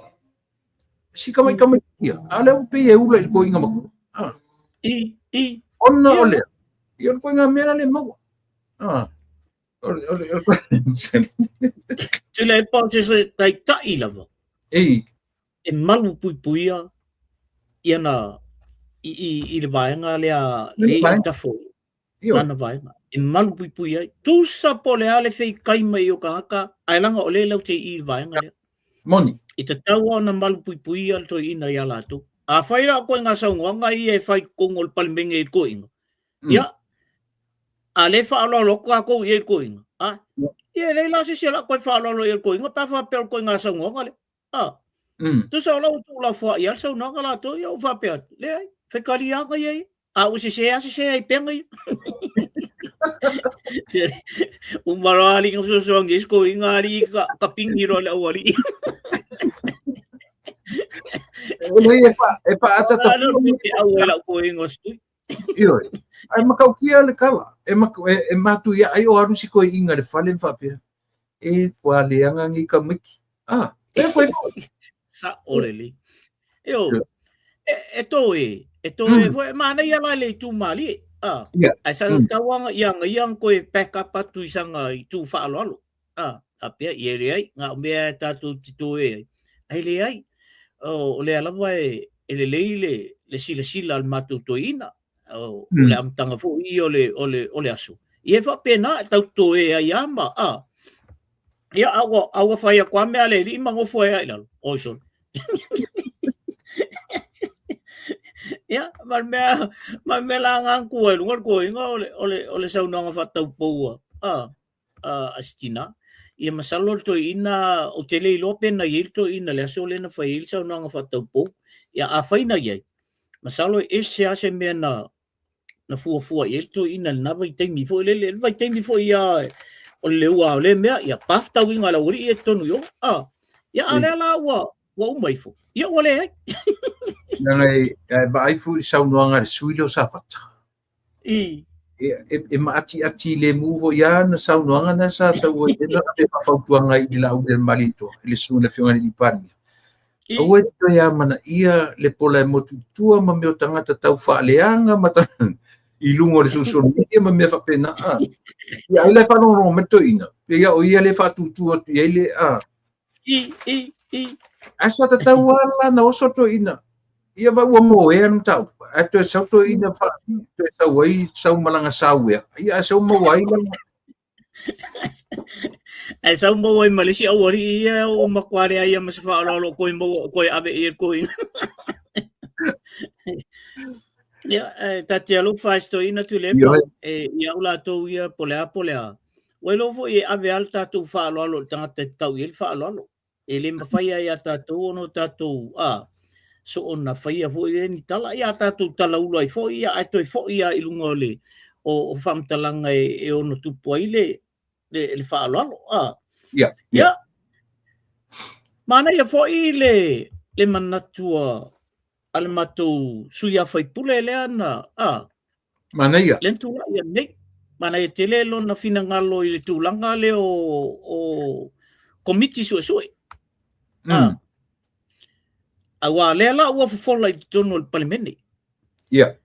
si tamaitamaiti ia, a o lea ua pei e ula i le toeaina matua. Ah. I, i. Ona o lea, ia o le ituaiga mea la lea e maua. Ah. O le, o le, o le... Tuilaepa o se taitai lava. Ei. E malu puipuia ia na i, i, i le vaega lea le i autafa o lana vaega. E malu puipui ai. Tusa po o le a le feikai mai o tagata, ae laga o lea latou te i i le vaega lea. Moni. E tatau lava ona malupuipuia le toeaina ia latou. Afai la o koe ngā saunoaga ia e fai i totonu o le Palemene i le toeaina, ia, a lea e faaaloalo atu tatou i ai i le toeaina, a, ia e leai la se isi o le a toe faaaloalo i ai i le toeaina pe a faapea o le ituaiga saunoaga lea. A, tusa o la ua tuulafoai lava le saunoaga latou, ia ua faapea atu, leai, faitalia lava ia ia. A ua sese lava, sese ai pea ia. Uma loa alii na fesoasoani ai si toeaina alii ka, ka pingi loa le aualii. Leai e pa e paatata Alo ke au e lau toeaina o se tui. Ioe. Ae matautia le tala. E, e, e matuia ai o alu si toeaina i le fale ma faapea. E ua leaga nei tamaiti. Ah, e koe foi. Sa'o lelei. Io, e, e tō e, e tō e foi, manaia la le itu mālie. Ah, Yeah. ai sa tauanga ia nga ia koe back up atu i sanga i tū whaaloalo. Ah, a pea i e leai, ngā o mea e tātou te tō e ai. Ai leai, o, o lea lava e, e lelei le, le silasila a le mātou toeaina, o, o le amataga foi ia o le, o le, o le aso. Ia e faapena e tau totoe ai lava ma, a. Ia, a ua, a ua fai atu lava mea a le alii ma nofo ai lava i lalo. Oi sole. Ia, ma le mea, ma le mea la na tu ai luga le toeaina o le, o le, o le saunoaga faataupou a, a, a si tina. Ia masalo le toeaina, ou te le iloa pe na i ai le toeaina i le aso lea na fai ai le saunoaga faataupou. Ia afai na i ai, masalo e ese lava se mea na na fuafua i ai le toeaina i lena vaitaimi foi lele. Le vaitaimi foi ia o le leua o lea mea, ia pa fetauiga a le aualii ia i totonu i o. A, ia a lea la ua, ua uma ifo, ia ua leai. Leaga e, e vaai foi i le saunoaga a le sui lea o Safata. I. E, e, e maatiati lemu foi lava na saunoaga na sa sau ai na ave faafautuaga i le Laauli a le Malietoa, i le susuga i le Afioga i le Palemia. Aua e te toe amanaia le pola e motu i tua ma mea o tagata tau faaleaga ma ta, i luga o le social media ma mea faapena. A. Ia, ai la e faalogologo mai le toeaina, pei o ia lea e faatutu atu i ai le, a. I, i, i. Ae sa tatau lava la na oso toeaina. Ia va ua moea le mataupu. Ae toe sau toeaina fa, toe sau ai sau malaga sauea. Ia ae sau maua ai lana. Ae sau maua ai ma le isi aualii ia ua matua leai lava ma se faaaloalo o koe maua o koe ave i ai le toeaina. Ia, e taatia alofa i si toeaina Tuilaepa, e i au latou ia po o le a po o le a. Ua iloa foi e ave lava le tatou faaaloalo i le tagata e tatau i ai le faaaloalo. E le mafai lava ia tatou ona o tatou a, soona faia foi lea ni tala. Ia a tatou talaulu ai foi, ia ae toe foi lava i luga o le o, o faamatalaga e, e ono tupu ai le, le, le faaaloalo. A. Ia. Ia. Manaia foi le, le manatu a, a le matou sui usufono lea na, a, Manaia. Lea na tulai nei. Manaia tele lona finagalo i le tulaga lea o, o komiti suesue. Ah. Aua lea la ua fofola i totonu o le Palemene. Ia.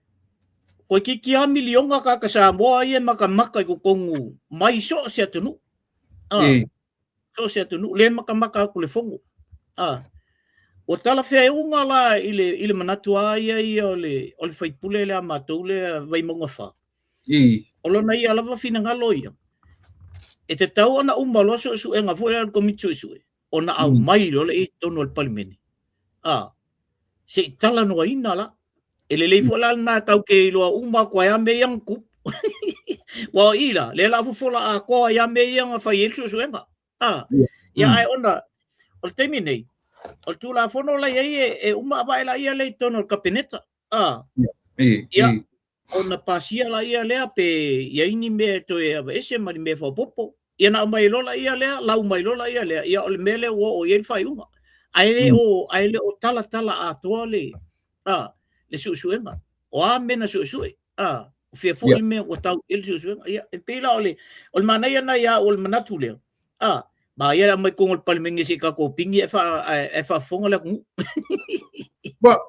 Toeitiiti lava miliona tagata Samoa ia e matamata i totonu mai so o se atunuu. Ah. So o se atunuu, le matamata atu le fono. Ah. Ua talafeauga la i le, i le manatu a ia ia o le, o le faipule lea a matou lea Vaimauga 4. I. O lona ia lava finagalo ia, e tatau ona uma loa suesuega foi lea a le Komiti Suesue, ona aumai loa lea i totonu o le Palemene. Ah. Se i talanoaina la. E lelei foi la lena tatou te iloa uma atu ai lava mea ia na tupu. Aua o i la, lea o le a fofola atoa ai lava mea ia na fai ai le suesuega. A, ia ae ona, o le taimi nei, o le Tulafono la i ai e, e uma avae laia lea i totonu o le Kapeneta. A, ia, ona pasia laia lea pe i ai ni mea e toe aveese ma ni mea faaopoopo. Ia na aumai loa laia lea, lau mai loa laia lea, ia o le mea lea ua oo i ai le faaiuga. Ae le o, ae le o talatala atoa le, a, le suesuega. O a mea na suesue, a, o fea foi le mea ua tau i ai le suesuega. Ia, e pei la o le, o le manaia lena ia au o le manatu lea, a, manaia le aumai i totonu o le Palemene se i tatou pigi ae faa, ae faafofoga le atunuu. Well,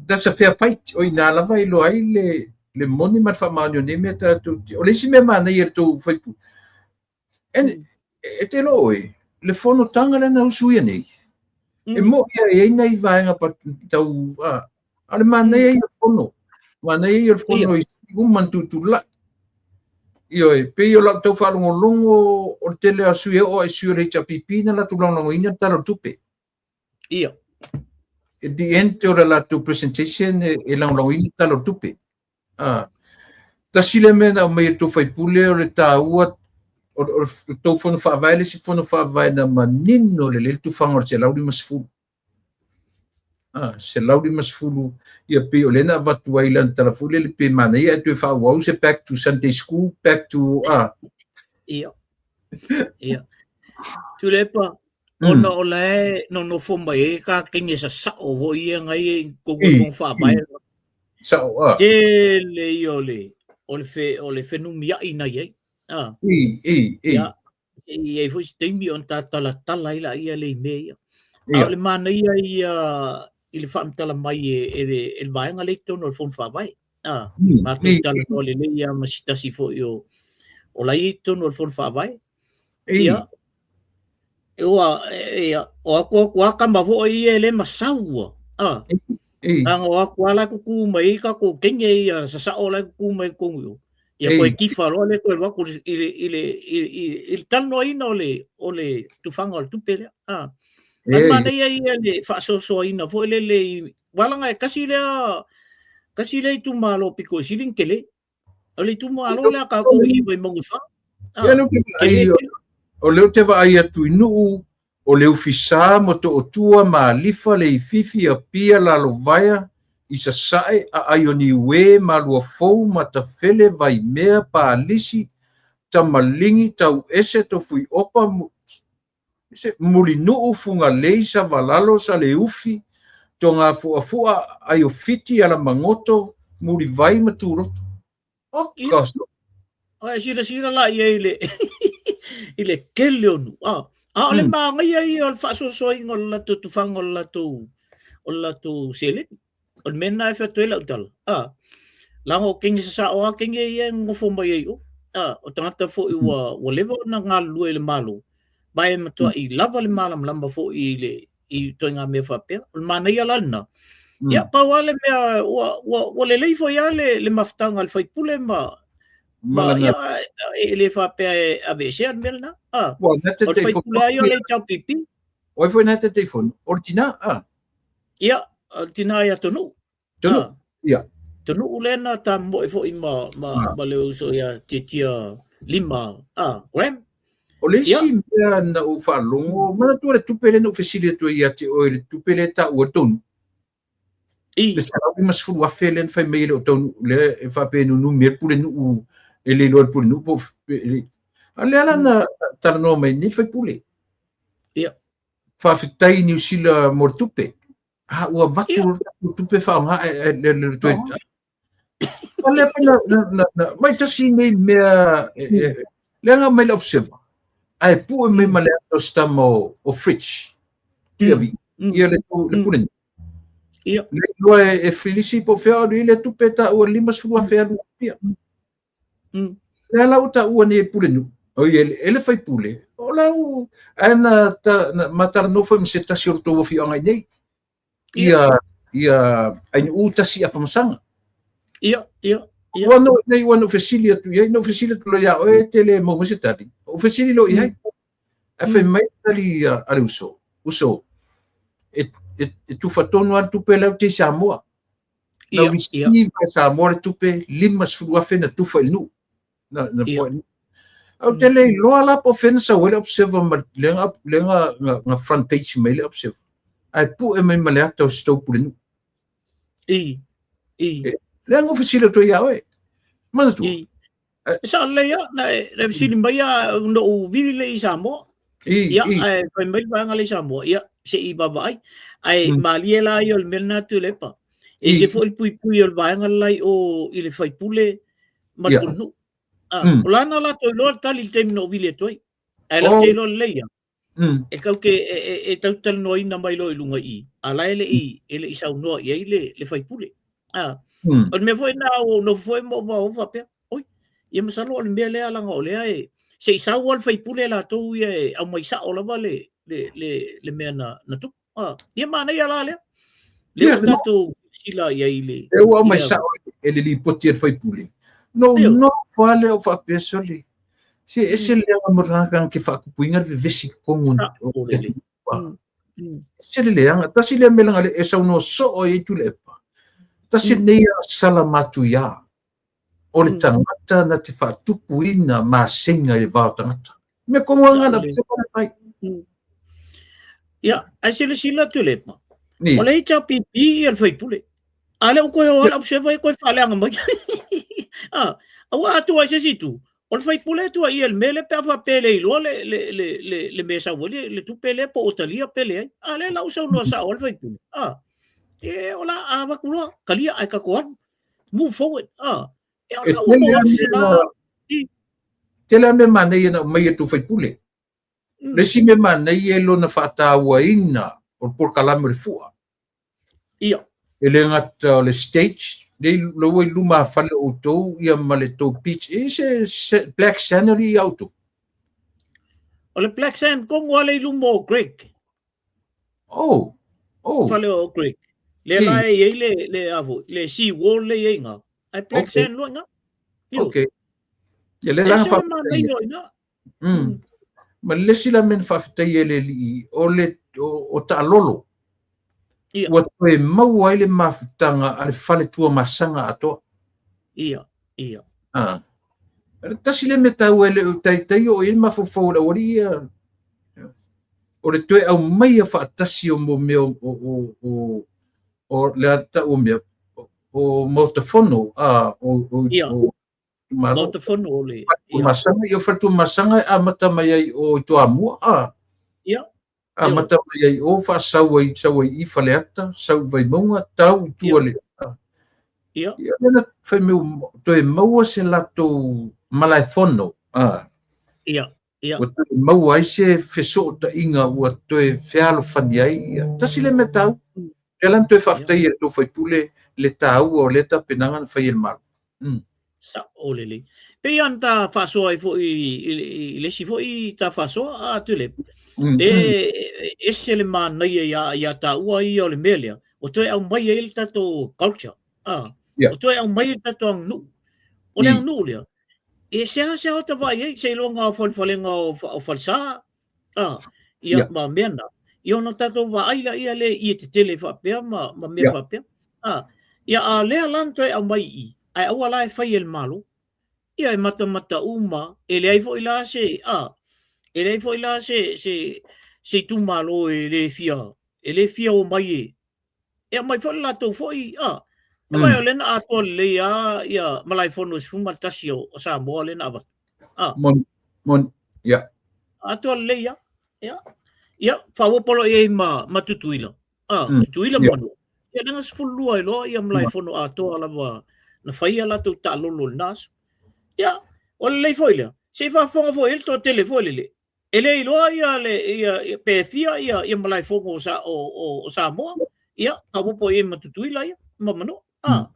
that's a fair fight. O ina lava e iloa ai le, le moni ma le faamaoni o nei mea tatou te... O le isi mea manaia i le tou faipule, and, e te iloa oe, le fonotaga lea na usuia nei, e mo'i e i ai nai vaega tau, a, a o le manaia ia o le fono, manaia ia o le fono i sui uma na tutulai. Ioe, pei o lau tau faalogologo o le tele o sui e oo i sui o le HRPP na latou lagolagoina le Tala o le Tupe. Ia. At the end o le latou presentation e lagolagoina le Tala o le Tupe. Ah, tasi le mea na aumai e tou faipule o le taua o le tou fono faavae le isi fono faavae na manino lelei le tufaga o le 150. Ah, 150 ia pei o lea na avatu ai lana tala foi lele pe manaia ae toe faaauau se back to Sunday school, back to ah. Ia. Ia. Tuilaepa, ona o la e nonofo mai ai ka kenge sasao foi ia ngai e i totonu o le fono faavae. Sao a. Tele ia o le o le fe o le fenumiai na i ai. Ah. I i i. Ia, se i ai foi se taimi ona ta talatala ai laia le i mea ia. A o le manaia ia i le faamatala mai e e le e le vaega lea i totonu o le fono faavae. Ah, matou talanoa lelei ia ma se tasi foi o o la i totonu o le fono faavae. Ia, ua ia, o aku aku a kama foi ia e le masau ua. Ah. Anga o aku ala kuku mai i ka ko kenge ia sasao la kuku mai kongu yo. Ia koe kifa loa le koe loa i le i le i i i le talanoaina o le o le tufaga o le tupe lea. Ah. Ae manaia ia le faasoasoaina foi lele i walaga e kasi lea kasi lea itumalo pito i sili ona tele. O le itumalo lea a tatou i Vaimauga 4. Ia lea ou te vaai, o lea ou te vaai atu i Nuu, o Leufisa, Motootua, Malifa, Leififi, Apia, Lalovaea, i Sasae, Aai o Niue, Maluafou, Matafele, Vaimea, Palisi, Tamaligi, Tauese, Tofuiopa, Mulinuu, Fugalei, Savalalo, Saleufi, Togafuafua, Aiofiti, Alamagoto, Mulivai ma Turoto. Oh, gosh. Ai silasila la i ai i le i le tele o nuu. Ah, a o le manaia ia o le faasoasoaina o le latou tufaga o le latou o le latou seleni. O le mea lena e fai atu ai lau tala. Ah, leaga o kenge sasao lava kenge ia e nonofo mai ai i o. Ah, o tagata foi ua ua leva ona galulue i le Malo, ma e matuai lava le malamalama foi i le i ituaiga mea faapea. O le manaia la lena. Ia, pau lava le mea, ua, ua, ua lelei foi lava le, le mafutaga a le faipule ma, ma ia, e le faapea e aveesea le mea lena. Ah, Ua, na o le faipule lava ia o le HRPP. O ai foi na Taitaifono? O le tina, ah. Ia, o le tina ia Tonuu. Tonuu, ah. Ia. Tonuu lea na tamoe foi ma, ma, ah. ma le uso ia Tiatia Lima, ah, Graham. O le isi mea na ou faalogo, manatua le tupe lea na ou fesili atu ai ia te oe, le tupe lea e taua le Tonuu. I. Le 150,000 lea na fai mai e le o Taunuu, lea e faapea e nunumi ai le pulenuu, e le iloa e le pulenuu po o... A lea la na talanoa mai nei le faipule. Ia. Faafetai Niu Sila mo le tupe. A ua avatu le tatou tupe faaaoga e le toe... O lea pe na mai tasi nei mea lea na aumai le Observer ae pue mai ma le ata o se tama o Fritsch. Tuiavi. Ia le pule nei. Ia. Le iloa e Filisi po o fea o alu i ai le tupe e taua le 50,000 alu i Apia. Lea la ua taua nei e Pulenuu, oi e le faipule, o lau, ae na, ta, na ma talanoa foi ma se tasi o le tou afioaga i nei. Ia, ia Ainuu tasi Afamasaga. Ia, ia, ia. Ua no, nei ua no fesili atu i ai, no fesili atu loa ia oe e te le maua mai se tali. O fesili loa i ai. Ae fai mai le tali a le uso, uso, e, e, e tufa tonu lava le tupe lea ou te i Samoa. Na receive e Samoa le tupe 50,000 na tufa i le nuu. Na, na yeah. Au te le iloa la po o fea na sau ai le Observer ma lea na, lea na, na, na front page mai le Observer. Ae pue mai ma le ata o se tou pulenuu. I, i. E, lea na ou fesili atu ai ia oe. Manatua. I. E sao lelei lava, na e fesili mai lava ona ou vili lea i Samoa. I, Ia, i. ae fai mai le vaega lea i Samoa, ia, se i vaavaai. Ae malie la ia o le mea lena Tuilaepa. E ese foi le puipui o le vaega le la i o i le faipule ma le pulenuu. Ah, o lana latou iloa le tali i le taimi na ou vili atu ai. Ae latou te iloa lelei lava. E tau te e, e, e tau talanoaina mai loa i luga i i, a la e le i e le i saunoa i ai le le faipule. Ah, o le mea foi lena ua ou nofo foi ma ou mafaufau faapea, oi, ia masalo o le mea lea leaga o lea e se i sau lava le faipule latou ia e aumai sao lava le le le le mea na na tupu. Ah, ia manaia la lea. Lea ua tatou silasila i ai i le Lea ua aumai sao e le lipoti a le faipule. Na ou nofo lava lea ou faapea, sole, se ese le leaga mo le tagata na te faatupuina le vevesi i totonu o le atunuu. Ese le leaga. Tasi lea mea leaga e saunoa soo ai Tuilaepa. Tasi lenei agasala matuia o le tagata na te faatupuina masega i le va o tagata. Mea tonu lava na fai. Ia, ae silasila Tuilaepa, o le HRPP ia le faipule. A lea ua toe o lava le Observer ia toe faaleaga mai. Ah, aua a tuu ai se isi itu, o le faipule e tuuaia i le mea lea pe a faapea e le iloa le, le, le, le, le mea e sau ai le, le tupe lea po ua talia pe leai. A lea la ua saunoa sao lava le faipule. Ah, e o la a avatu loa, talia ae tatou alu. Move forward. Ah, e o la ua maua atu se la. Tele lava mea manaia na aumai e tou faipule. Le isi mea manaia e lona faatauaina o le polokalame o le fua. Ia. E le gata o le stage, lea ua i luma fale o outou ia ma le tou beach. E i se black sand o ia outou? O le black sand tonu lava lea i luma o Greg. Oh, oh. Fale o Greg. Lea la e i ai le, le, a foi, le sea wall lea i ai i ina. Ai black sand loa i ina. Okay. Ia le la fa. Ma le isi la mea na faafetaia e le alii, o le o taalolo. Ia. Ua toe maua ai le mafutaga a le fale Tuamasaga atoa. Ia, ia. Ah. Tasi lea mea taua e le o taitai oo i ai le mafaufau o le aualii ia. O le toe aumaia faatasi o mo mea o o o o le a tau o mea o Maota Fono a o o Ia. o Malo. Maota Fono o le Tuamasaga, ia fale Tuamasaga e amata mai ai o i Toamua a. Ia. Amata mai ai o faasau ai sau ai i Faleata, sau i Vaimauga, tau i tua le. Ia. Ia lea na fai mai toe maua se latou malaefono a. Ia. Ia. Ua toe maua ai se fesootaiga ua toe fealofani ai ia. Tasi lea mea taua. Lea la na toe faafetai e le tou faipule le taua o lea tapenaga na fai e le Malo. Sao lelei. Pei lava ona ta faasoa ai foi i le isi foi ta faasoa a Tuilaepa. E ese le manaia ia ia taua ia o le mea lea, ua toe aumai ai le tatou culture. A, ua toe aumai ai le tatou aganuu. O le aganuu lea, e seasea ota vaai ai, seiloga o falefalega o falesa, a, ia ma mea na. Ia ona tatou vaai laia lea i ie tetele faapea ma, ma mea faapea. A, ia a lea la na toe aumai i i, ae aua la e fai e le Malo. Ia e matamata uma, e leai foi la se, a, e leai foi la se, se, se itumalo e le fia, e le fia omai e, e aumai foi le latou foi, a, e vai o lea na atoa lelei lava ia Malaefono e 11 o Samoa lea na avatu. A. Moni, moni, ia. Atoa lelei lava, ia. Ia, faaopoopo loa i ai ma, ma Tutuila. A, Tutuila ma Manua. Ia, leaga 12 ai loa ia Malaefono atoa lava na fai a latou taalolo i lena aso. Ia, o lelei foi lea, se i faafofoga foi i ai le toatele foi lele, E le iloa ia le ia pe fia ia ia Malaefono o sa o o Samoa. Ia, faaopoopo i ai ma Tutuila ia ma Manua. Ah.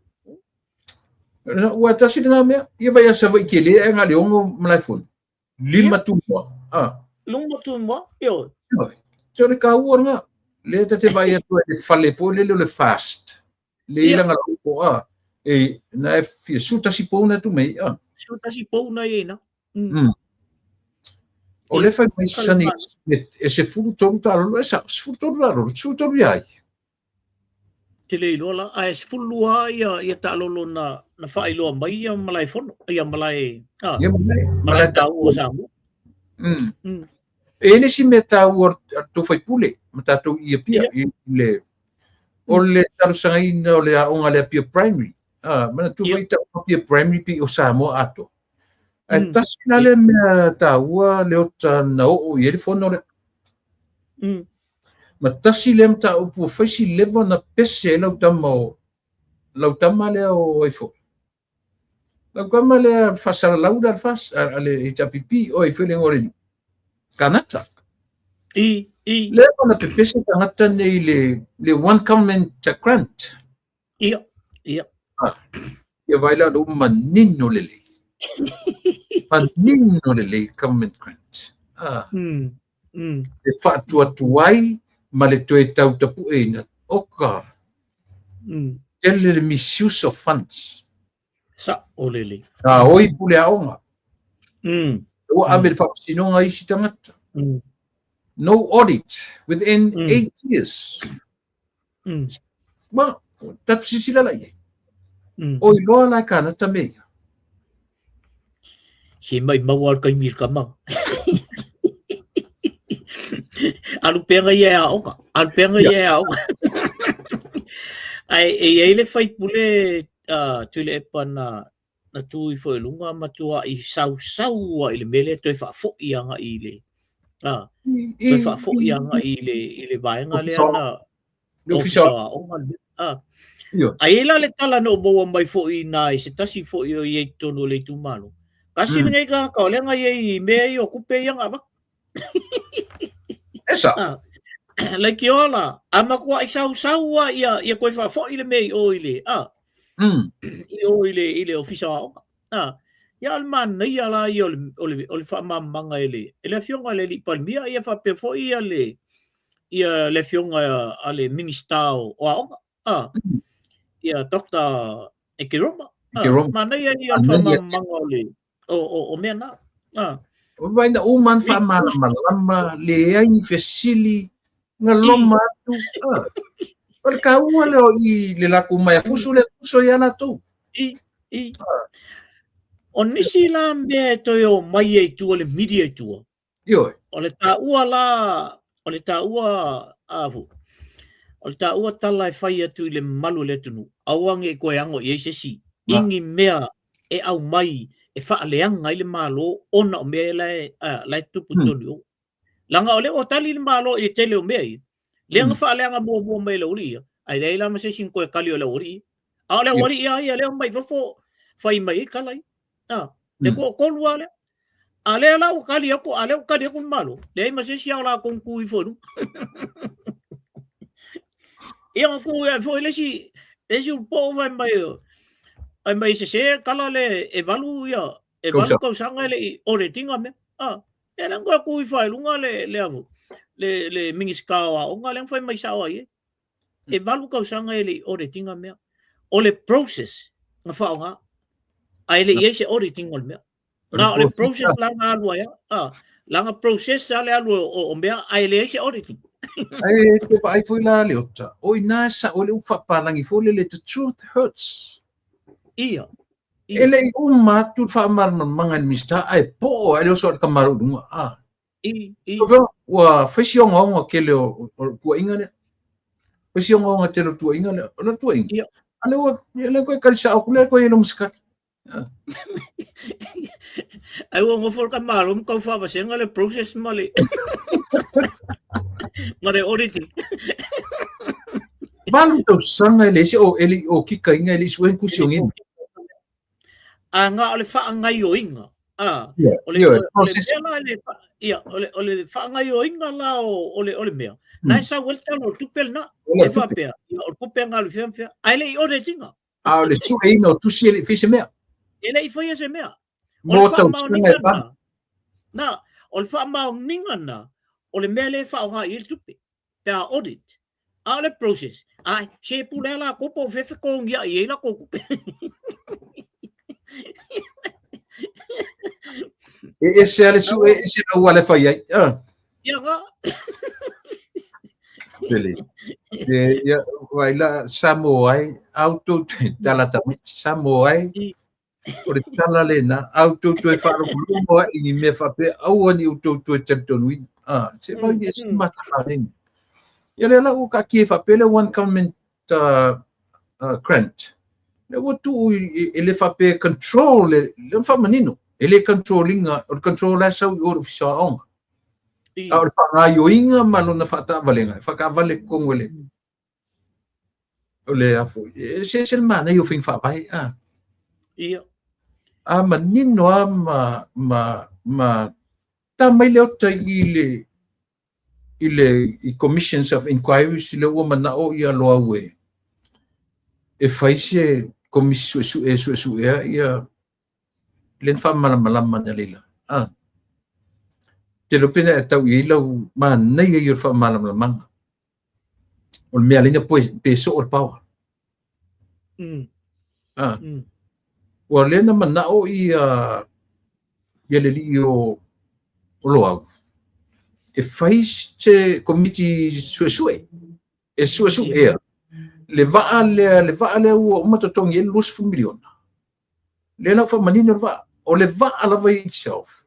Ua tasi lena mea. Ia vai a Savaii tele ae na o le 6 Malaefono. Lima Tumua. Ah. Lima Tumua, ioe. Ioe. So le taua lena. Lea ta te vaai atu ai i le fale foi lele o le fast. Le Ia. ilanga laupo a. E na e fia 11 pou na tuu mai ai. 11 pou na i ai na. O lea fai mai Sunny Smith e 13 taalolo, e sao, 13 taalolo, 13 ia ai. Te le iloa la, ae 12 lava ia, ia taalolo na, na faailoa mai ia Malaefono, ia malae, ah, Ia malae, malae taua o Samoa. E i ai le isi mea taua a le tou faipule ma tatou i Apia, i le, o le talosagaina o le aoga a le Apia Primary. Ah, manatua foi tau Apia Primary pei o Samoa atoa. Ae tasi la lea mea taua Leota na oo i ai le fono lea. Ma tasi lea mataupu ua fai si leva ona pese ai lau tama o lau tama lea o ai foi. Lau tama lea faasalalau lea a le FAS a le HRPP o ai foi le igoa o le alii. Kanata. I, i. Leva ona pepese tagata nei i le one government grant. Ia, ia. Ah, ia vaai la lou manino lelei. Manino lelei government grant. Ah. E faatuatuai ma le toe tau tapueina. Oka. Tele le misuse of funds. Sa'o lelei. Gaoi pule aoga. Ua ave i le faamasinoga isi tagata. No audit within 8 years. Ma, tatou silasila la i ai. O iloa la e kanata mea ia. Se maumau lava le taimi i le tama. Alu pea ia e aoga, alu pea ia e aoga. Ae e i ai le faipule uh, Tuilaepa na na tu ifo i luga ma tuai sausau ai i le mea lea toe faafoi agai i le uh, toe faafoi agai i le i le vaega lea na le Ofisa o Aoga. Ah. Ae i ai la le tala na ou maua mai foi i ina i se tasi foi o i ai i totonu o le itumalo. Tasi mm. lenei tagata o lea na i ai i mea ia o tupe ia na avatu. E sa'o. Ah. Leitioa la, a matuai sausau lava ia, ia toe faafoi le mea i o i le, ah. I o i le, i le Ofisa o Aoga. Ah. Ia o le manaia la ia o le, o le, o le faamalamalamaga e le, e le Afioga i le Alii Palemia, ia faapea foi ia le, ia le Afioga a le Minisita o Aoga, ah. Ia Dr. Ekeroma. Ah. Manaia ia o le faamalamalamaga o le, o, o, o mea na. Ah. O vai na uma na faamalamalama, leai ni fesili, na loma atu. Ah. O le taua lea o i le latou mai a fusu le fuso ia latou. I, i. Ah. O nisi la mea e toe o mai ai i tua le media i tua. Ioe. O le taua la, o le taua a fu. O le taua tala e fai atu i le mamalu o le atunuu, aua ne i toe ago i ai se isi i ni mea e aumai e faaleaga ai le Malo ona o mea la e, la e tutupu i totonu i o. Leaga o lea ua tali le Malo i le tele o mea ia, lea na faaleaga muamua mai e le aualii ia, ae leai la ma se isi na toe tali o le aualii ia. A o le aualii lava ia lea e omai i fafo fai mai ai tala ia. A, le toatolu lava lea. A lea la ua tali atu, a lea ua tali atu le Malo, leai ma se isi o latou na tu ifo i luga. Ia na tu ai foi le isi, le isi ulupo fai mai, fai mai sese tala le e valu ia, e valu tausaga e le i audit ina mea. A, ia lea na toe tu ifo lava i luga le, le avu, le, le Minisita o Aoga lea na fai mai sao ai e. E valu tausaga e le i audit ina mea. O le process na faaaoga, ae le i i ai se auditing o le mea. Na o le process la na alu ai, a, la na process a le alu o, o mea, ae leai se auditing. Ae te vaai foi la Leota, o ina e sa'o le upu faapalagi foi lele, the truth hurts. Ia. E le i uma atu le faamalamalamaga e le Minisita, ae poo ae le oso a le tamaloa i luga. A. I, i. Ua fai si ogaoga tele o le tuuaiga lea. Fai si ogaoga tele o le tuuaiga lea. O le tuuaiga. Ia. A lea ua, lea koe kali sa'o atu lea koe i lo masikati. Ai ua nofo le tamaloa ma tau faavasega le process ma le ma le auditing. Valu tausaga e leai se o e le i okikaina e le i sueina tusi o ngina. A na o le faagaoioiga. A o le o le mea la le ia o le o le faagaoioiga la o o le o le mea. Na e sau ai le tala o le tupe lena. E faapea, ia o le tupe na alu i fea ma fea. Ae le i audit ina. A o le sueina o tusi e le i faia se mea. E le i faia se mea. O le faamaoniga na, na, o le faamaoniga na, o le mea lea e faaaoga i ai le tupe, pe a audit. A o le process, a se pule a latou po o fea e fetogiai ai latou tupe. E ese a le sue, e ese le auala e fai ai. Ah. Ia nga. Pele. E, ia, vai la, Samoa ai, au tou te tala tamaiti, Samoa ai, o le tala lena, au tou toe faalogologo ai i ni mea faapea, aua ne i outou toe talitonuina. Ah, se vai ni e si matala leni. Ia lea la ua taatia faapea le one government grant. Lea ua tuu e le faapea e control le, le faamanino. E le control ina, o le control la e sau i o i le Ofisa o Aoga. A o le faagaoioiga ma lona faataavalega, e faataavale i totonu e le, o le a foi, e eseese le manaia o faiga faavae. A. Ia. A manino lava ma, ma, ma ta mai le ota i le, i le i Commissions of Inquiries lea ua manao ia Loau e e fai se komisi suesue e suesuea ia le na faamalamalama na leila. Ah. Te iloa pe na e tau i ai lau manaia ia o le faamalamalamaga. O le mea lea na pe soo le power. Ah. Ua lea na manao ia ia le alii o Loau e fai se komiti suesue e suesuea le vaa lea, le vaa lea ua uma totogi ai le 20 miliona. Lea la ua faamanino le vaa. O le vaa lava ia itself,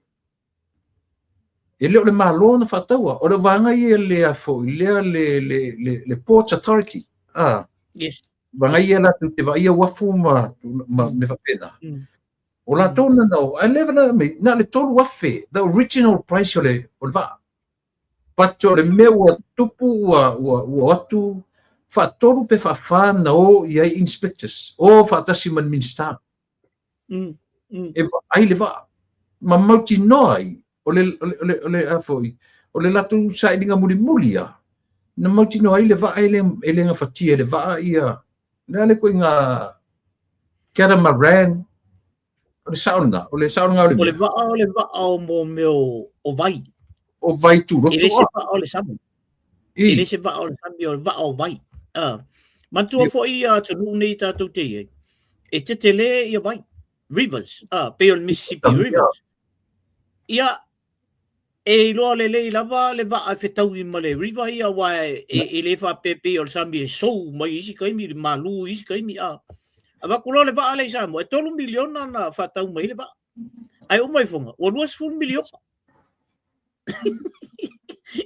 e le o le Malo na faataua, o le vaega ia lea foi, lea le Ports Authority. Yes. Vaega ia latou te vaaia uafu ma mea faapena. O latou na nao, ae lea na mai, na o le 3,000, the original price o le vaa. But o le mea ua tupu ua atu faatolu pe faafa na o i ai inspectors, o faatasi ma le Minista. E vaai le vaa. Ma mautinoa ai, o le a foi, o le latou sailiga mulimuli a, na mautinoa ai le vaa e le gafatia e le vaa ia, le a le ituaiga catamaran, o le sao lena, o le sao lena o le mea. O le vaa, o le vaa o mo mea o vai. O vai tuloto. E le se vaa o le sami. E le se vaa o le sami, o le vaa o vai. Manatua foi ia atunuu nei tatou te i ai, e tetele ia vai, rivers, pei o le Mississippi Rivers. Ia, e iloa lelei lava le vaa e fetaui ma le river ia, aua e le faapea pei o le sami e sou mai isi taimi, le malu isi taimi. Avatu loa le vaa lea i Samoa, e 3 miliona na faatau mai le vaa. Ae uma ifoga, ua 20 miliona.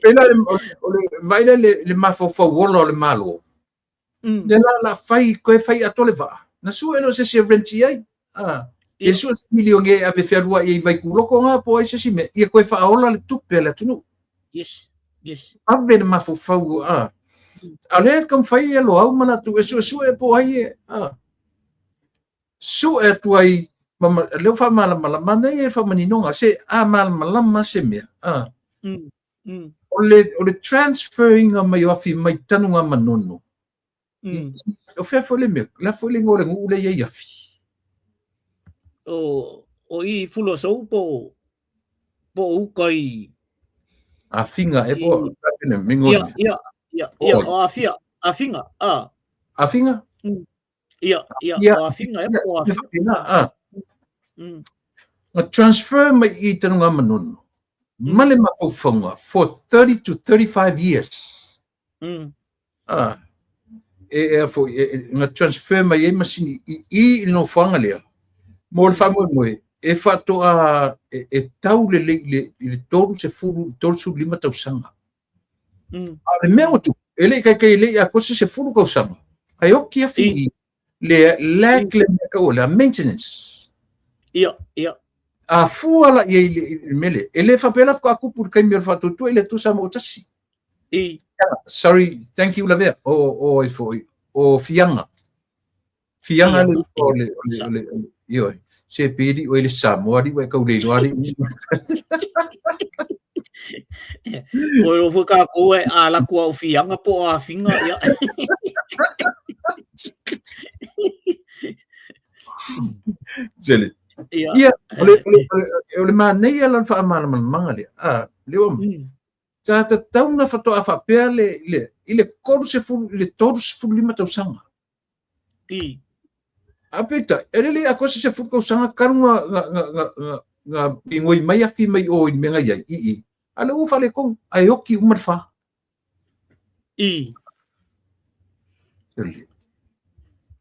Pei la o le vai lea le mafaufau ola o le Malo. Le la fai, koe fai atoa le vaa. Na sue lea o se isi e rent i ai. E sue se milioni e ave fealuai i Vaituloko ngā po ai se isi mea. Ia koe whaola le tupe a le atunuu. Yes, yes. Ave le mafaufau. A lea taumafai e Loau ma latou e suesue po ai e. Sue atu ai, lea ua faamalamalama nei e faamaninoga, se a malamalama se mea. O le transferinga mai o afi mai Tanugamanono. O fea foi le mea, la foi le igoa o le nuu lea i ai afi. O i Fuluasou po uka i Afinga e po mingo. Ia, ia, ia, ia, o Afia, Afinga, a. Afinga? Ia, ia, o Afinga e po Afinga. Na transfer mai i Tanugamanono. Ma le mafaufauga for 30 to 35 years. E foi na transfer mai ai masini i le nofoaga lea. Mo le faamoemoe e faatoa e tau lelei i le 35 tausaga. A o le mea ua tupu, e le i kaikai e le i atoa se 10 tausaga. Ae oki afi i le lack le mea taua lea, maintenance. Ia, ia. A fua la i ai le mea lea, e le faapea la faatoa tupu i le taimi o le faatuatua i le Atua Samoa tasi. Sorry, thank you Lavea. O ai foi, o Fiaga. Fiaga le o le o le ioe. Se pili o le Samoa li e kau le iloa li. O lo foi kākou e a laku au Fiaga po o Afiga, ia. Sele. Ia, o le manaia la le faamalamalamaga lea. Le ua sa tatau na faatoa faapea le i le 30 i le 35 tausaga. A peitai, e lelei atoa se 10 tausaga talu na migoi mai afi mai o i le mea na i ai, i. A lea ua faaletonu, ae oti uma le fa. E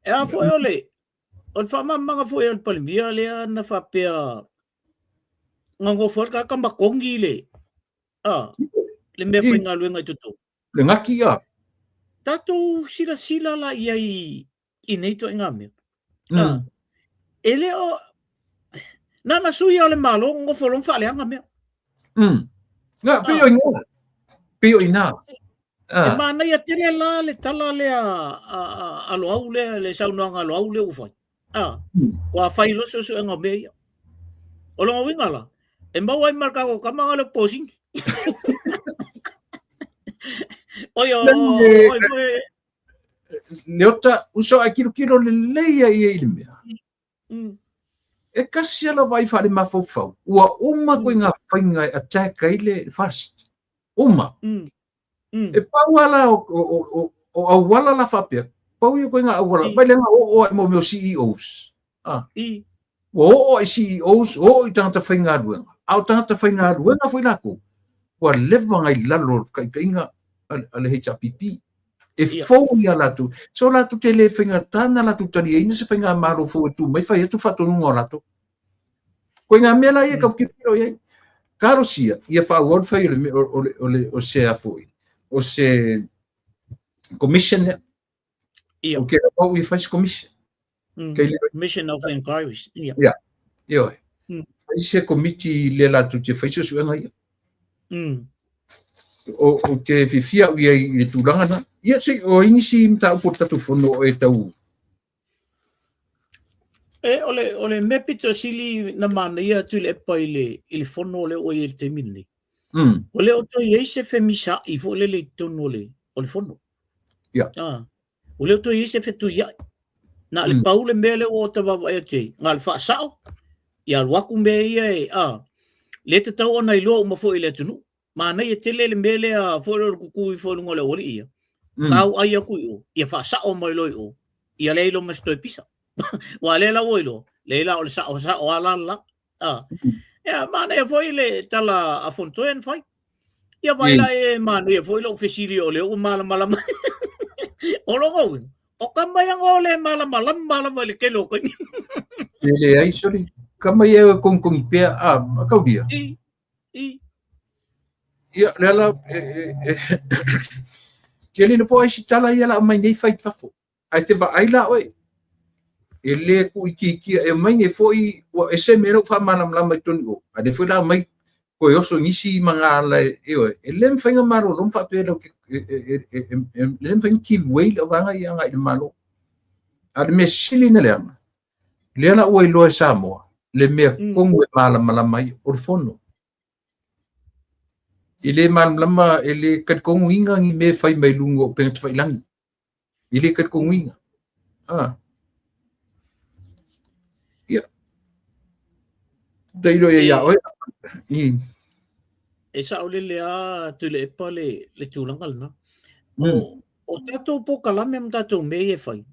a foi o le faamamaga foi a le Palemia lea na faapea na nofo ai le tagata ma togi le le mea faigaluega i totonu. Le gaki ia. Tatou silasila la i ai i nei ituaiga mea. E le o na na sui o le Malo nofo loa ma faaleaga mea. Na pei o ina. Pei o ina. E manaia tele la le tala lea a Loau lea, le saunoaga a Loau lea ua fai. Kua fai loa suesuega o mea ia. O lona uiga la, e maua ai ma le tatou tama na le posini. Oi o oi foi. Leota, uso ai kilokilo lelei ai ia i le mea. E kasi ala vaai faale-mafaufau. Ua uma koe ngā whainga e attack ai le fast. Uma. E pau ala o auala la faapea. Pau ia koe ngā auala. Mai le ngā o o ai mo mea o CEOs. Ua oo i CEOs, ua oo i tagata faigaluega, a o tagata faigaluega foi latou, ua leva ona i lalo o le taitaiga a le HRPP. E fou ia latou. So latou te le faigata na latou taliaina se faigamalo fou e tu mai fai atu faatonuga o latou. Ko ngā mea la ia kau tilotilo i ai. Talosia, ia faaauau le fai o le, o le, o le, o se a foi, o se commission lea. Ia. O ke au i fai se commission. Kei le Commission of Inquiries. Ia. Ia. Ioe. Fai se komiti le latou te fai suesuega ia. O te fiafia au i ai i le tulaga na. Ia, se, o ai nisi mataupu o le tatou fono o e tau E, o le mea pito sili na manaia atu i le epa i le fono lea ua i ai i le taimi lenei. O le o toe i ai se femisa'i foi lele i totonu o le fono. Ia. Ah, o le o toe i ai se fetuia'i. Na le pau le mea lea ua ota vaavaai atu ai, na o le faasao, ia alu atu mea ia e, ah, le tatau ona iloa uma foi i le atunuu. Manaia tele le mea lea foi o le tutu ifo i luga o le aualii ia. Tau ai atu i o, ia faasao mai loa i o, ia leai loa ma se toe pisa. Ua lea la ua iloa, leai la o le sao sao a la la. Ah. Ia manaia foi le tala a Fonotoe na fai. Ia vai la e manaia foi lou fesili o lea ua malamalama. O lona uiga, o tama ia o le malamalama lava i le tele o taimi. E leai, sorry. Kama ia e kongkongi pea, a, kaulia. I, i. Ia, le ala, ke le po ai si tala ia la mai nei fai fafo. Ai te vaai la oe. E le tuuitiitia e mai nei foi ua ese mea lea ua faamalamalama i totonu i o. A lea foi la aumai toe oso i nisi magala e oe. E le mafai ona malolo ma faapea lau te e le mafai ona give way le vaega ia agai i le Malo. A o le mea sili ona leaga, lea la ua iloa e Samoa le mea tonu e malamalama ai o le Fono. E le malamalama, e le talitonuina ni mea e fai mai luga o upega tafailagi. E le talitonuina. Ah. Ia. Tailo ia ia oe. I. E saolele lava Tuilaepa le tulaga lena. O tatou polokalame ma tatou mea ia e fai,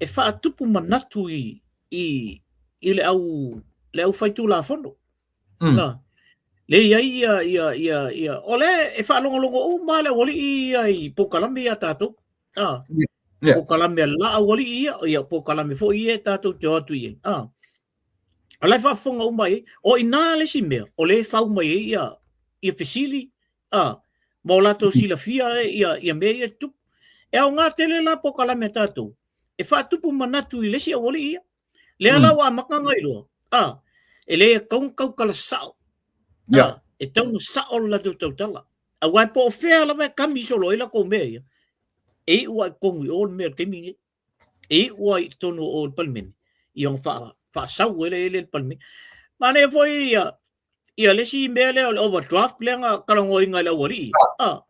e faatupu manatu i le au faitulafono. Na. Le i ai ia ia ia ia o le e faalogologo uma le aualii ia i polokalame ia a tatou. Ah. Polokalame a la aualii ia, ia polokalame foi ia e tatou te o atu i ai. Ah. O la e faafofoga uma i ai. O i ina le isi mea, o lea e fau mai ai ia fesili, ah, ma o latou silafia ia mea ia e tutupu. E aoga tele la polokalame a tatou, e faatupu manatu i le isi aualii ia. Lea la ua amata ona iloa, ah, e le tatau ona tautala sao. Ah, e tatau ona sao le latou tautala. Aua e po o fea lava e kami solo ai latou mea ia, e iu lava i totonu i o le mea o le taimi lenei. E iu lava i totonu o le Palemene, ia ona faasau ai lea i le Palemene. Manaia foi ia le isi mea lea o le overdraft lea na talanoaina e le aualii. Ah.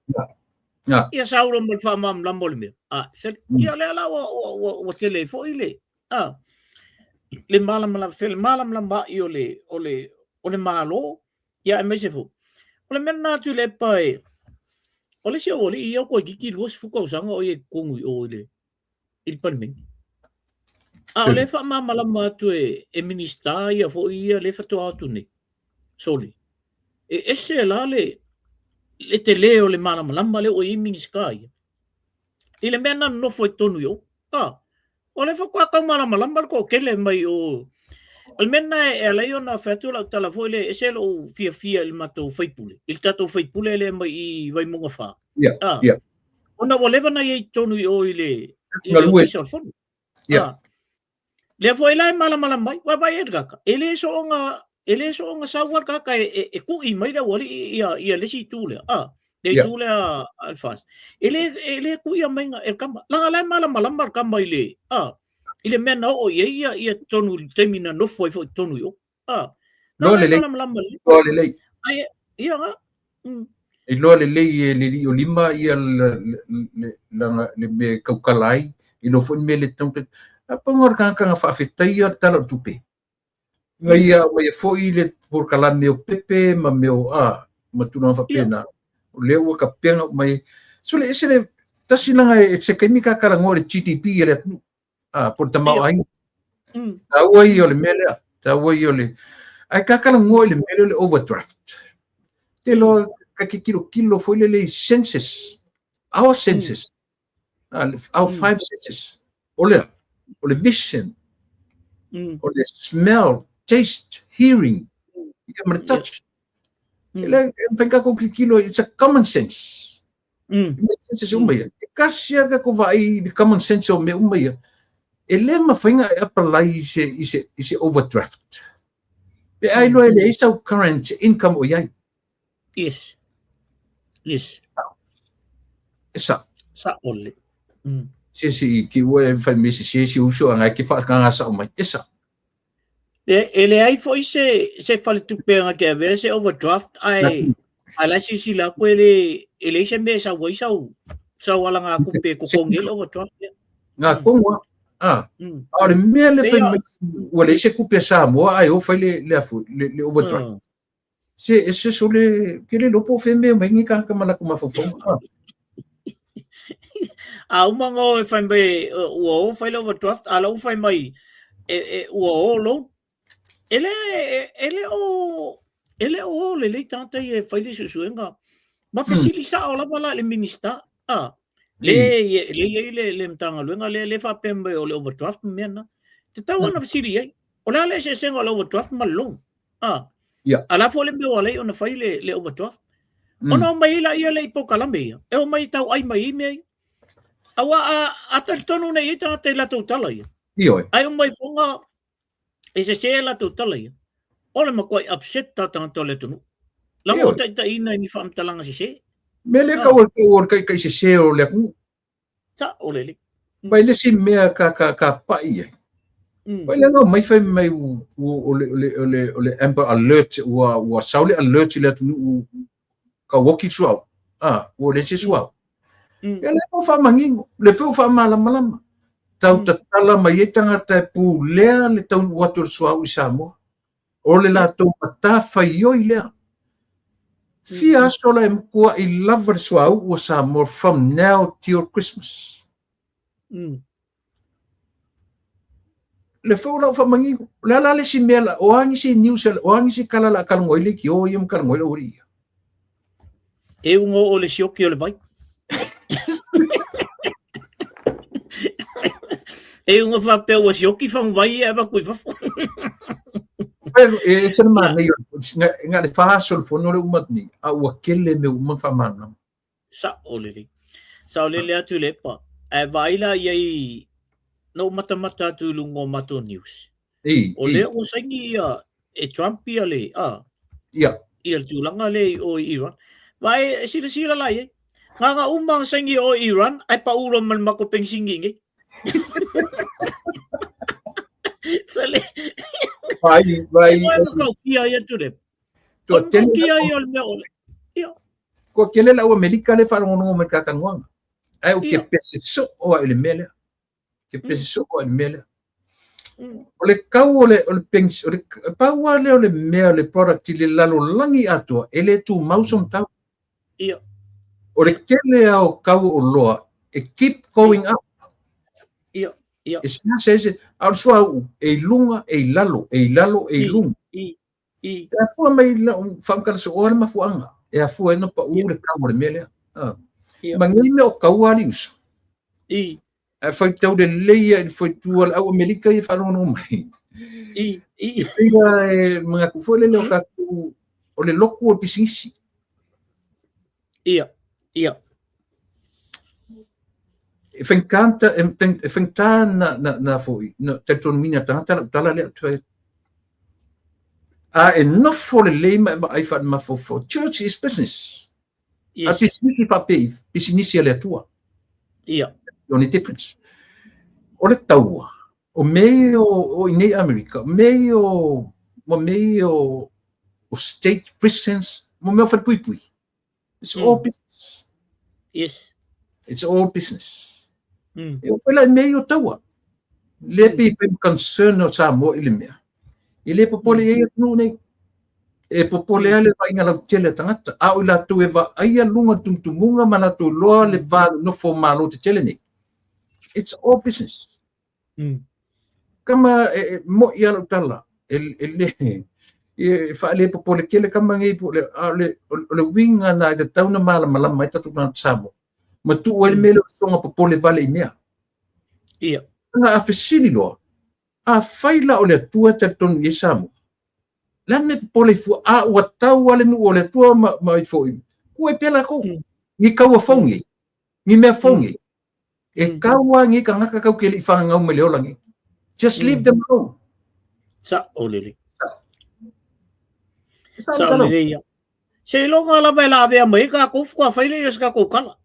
Ia sau loa ma le faamalamalama o le mea. Ah, ia lea la ua tele ai foi le ah, le malamalama, le malamalamaai o le Malo, ia aemaise foi. O le mea lena Tuilaepa e, o le isi aualii ia toeitiiti 20 tausaga o ia i totonu i o i le Palemene. A o lea e faamalamalama atu e Minisita ia foi ia lea faatoa atu nei, sole, e ese la le tele o le malamalama lea ua i ai Minisita ia, i le mea na nonofo ai totonu i o. A, o lea faatoa tau malamalama le toatele mai o. O le mea lena e ala ai ona fai atu lau tala foi lea, e ese lou fiafia i le matou faipule, i le tatou faipule lea mai i Vaimauga 4. Yeah, yeah. Ona ua leva ona i ai i totonu i o i le Ofisa o le Fono. Yeah. Lea foi la e malamalama mai, vaavaai i ai le tagata, e le soona sau lava le tagata e tui mai le aualii ia le isi itu lea, le itu lea a le FAST. E le tuia mai e le tama. Leaga la e malamalama le tama i le mea na oo i ai ia totonu i le taimi na nofo ai foi i totonu i o. Loa Leaga e lelei. malamalama lelei. Loa lelei. Ai, ia nga. Iloa lelei e le alii o lima ia le mea e tautala ai, iloa foi le mea le tatau. A pau o le tagata na faafetaia le Tala o le Tupe. Na ia aumaia foi le polokalame o pepe ma mea o a ma tulaga faapena. O lea ua tapena uma ai. So le ese le tasi langa e se taimi ka talanoa i le GDP a le atunuu. A po o le tamaoaiga. Taua ia o le mea lea. Taua ia o le ae ka talanoa i le mea lea o le overdraft. Te loa ka te tilotilo foi lele i senses, our senses, our five senses. O le a? O le vision, o le smell, taste, hearing, ia ma le touch. E le e mafai ona tatou tilotilo, it's a common sense. Senses uma ia. E tasi lava tatou vaai i le common sense o mea uma ia. E le mafai ona e apply i se, i se, i se overdraft. Pe a iloa e leai sau current income o i ai. Yes. Yes. E sao. Sao le. Se se ki ua e fai me se se se uso anga ke whaakanga sao mai. E sao. E leai foi se faletupe na te avea se overdraft ae ae la e silasila atu e le e leai se mea e sau ai sau sau alagatupe e totogi ai le overdraft ia. Ngā kongoa. Ah. A o le mea le fai mai ua leai se tupe a Samoa ae o fai le le afu le, le overdraft. Se e se so le ke le lopo fe mea mai ni kāka ma laku mafaufauga. A uma ona o e fai mai ua o fai le overdraft, a la ua fai mai e, e, ua o loan. E le, e le o, e le o o lelei tagata ia e fai le suesuega. Ma fesili sao lava la i le Minista, a, le, le i ai le, le Matagaluega lea, le faapea mai o le overdraft ma mea na. Tatau ona fesili i ai. O le a le eseesega o le overdraft ma le loan? A, yeah. A la foi le mea ua ala ai ona fai le, le overdraft. Ona o mai ai laia le i polokalame ia. E o mai tau ai mai i mea ia. Aua a, a talitonu nei ai tagata i latou tala ia. Ioe. Ai o mai fonga e sese e latou tala ia. O le matuai upset ta tagata o le atunuu. Lava o taitaiina i ni faamatalaga sese. Mea lea kau o le taitai sese o le atunuu. Sao lelei. Mai le isi mea ka, ka, ka pa'i ai. Mai le no mai fai mai u, u, o le, o le, o le, o le Amber Alert, ua, ua sau le alert i le atunuu ka woki suau. Ah, ua le se suau. Ia le po whamangingo, le feu whamalamalama. Tau tatala mai ai tangata e pulea le taunuu atu o le suauu i Samoa. O le latou matafaioi lea. Fia aso la e matua'i lava le suauu o Samoa from now till Christmas. Le feu lau faamanino. O le a la le isi mea la, o a nisi news, o a nisi tala la talanoa ai leitio ia ma talanoa ai le aualii ia. E uga o le sioki o le vai. E uga faapea ua sioki faguvai ia e avatu i fafo. E ese le manaia, na o le fa aso o le fono le uma atu nei, a ua tele mea uma na faamalamalama. Sao lelei. Sao lelei atu le pa. Ae vaai la i ai, na ou matamata atu i luga o matou news. I, O lea ua saini ia e Trump ia le, a, ia. Ia le tulaga lea i o i Iran. Vaai, e silasila la i ai. Ngā uma na saini o Iran, ae pau loa ma le matou penisini i nei. Sale. Vai, vai. E matautia ia Tuilaepa. Tua O le matautia ia o le mea o le. Ia. Kua tele le au Amerika lea e faalogologo mai i le talanoaga. Ae ou te pese soo lava i le mea lea. Ke pese soo i le mea lea. O le kau o le, o le pens, o le, pau lava lea o le mea o le product i le lalolagi atoa, e le tumau sona tau. Ia. O le tele lava o kau o oloa, e keep going up. Ia, ia. E seasea ese, a o le suauu, e i luga, e i lalo, e i lalo, e i luga. I, i. E afua mai lau faamatala sooa le mafuaaga, e afua ai ona pau le kau o le mea lea. Ia. Ma nei mea o kau a alii uso. I. Ae faitau lelei ia i le faitua o le au Amerika ia e faalogologo mai. I, i. E pei la e manatu foi lele o tatou, o le lotu o le pisinisi. Ia, ia. E faigata, e faigata na, na, na foi, na talitonuina e tagata lau tala lea ou te fai atu. A e nofo lelei ma e vaai faale-mafaufau, church is business. Yes. A pisinisi faapei, pisinisi a le Atua. Ia. The only difference. O le taua, o mea ia o, o i nei Amerika, o mea ia o, mo mea ia o, o state prisons, mo mea o falepuipui. It's all business. Yes. It's all business. E oo foi la i mea ia o taua. Lea pei e fai ma concern o Samoa i le mea. E le popole i ai atunuu nei. E popole lava le vaaiga lautele a tagata. A o i latou e vaaia luga o le tumutumuga ma latou iloa le va nofo malo tetele nei. It's all business. Kama e, e, mo'i lava lau tala. E le e faalepopole tele tama nei po o le a o le uiga na e tatau ona malamalama ai tatou tagata Samoa ma tuu ai le mea lea o le soga popole vale i mea. Leaga a fesili loa, afai la o le Atua e talitonu i ai Samoa, le a le mea e popole ai fua? A ua tau lava le nuu o le Atua ma ai foi, tuu ai pea latou. Ni kaua fou nei, ni mea fou nei. E tau lava nei tagata tatou te le i fananau mai le ola nei. Just leave them alone. Sa'o lelei. Sa'o lelei ia. Seiloga lava e lavea mai ai tatou faatoa fai lea o se tatou tala.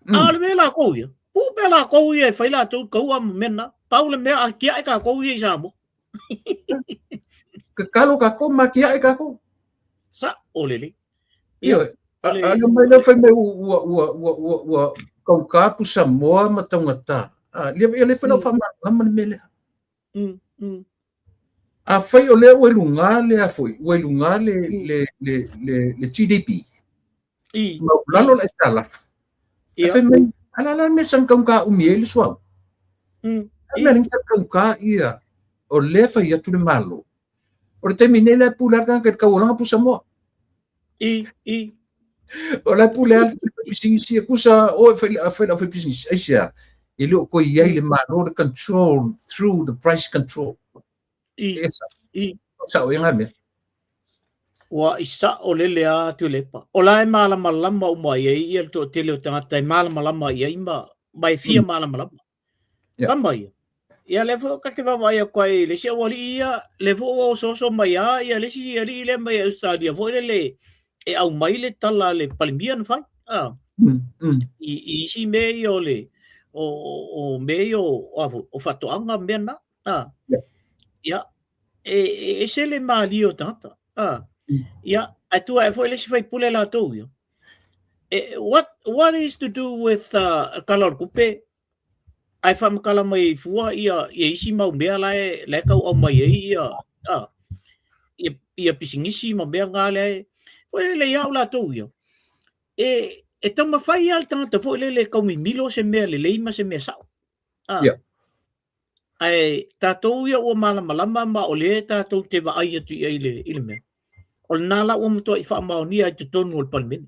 A o le mea latou ia, tuu pea latou ia e fai latou taua ma mea na. Pau le mea a tiae tatou ia i Samoa. Tatalo tatou ma tiae tatou. Sa'o lelei. Ioe. A le mai lea fai mai ua ua ua ua ua taugata pusamoa ma taugata. A ia le fai lau faamalamalama le mea lea. Afai o lea ua i luga le a foi, ua i luga le GDP. Ma ua lalo le aitalafu. Ae fai mai, a la la le mea saga taugata umi ai le suauu. A le mea lea saga taugata ia, o lea e fai atu le Malo. O le taimi nei la e pule lava le tagata i le tauolaga pusamoa. O la e pule lava le pisinisi ia. Tusa o e fai le aufaipisinisi, aisea? E le o toe i ai le Malo le control through the price control. E sao. Sao ia ngā mea. Ua i sa'o lele a Tuilaepa. O la e malamalama uma i ai ia le toatele o tagata e malamalama i ai ma e fia malamalama. Tama ia. Ia lea foi ta te vaavaai atu ai i le isi aualii ia, lea foi ua osooso mai lava ia le isi alii lea mai Ausetalia foi lele e aumai le tala a le Palemia na fai. I isi mea ia o le o mea ia o a foi, o faatoaga ma mea na. Ia, e ese le malie o tagata. Ia, ae tu ae foi le isi faipule latou ia. What is to do with tala o le tupe? Ae faamatala mai ai fua ia isi mau mea la e tau aumai ai ia pisinisi ma mea na lea e foi lele ia au latou ia. E taumafai lava le tagata foi lele e tau mimilo se mea lelei ma se mea sao. Ae tatou ia ua malamalama ma o lea tatou te vaai atu i ai i le mea. O lena la ua matuai faamaonia i totonu o le Palemene.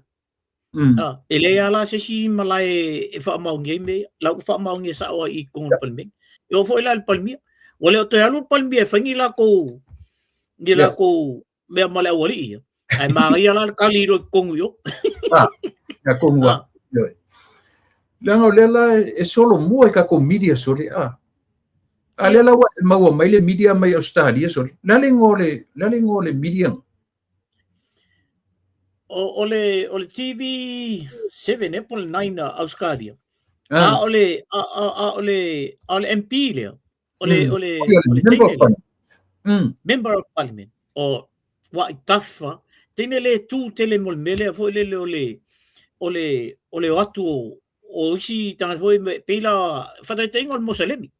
E leai lava la se isi malae e faamaonia ai mea ia. La ua faamaonia sao ai i totonu o le Palemene. E oo foi la i le Palemia. Ua le o toe alu le Palemia e fai ni latou ni latou mea ma le aualii ia. Ae manaia la le tali i totonu i o. Ia tonu lava. Leaga o lea la e solomua i tatou media sole a. A lea la ua e maua mai le media mai Ausetalia sole. Le a le igoa o le, le a le igoa o le media? O le TV 7 e po o le 9 a Ausetalia. A o le a, a, a o le a o le MP lea. O le o le o le Member of Parliament. Member of Parliament. O ua i tafa teine le tu tele mo le mea lea foi lele o le o atu o isi tagata foi pei la faataitaiga o le Moselemi.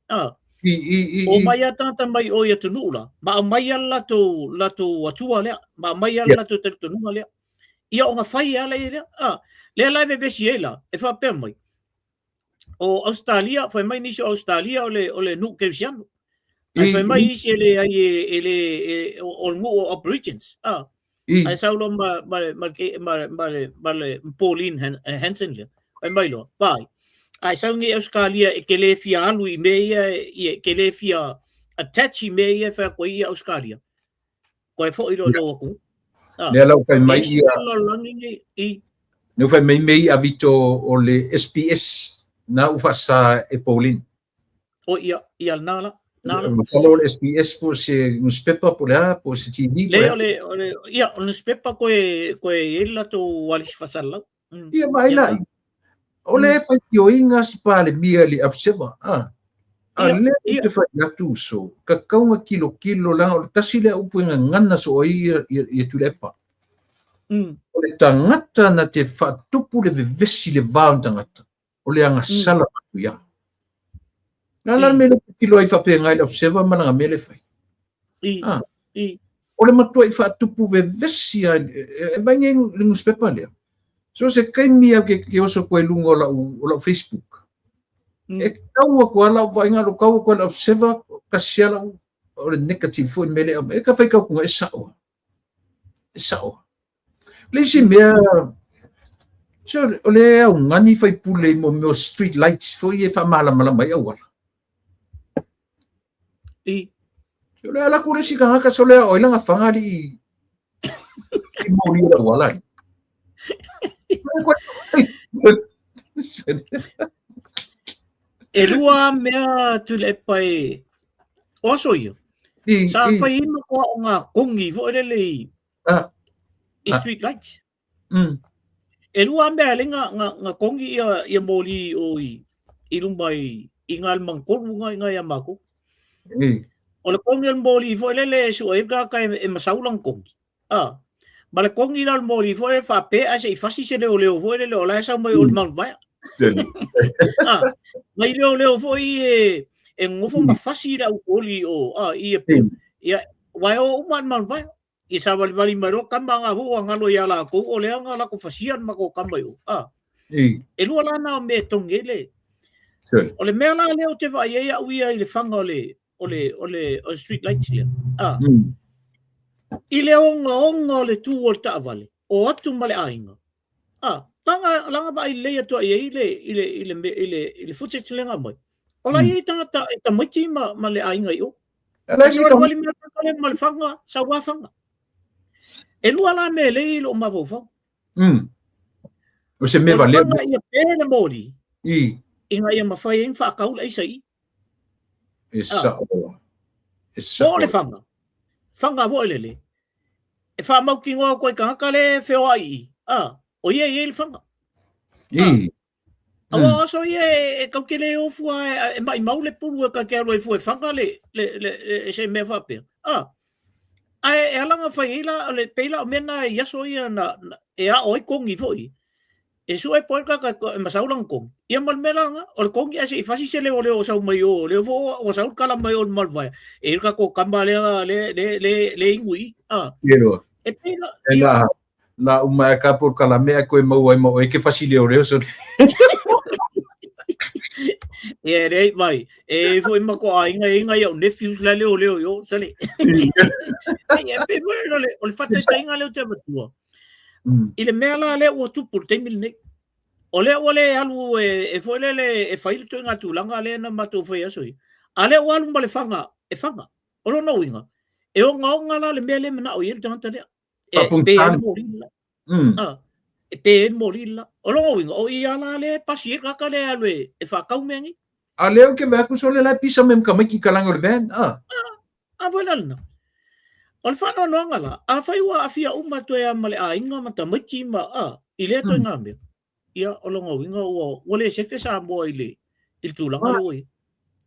O mai a tagata mai o i atunuu la, ma aumai a latou atua lea, ma aumai a latou talitonuga lea. Ia ona fai a lea, lea la e vevesi ai la, e faapea mai, o Ausetalia, fai mai nisi o Ausetalia o le nuu kerisiano. Ae fai mai isi e leai e le o le nuu o Aborigines. Ae sau loa ma le Pauline Hanson lea. Fai mai loa, vai. Ae sau nei Ausetalia e te le fia alu i mea ia, e te le fia attach i mea ia e fai atu ai ia Ausetalia. Koe foi loa lou atunuu. Lea la ua fai mai ia. Lea ua fai mai mea ia Vito o le SBS na ua faasa e Pauline. O ia, ia lena la. Na la. Masalo o le SBS po o se newspaper po o le a, po o se TV. Le o le, o le, ia, o le newspaper koe i ai le latou alisi faasalalau. Ia vaai la. O le faitioina si Palemia i le Observer. A lea ou te fai atu so, tatau ona tilotilo leaga o le tasi lea upu e gagana soo ai ia Tuilaepa. O le tagata na te faatupu le vevesi i le va o ni tagata, o le agasala matuia. Le a la le mea lea e tilotilo ai faapena i le Observer ma lana mea lea e fai? O le matuai faatupu vevesi lava e vaai nei le newspaper lea. So se taimi au ke oso atu ai i luga o lau Facebook. E tau atu lava lau vaaiga, lau tau atu lava i le Observer, tasi lava lau. O le negative foi le mea lea e ka fai kaukuga e sa'o. E sa'o. Le isi mea, so, o le augani faipule i mo mea o street lights foi e faamalamalama ai auala. I. O le ala ku le isi tagata so le ao ai lana faga alii i moli o le auala ai. E lua mea Tuilaepa e o aso ia. I, Sa i. fai ai matua o ngā kongi foi lele i, Ah, i ah. street lights. E lua mea le nga, nga, nga kongi ia, ia moli o i, i luma i, i ngā le mangkolu nga i ngā ia mākou. I. O le kongi o le moli foi lele e sua e kaka e, e masau lang kongi. Ah. Ma le kongi la o le moli foi lele whape a se i fasi se leo leo foi lele o la e sau mai o le Mount Vaea. Ah. Mai leo leo foi e, e ngofo ma fasi le au oli o, ah, i e, ia, wai o uma le Mount Vaea. I sa vali vali mai ro kama nga hu ngalo ia la ko o lea nga la ko fasia ma ko kama yo. Ah. I. E lua la na o me tongi le. Sure. O le mea la lea o te vaai ai au ia i le fanga o le o le o le o le street lights lea. Ah. I le ongaonga o le tū o le taavale, o atu ma le aiga. Ah, langa langa vaai lelei atu ai i le i le i le i le i le footage lenga mai. O la i tangata e tamaiti ma ma le aiga i o. Ala E si wali wali mea le ma le fanga, sa wa fanga. E lua la me lei lo mafaufau. O se me O le valea. fanga ia pe le moli, I. ina ia mawhai e whaakaula i sa i. E Ah. sa'o. E Po sa'o. le fanga. Fanga mo lele. E whamau ki ngoa koe kangaka le wheoa i. Ah, o ia i le fanga. I. Aua aso ia e, e kau le ofua e, e mai mau le pulu e ka ke alo e fua e fanga le, le, le, le, se mea whapea. Ah. Ae e alanga whai ila, o le peila o mena i aso ia na, na e a oi kongi foi. E sua e poe ka ka e masau lang kongi. Ia mal mela nga, o le kongi ase i fasi se leo leo sau mai o, leo fo o sau kala mai o le malvaea. E ka ko kamba le le le le, le ingui. Ah. Ie loa. E peila, E la la uma e ka por kala mea koe mau ai ma oe ke fasi leo leo so. Ia rei mai. E foi ma ko ainga inga ia nephews la leo leo yo sale. Ai e pe mo le o le fataitaiga leo te matua. I le mea la lea ua tupu le taimi lenei. O lea ua le alu e, e foi lele e fai le toiga tulaga lea na matou fai aso ia. A lea ua alu ma le fanga, e fanga. O lona uiga, e ogaoga la le mea le manao i ai le tagata lea. E pe ai Faapugisani. moli la. Ah, e pe ai moli la. O lona uiga, o ia la le pasi e kaka le alu e, e whakau mea nei. A leo ke mea ku so le la pisa mem ka mai ki kalanga o le van. Ah. A voi la lena. O le whanoanoanga la, a whai ua awhia uma toe a ma le ainga ma tamaiti ma a, i lea toe ngā mea. Ia, o longa uiga ua, ua le sefe Samoa i le, i le tulaga le ua i.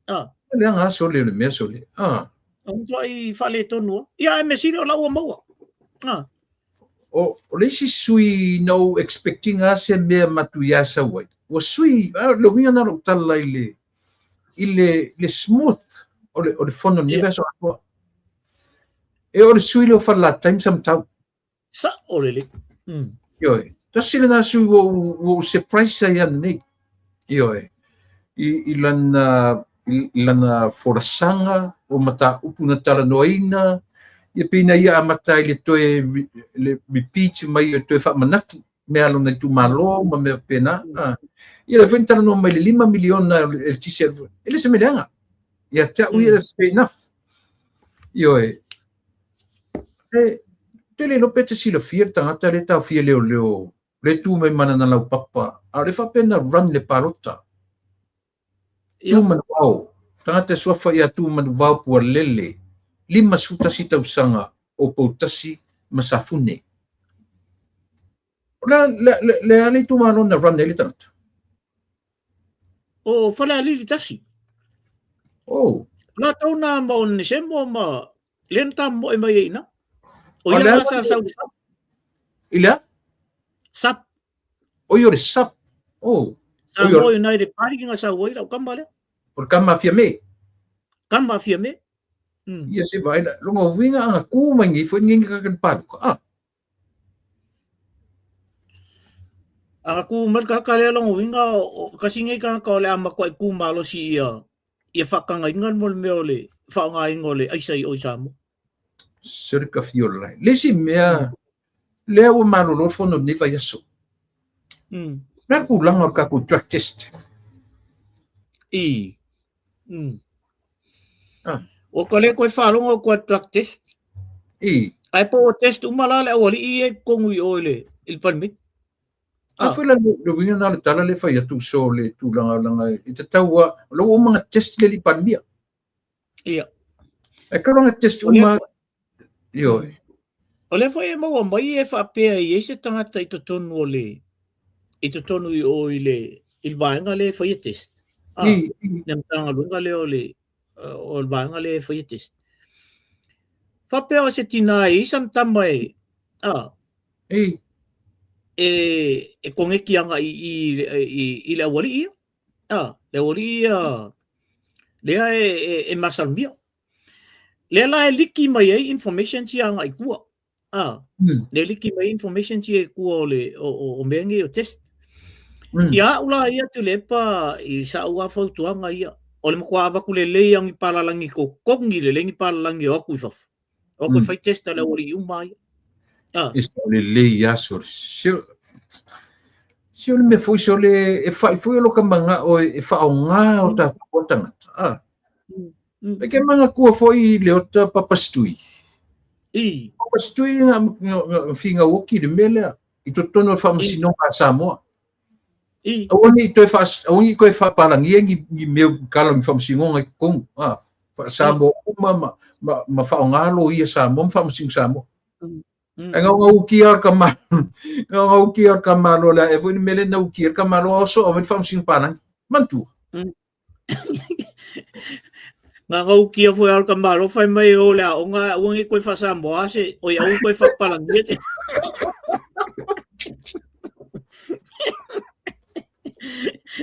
Ah. Le anga so le le mea so le. Ah. O toa i whale tonua. Ia, e me siri o la ua maua. Ah. O, o le isi sui no expecting a se mea matu ia sau ai. Ua sui, a, le uiga na lou tala i le, i le, le smooth o le, o le fono ni Ia. vea so atoa. E o le sui le o whalatai ma samtau. Sa o lele. Ioe. Tasi lena sui ua ua surprise ai ana nei. Ioe. I, i lana, i lana folasaga o mataupu na talanoaina, ia pei na ia amata i le toe le repeat mai o toe faamanatu mea lona itumalo ma mea pena. Ah. Ia le foi na talanoa mai le 5 miliona e le tisi e le se meleaga. Ia te au ia that's fair enough. Ioe. E, te le lope te silafia le tagata le taofia leoleo le tu mai mana na lau papa. A o le faapea run le palota. Ia. Tu manuvao. Tagata e suafa ia tu manuvao pua lele. 51 tausaga o Poutasi ma Safune. O le, le, le, le a le itumalo na run ai le tagata. O Falealili tasi. Oh. La tau na ma o Nesemo ma le na tā mo e mai e ina. O O ia le la a- sa sau le sap. I lea? Sap. O ia o le sap. Oh. Sa O ia mo United Party ki ngā sau ai lau kama lea. O le kama fia me. Kama fia me. Ia se vai la. Longa uiga anga kū mai ngi foi ngi ka kan paluka. Ah. Anga kū mai ka ka lea longa uiga o kasi ngi ka ka o le ama koe kū malosi ia ia whakanga inga mo le mea o le faaaogaina o le aisa i o i Samoa. Se le kafiola. Le isi mea lea ua malolo le fono lenei vaiaso. Le a le tulaga o le tatou drug test? I. Ah. Ua ka le koe faalogo atu a drug test. I. Ae po ua test uma la le aualii ia i totonu i o i le, i le Palemene. A foi la le uiga na o le tala le fai atu so le tulaga langa e tatau a o la ua uma ona test le alii Palemia. Ia. E kau ona test uma ioe. O lea foi e maua mai e faapea e i ai se tagata i totonu o le i totonu i o i le i le vaega lea e faia test. Ah, le Matagaluega lea o le o le vaega lea e faia test. Faapea o se tina e i ai sana tama e ah, e e koneki agai i i i le aualii ia. Ah, le aualii ia lea e e, e masalomia. Lea la e liki mai ai information sia agai i tua. Ah, lea e liki mai information sia i tua o le o, o, o mea nei o test. Ia au la ia Tuilaepa i sa'u lava fautuaga ia, o le matua avatu lelei lava o ni palalagi totogi lelei ni palalagi e o atu i fafo. O atu e fai test a le aualii uma lava ia. Ah. E sao lelei lava sole. Se se o le mea foi sole e fai foi o loka mana'o e faaaoga o tatou tagata. Ah. E ke manatua foi i le ota Papasitui. I. Papasitui na figauoki le mea lea i totonu o le Faamasinoga a Samoa. I. Aua ne i toe faa, aua ne i toe faapalagia ni, ni mea kala o ni faamasinoga i totonu. Ah, Samoa uma ma, ma, ma faaaoga loia Samoa ma faamasino Samoa. Ae gaugaukia o le kama, gaugaukia o le tamaloa le ae foi le mea lea na ukia le tamaloa oso aumai le faamasino palagi. Manatua. Gagaukia foi ao ka malo fai mai o le aoga aua ne i koe faa-Samoa se oi aua koe faapalagia se.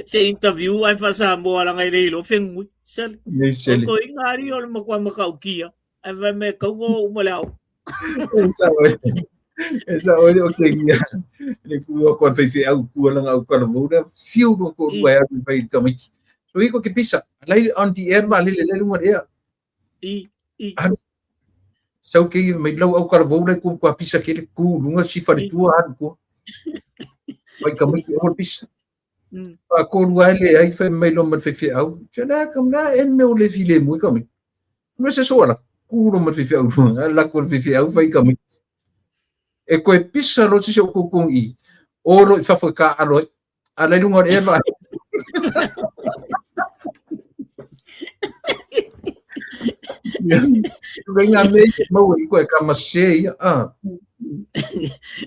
Se interview ai faa-Samoa langa e le iloa fegui. Sele. Sele. O toiga ali o le matua matautia. Ai fai mai kauga o uma le aoga. E sao ai o te ia le kua koa wheiwheau kua langa au kalavou lea fiu no ko rua e alu i whai tamaiti. So i ko ke pisa, alai on the air ma lele le lunga le ea. I, i. Alu. Sau ke ia mai lau au kalavou lea kua kua pisa ke le ku lunga si whare tua alu kua. Whai tamaiti o le pisa. Fa ko rua e le ai whai mai lo ma le wheiwheau. Tia la kam la en me o le file mui kami. Me se soa la ku lo ma le wheiwheau lunga la ko le wheiwheau whai kami. E koe pisa lo se o koukou i o lo i fafo i ka alo ai. A lai lunga o le ea vaai. Lei ngā mea i te maua i koe ka mase ia. Ah.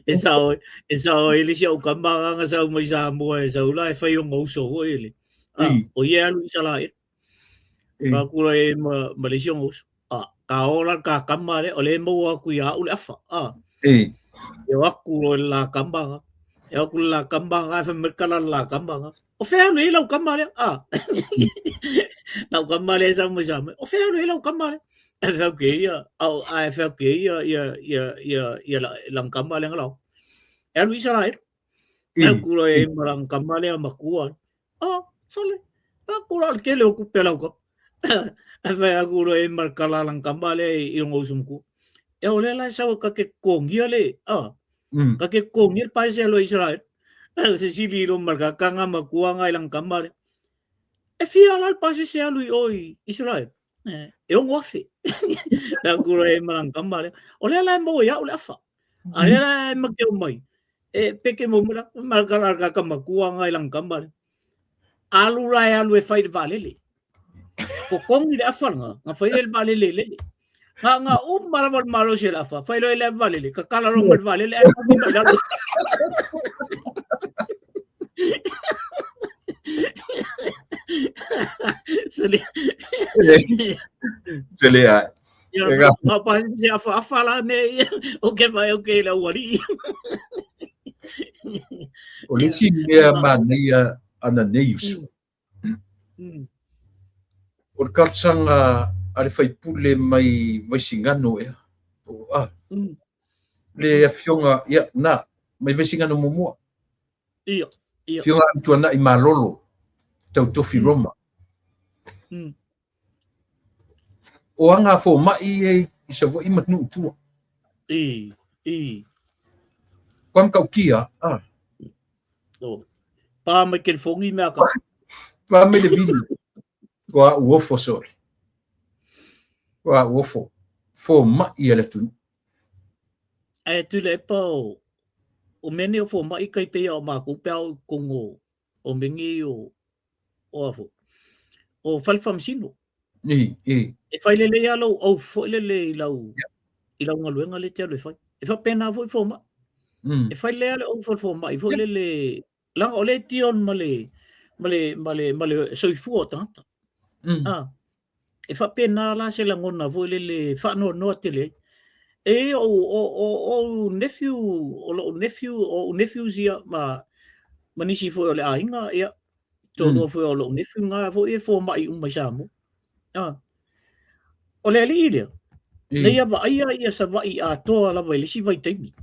E sao, e sao e le si au kama nga sau mai Samoa e sau la e whai o ngauso hoi le. Ah, o ia alu i sala e. Ka kura e ma, ma le isi o uso. A, ka ola ka kama le, o le maua aku ia au le afa. A, E. e o aku lo le la kama nga. E o aku le la kama nga, e whamerika la le la kama nga. O whea alu e lau kama le, a. Lau kama le sa mo sa O whea alu e lau kama le. E whea ke ia, a, a e whea ke ia, ia, ia, ia, ia, la, lang kama le ngalau. E alu i sala e. E aku lo e ma lang kama le a makua. Ah, sole. A kura le kele o kupe lau ka. A whai a kura e mar kalalang ka male i rongo usu E o le lai sawa ka ke kongia le. Ah. Ka ke kongia le paese lo Israel. Se sili ro mar ka kanga makua ngai lang ka male. E fia la le paese se alu i o i Israel. E ongo afe. La kura e marang ka male. O le lai mo ia o le afa. A le lai ma ke o mai. E peke mo mura, ma ka la ka kama kua ngai lang kama le. Alu la e alu e fai le vaalele. Ko kongi le afa nga, nga fai le vaalele lele. Nga nga uma lava le malosi o le afa, fai loa i le vaalele, kakala loa ma le vaalele ae kogi mai lalo. Sele. Sele ai. Ia, ma pa se afa afa la me ia, o ke vai o ke la uali. O le isi mea manaia ana nei uso. O le talosaga a le faipule mai Vaisigano ea. O, ah, le afioga, ia, na, mai Vaisigano muamua. Ia, ia. Afioga Amituanai Malolo, tau tofi Roma. O aga a fomai ia i Savaii ma nuu i tua. I, i. Kua matautia, a. O. Pa mai kelifongi mea ka. Pa mai le vili. Kua uofo sole. Kua uofo. Fomai a le atunuu. Ae Tuilaepa o o mea nei o fomai kai pei a o makou pe a o i totonu o o mea nei o o a foi o fale faamasino. I, i. E fai lelei lava lou oath foi lele i lau i lau galuega lea e te alu e fai. E faapena foi fomai. E fai lelei lava le oath a le fomai foi lele leaga o lea e deal ma le ma le ma le ma le soifua o tagata. Ah, e faapena la se lagona foi lele faanoanoa tele ai. E o o o o nephew, o lou nephew, o nephews ia ma ma nisi foi o le aiga, ia, toalua foi o lou nephew na foi e fomai uma i Samoa. Ah. O le alii lea, na ia vaaia ia Savaii atoa lava i le isi vaitaimi.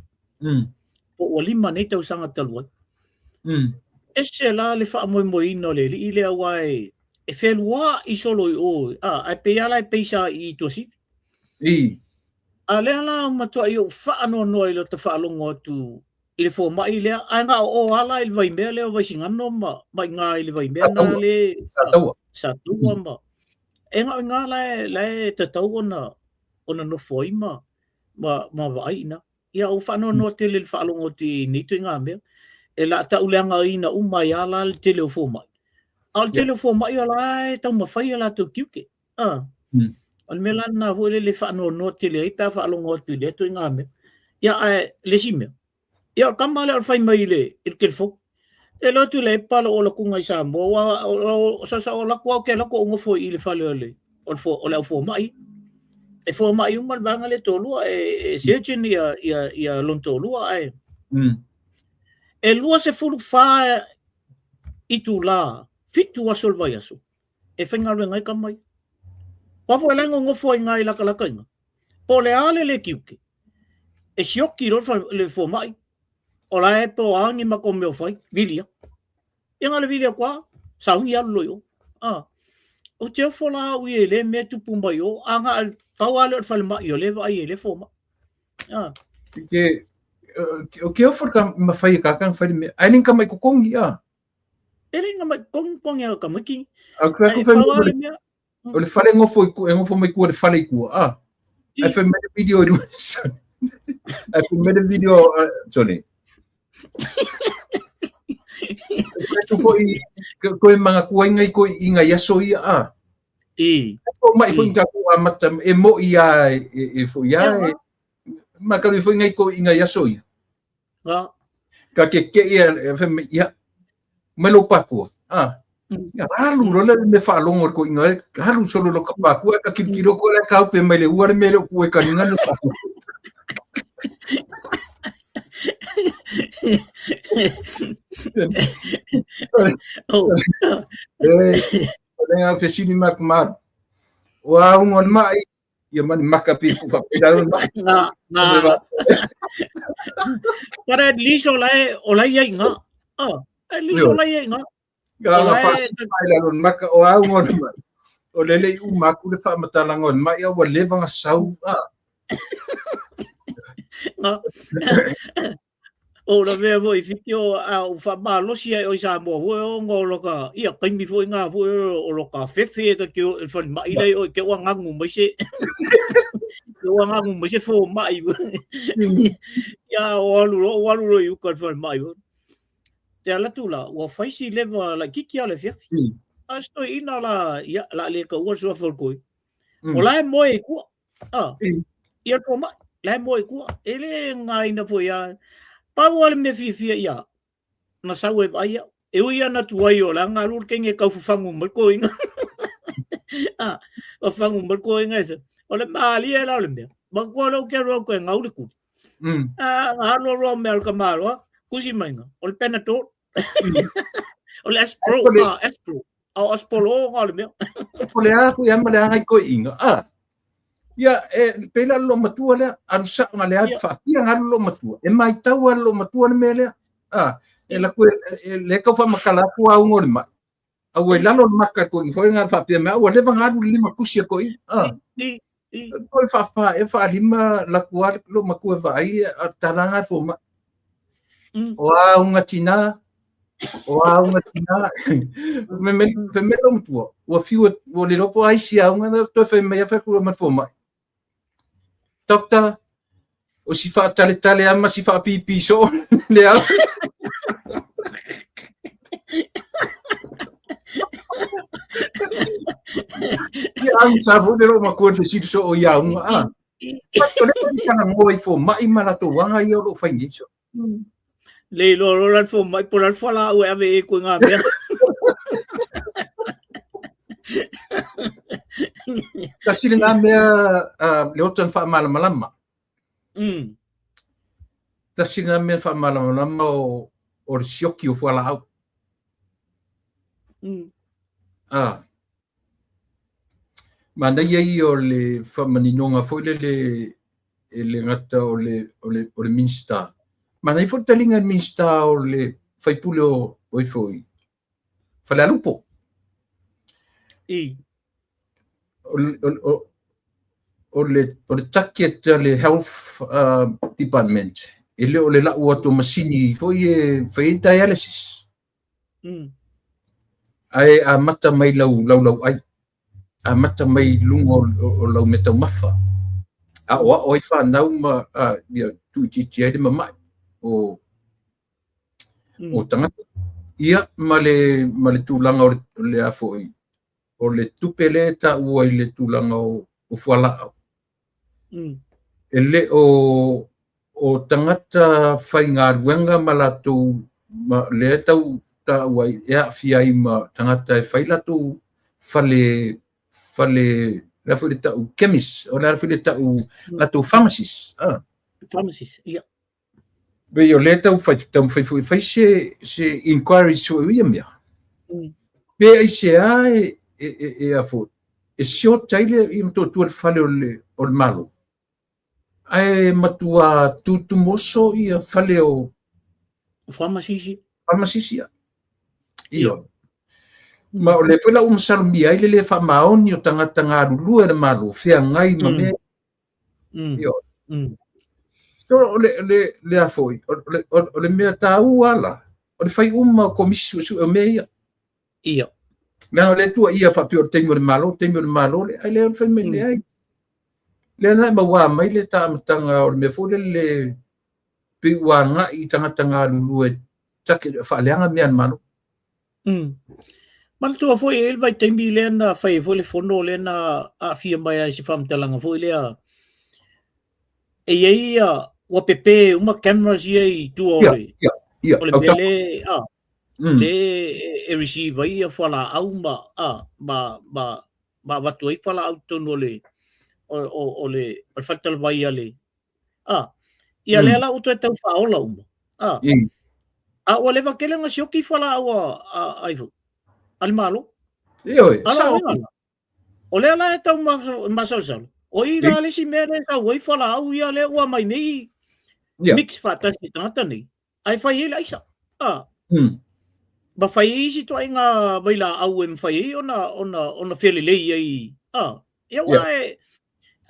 Po ua 5 nei tausaga talu ai. Ese la le faamoemoeina o le alii lea aua e e felua'i solo i o, a, ae pei lava la e peisa i i Tuasivi. I. A lea la ua matuai ou faanoanoa i lota faalogo atu i le fomai lea, ae na o o lava la i le vaimea lea o Vaisigano ma, ma i ina i le vaimea na le... Sataua. Sataua ma... E na o ina la e, la e tatau ona, ona nofo ai ma, ma, ma vaai i ina. Ia, ua faanoanoa tele i le faalogo atu i nei ituaiga mea. E la tauleagaina uma ai lava la le tele o fomai. A o le tele o fomai o la e taumafai a latou tiute. Ah. O le mea la lena foi lele faanoanoa tele ai pe a faalogo atu i lea ituaiga mea. Ia, ae le isi mea, ia o le tama lea o le fai mai i le, i le telefoni. E alu atu i le epa lou olatuga i Samoa, ua sa sa alu atu au, ou te alu atu ou nofo i le fale o le, o le, o le au fomai. E fomai uma le vaega lea toalua, e, e surgeon ia, ia, ia lona toalua, ae e 24 itula, 7 aso o le vaiaso, e faigaluega ai tama ia. Aua foi o la e nonofo ai i ina i latalata i ina. Po o le a le le tiute, e sioki loa le fomai, o la e po o a ni matou mea o fai, vili atu. Ia na o le vili atu lava, sauni alu loa i o. Ah. Ou te ofo la au ia i lea mea e tupu mai o, a na o le pau lava lea o le falemai o lea e vaai ai i lea fomai. Ah. Ke, o ke ofo ka mawhai e kākanga whai le mea. Ai ling ka mai kokongi, ah. E le nga mai kokongi a ka miki. A ku whai whai le mea. O le fale ngofo i ku, e ngofo mai kua le fale i kua, ah. Ai whai mai le video i rua. Ai whai mai le video, sorry. Koe tu foi, koe mga kuainga i koe i ngai aso ia, ah. I. Ko mai foi nga ku amata e mo i a e, e foi a e, ma ka foi ngai ko i ngai aso ia. Nga. Ka ke ke ia e fe me ia mai lo pakua. Ah. Ia alu lo le me whaalongo ko inga alu solo lo ka pakua ka kirikiro ko le ka upe mai le ua le me le ku e ka ninga no pakua. Oh. E, o le fesili ma kumaru. O a ungo mai ia mani maka pi ku whapera o mai. Ngā, ngā. But at least o lai, o lai ai ngā. Oh, at least o lai ai ngā. Ngā ngā whaasai la lon maka o au ngona mai. O lele i uma aku le whaamatalanga o mai a ua leva nga sau. Ah. Ngā. O la mea foi whiti o a o whamalosi ai o i Samoa foi o ngā o loka, ia kaimi foi ngā foi o loka whewhe e ka ke o whare mai lei o ke ua ngangu mai se ke ua ngangu mai se fō mai ia o alu ro o alu ro i uka le whare mai te ala tu la ua whaisi leva la kiki ale whiawhi a sto ina la ia la le ka ua sua fol o la e moe i kua Ah, ia tō mai, la e moe kua, e le ngā ina foi a, pau a le mea fiafia ia, na sau e vai au, e ui ana tuai o la ngā lur kenge kau whawhangu mai ko inga. Ah, whawhangu mai ko inga ese. O le maali e la o le mea. Ma kua leo kia roa koe ngau le kuri. Ah, ngā roa roa mea o le kamaloa, kusi mai ngā, o le Panadol. O le Aspro, ah, Aspro. A o Aspolo ngā o le mea. O le a fui ama le anga i koe inga. Ah, ia, e, pēlā le loomatua lea, alu sao nga le atu faafia nga alu loomatua. E maitau a le loomatua le mea lea. Ah, e la koe, e, le kau whaamakala aku a ungo le mai. A ua i lalo le maka koe, foi nga faapea mea, ua leva nga alu le lima kusi a koe. Ah. Toe faafa ea faalima laku lava lou matua e vaai a o le tala lena a le fomai. O a auga tina, o a auga tina. Fai mai lou matua, ua fiu ua le iloa po o a isi auga na toe fai mai lava fai atu ma le fomai. Doctor, o si faataletale lava ma si faapipi soo le au. Ia augata foi le lou matua i le fesili soo i auga a. O le talanoa i fomai ma latou aga ia o lo o fai nei so. Le iloa loa la le fomai po o le a le fualaau e ave i ai ituaiga mea. Tasi lena mea le ota na faamalamalama. Tasi lena mea faamalamalama o le sioki o fualaau. Ah. Manaia ia o le faamaninoga foi lele e le gata o le, o le, o le Minista. Manaia foi le taliga e le Minista o le faipule o, o ifo i Falealupo. I. O, o, o, le, o le target a le Health Department, e le o le lau atu o masini foi e fai ai dialysis. Ae amata mai lau laulauai, amata mai luga o lau meataumafa, aoao ai fanau ma ia tuuitiitia ai le mamai o o tagata. Ia ma le ma le tulaga o le a foi o le tupe lea e taua i le tulaga o fualaau. E le o o tagata faigaluega ma latou ma lea e tau taua ai e aafia ai ma tagata e fai latou fale fale le a foi le tau chemist o le a foi le tau latou pharmacist ah. Pharmacist, ia. Pei o lea tau fai taumafai foi e fai se se inquiries foi ia mea. Pe aisea e e e, e a foi e short ai le i Motootua le fale o le o le Malo. Ae matua tutumoso ia fale o Pharmacist. Pharmacist ia. Ioe. Ma o lea foi la ua masalomia ai le le faamaoni o tagata galulue a le Malo feagai ma mea. Ioe. So o le le le a foi o le o le mea taua la o le fai uma o komisi suesue o mea ia. Ia. Leaga o le Atua ia faapea o le taimi o le Malo, taimi o le Malo le, ai lea o fai mai leai. Lea na e mauā mai le ta amataga o le mea foi lele pei ua agai i tagata galulue take faaleaga mea a le Malo. Manatua foi e i ai le vaitaimi lea na fai ai foi le fono lea na aafia mai ai i se faamatalaga foi lea e i ai ia ua pepe uma cameras ia i tua o le o le mea le a le e receive ai ia fualaau ma a ma ma ma avatu ai fualaau i totonu o le o o o le o le faletalavai a le a ia lea la ua toe tau faaola uma a a ua leva tele ona sioki fualaau a a a ifo a le Malo. Ioe, A sao. la O lea la e tau masalosalo, o i la le isi mea lea e sau ai fualaau ia lea ua aumai nei mix faatasi i tagata nei, ae fai ai le aisa. A. Ma fai ai isi ituaiga vailaau e mafai ai ona, ona, ona felelei ai. A. Ia aua e,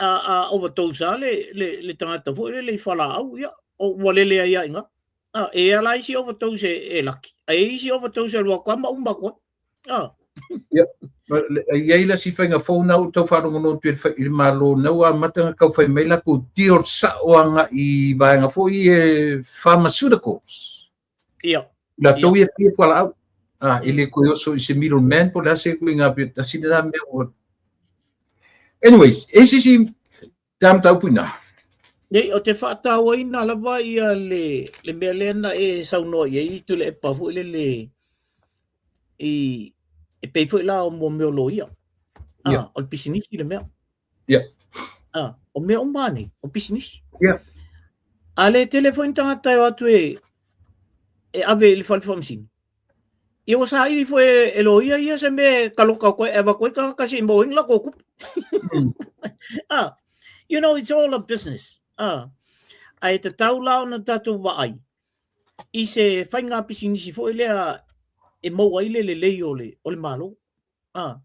a, a overdose lava le, le, le tagata foi lele i fualaau, ia, o, ua lele ai lava i ina. A, e i ai la isi overdose e, e laki, ae i ai isi overdose e alu atu lava ma uma atu ai. Ah. Ia, e i ai le isi faiga fou na ua tau faalogologo atu i le Malo na ua amata ona tau fai mai latou deal sao agai i vaega foi e pharmaceuticals. Ia. Latou ia faia fualaau. Ah, e le toe oso i se middleman po o le a se ituaiga pei tasi lena mea ua. Anyways, e se isi ta mataupu i ina? Nei, o te faatauaina lava ia le, le mea lea na e saunoa i ai Tuilaepa foi lele i, e pei foi la o mo mea o loia. Ah, o le pisinisi le mea. Ah, o mea uma nei, o pisinisi. A le tele foi ni tagata e o atu e, e ave i le fale faamasino. Ia ua saili foi e loia ia se mea e taloka atu ai, e avatu ai tagata se i maua ai ni latou tupe. Ah, you know, it's all a business. Ah, ae tatau la ona tatou vaai i se faiga pisinisi foi lea e maua ai le lelei o le, o le Malo. Ah.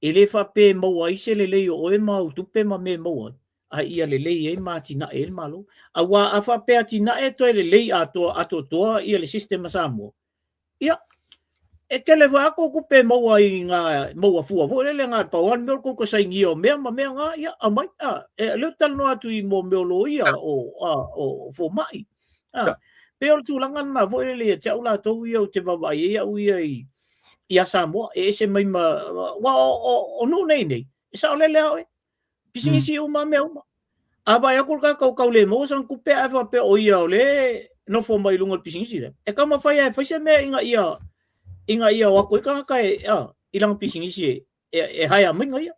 E le faapea e maua ai se lelei o oe ma au tupe ma mea e maua ai, a ia lelei ai ma atinae ai le Malo. Aua a faapea atinae toe lelei atoa atoatoa ia le system a Samoa, ia, e tele foi lava kou tupe e maua i ngā maua fua foi lele ngā pau lava le mea o le tou tasainia o mea ma mea ngā, ia, aumai, a, e, lea ou te talanoa atu i mea o loia, o, a, o fomai. A, pei o le tulaga lena foi lele ia te au latou ia ou te vaavaai ai au ia i, ia Samoa, e ese mai ma, ua o, o, o nuu nei nei, e saolele lava oe, pisinisi uma mea uma. A vaai atu le tagata ua tau le maua sana tupe ae faapea o ia o lea e nofo mai i luga o le pisinisi lea, e taumafai lava e fai se mea ina ia, ina ia o atu ai tagata e, a, i lana pisinisi e, e, e hire mai ia.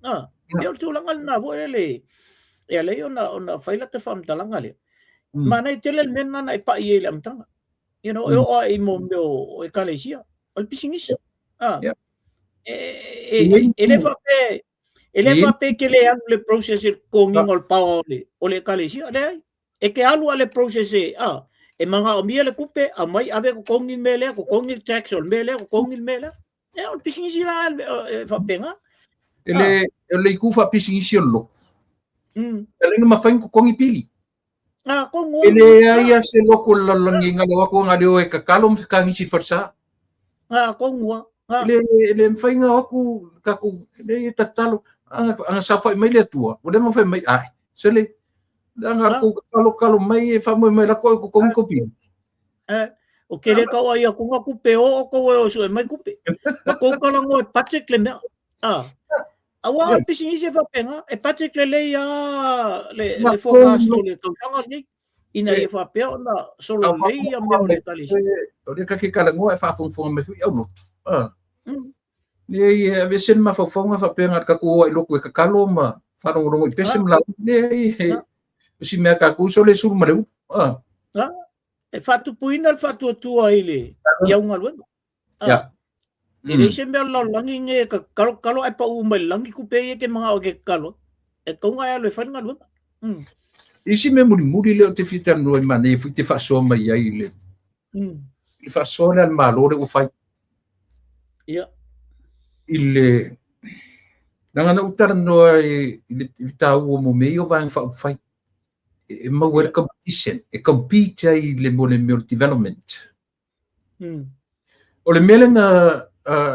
A, e o le tulaga lena foi lele e ala ai ona, ona fai lata faamatalaga lea. Manaia tele le mea lena na e pai ai i le amataga. You know, e oo lava i mo mea o ekalesia, o le pisinisi. A, e, e, e le faapea, e le faapea e te le alu le process i le totogiina o le power o le, o le ekalesia, leai. E te alu lava le process e, a, e manaomia le tupe, aumai, ave totogi le mea lea, totogi le tax o le mea lea, totogi le mea lea. E o le pisinisi la e faapena. E le, o le itu faapisinisi o le lotu. E le mafai ona totogi pili. A, kogo. E leai lava se lotu o le lalolagi na o atu na leo e tatalo ma fekagisi i le falesa. A, kogo. A. E le, e le mafai ona o atu tatou, e leai e tatalo. Ana saofai mai le Atua, ua le mafai mai, ae, sole, leaga a kou tatalo tatalo mai e faamoemoe mai lako e totogi kou pili. Eh, o ke le kau ai aku nga kupe o o kou e o sue mai kupe. Ma kou talanoa e budget le mea. Ah. Aua o le pisinisi e faapena, e budget lelei lava le, le forecast o le tausaga lenei, ina ia faapea ona solo lelei ia mea o le ekalesia. O lea ta te talanoa e faafogafoga mai foi au lotu. Ah. Leai, e aveese le mafaufauga faapea na o le tatou o lava i lotu e tatalo ma faalogologo i pese ma lauga. Leai, e, o si mea tatou sole sulu ma le ulu. Ah. Ah. E faatupuina le faatuatua i le i au galuega. Ah. Ya. E leai se mea o le lalolagi nei e tatalo tatalo ae pau mai i le lagi tupe ia e te manao e te tatalo ai. E tatau ona e alu e fai le galuega. Isi mea mulimuli lea ou te fia talanoa ai manaia foi te faasoa mai ai i le i le faasoa lea a le Malo lea ua fai. Ia. I le leaga na ou talanoa i le, i le taua mo mea ia o Vaega Faaupufai. E maua ai le competition, e compete ai i le mo le mea o le development. O le mea lea na,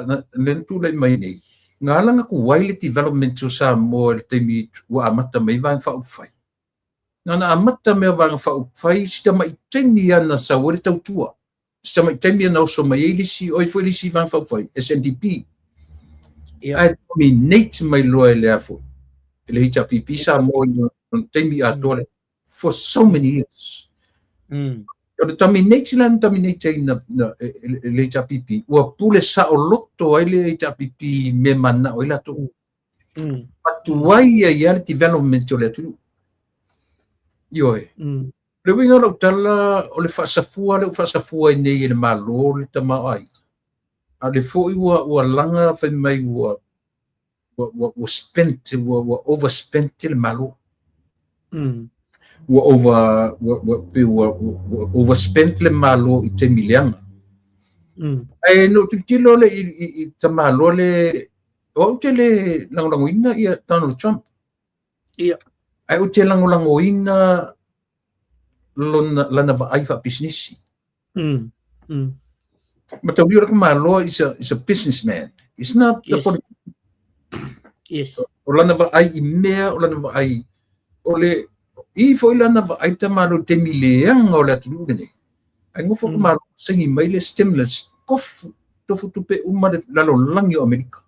na, lea na tulai mai nei, na ala ona tuai le development o Samoa i le taimi ua amata mai ai Vaega Faaupufai. Na ona amata mai o Vaega Faaupufai si tamai taimi lava na sau ai le tautua. Si tamai taimi lava na oso mai ai le isi, o ai foi le isi Vaega Faaupufai, SNDP. Ae dominate mai loa e le a foi, e le HRPP Samoa i lona taimi atoa lea. For so many years. O le dominate la na dominate ai na, na, e, e, e le HRPP, ua pule saoloto ai le HRPP i mea mananao ai latou. Matuai ai lava le development o le atunuu. Ioe. Le uiga o lau tala, o le faasafua lea ua faasafua ai nei e le Malo le tamaoaiga, a o lea foi ua, ua laga fai mai ua, ua, ua, ua spent, ua, ua overspent le Malo. Ua over, ua, ua, pei ua, ua overspent le Malo i taimi leaga. Ae na ou tilotilo le i, i, i tamaloa le, o au ou te le lagolagoina ia Donald Trump. Ia. Ae ou te lagolagoina lona, lana vaai faapisinisi. Mataulia o le tamaloa is a, is a businessman. It's not the politician. O lana vaai i mea, o lana vaai, o le, i foi lana vaai tamaloa i le taimi leaga o le atunuu lenei. Ae nofo tamaloa saini mai le stimulus, tofu, tofu tupe uma le lalolagi o Amerika.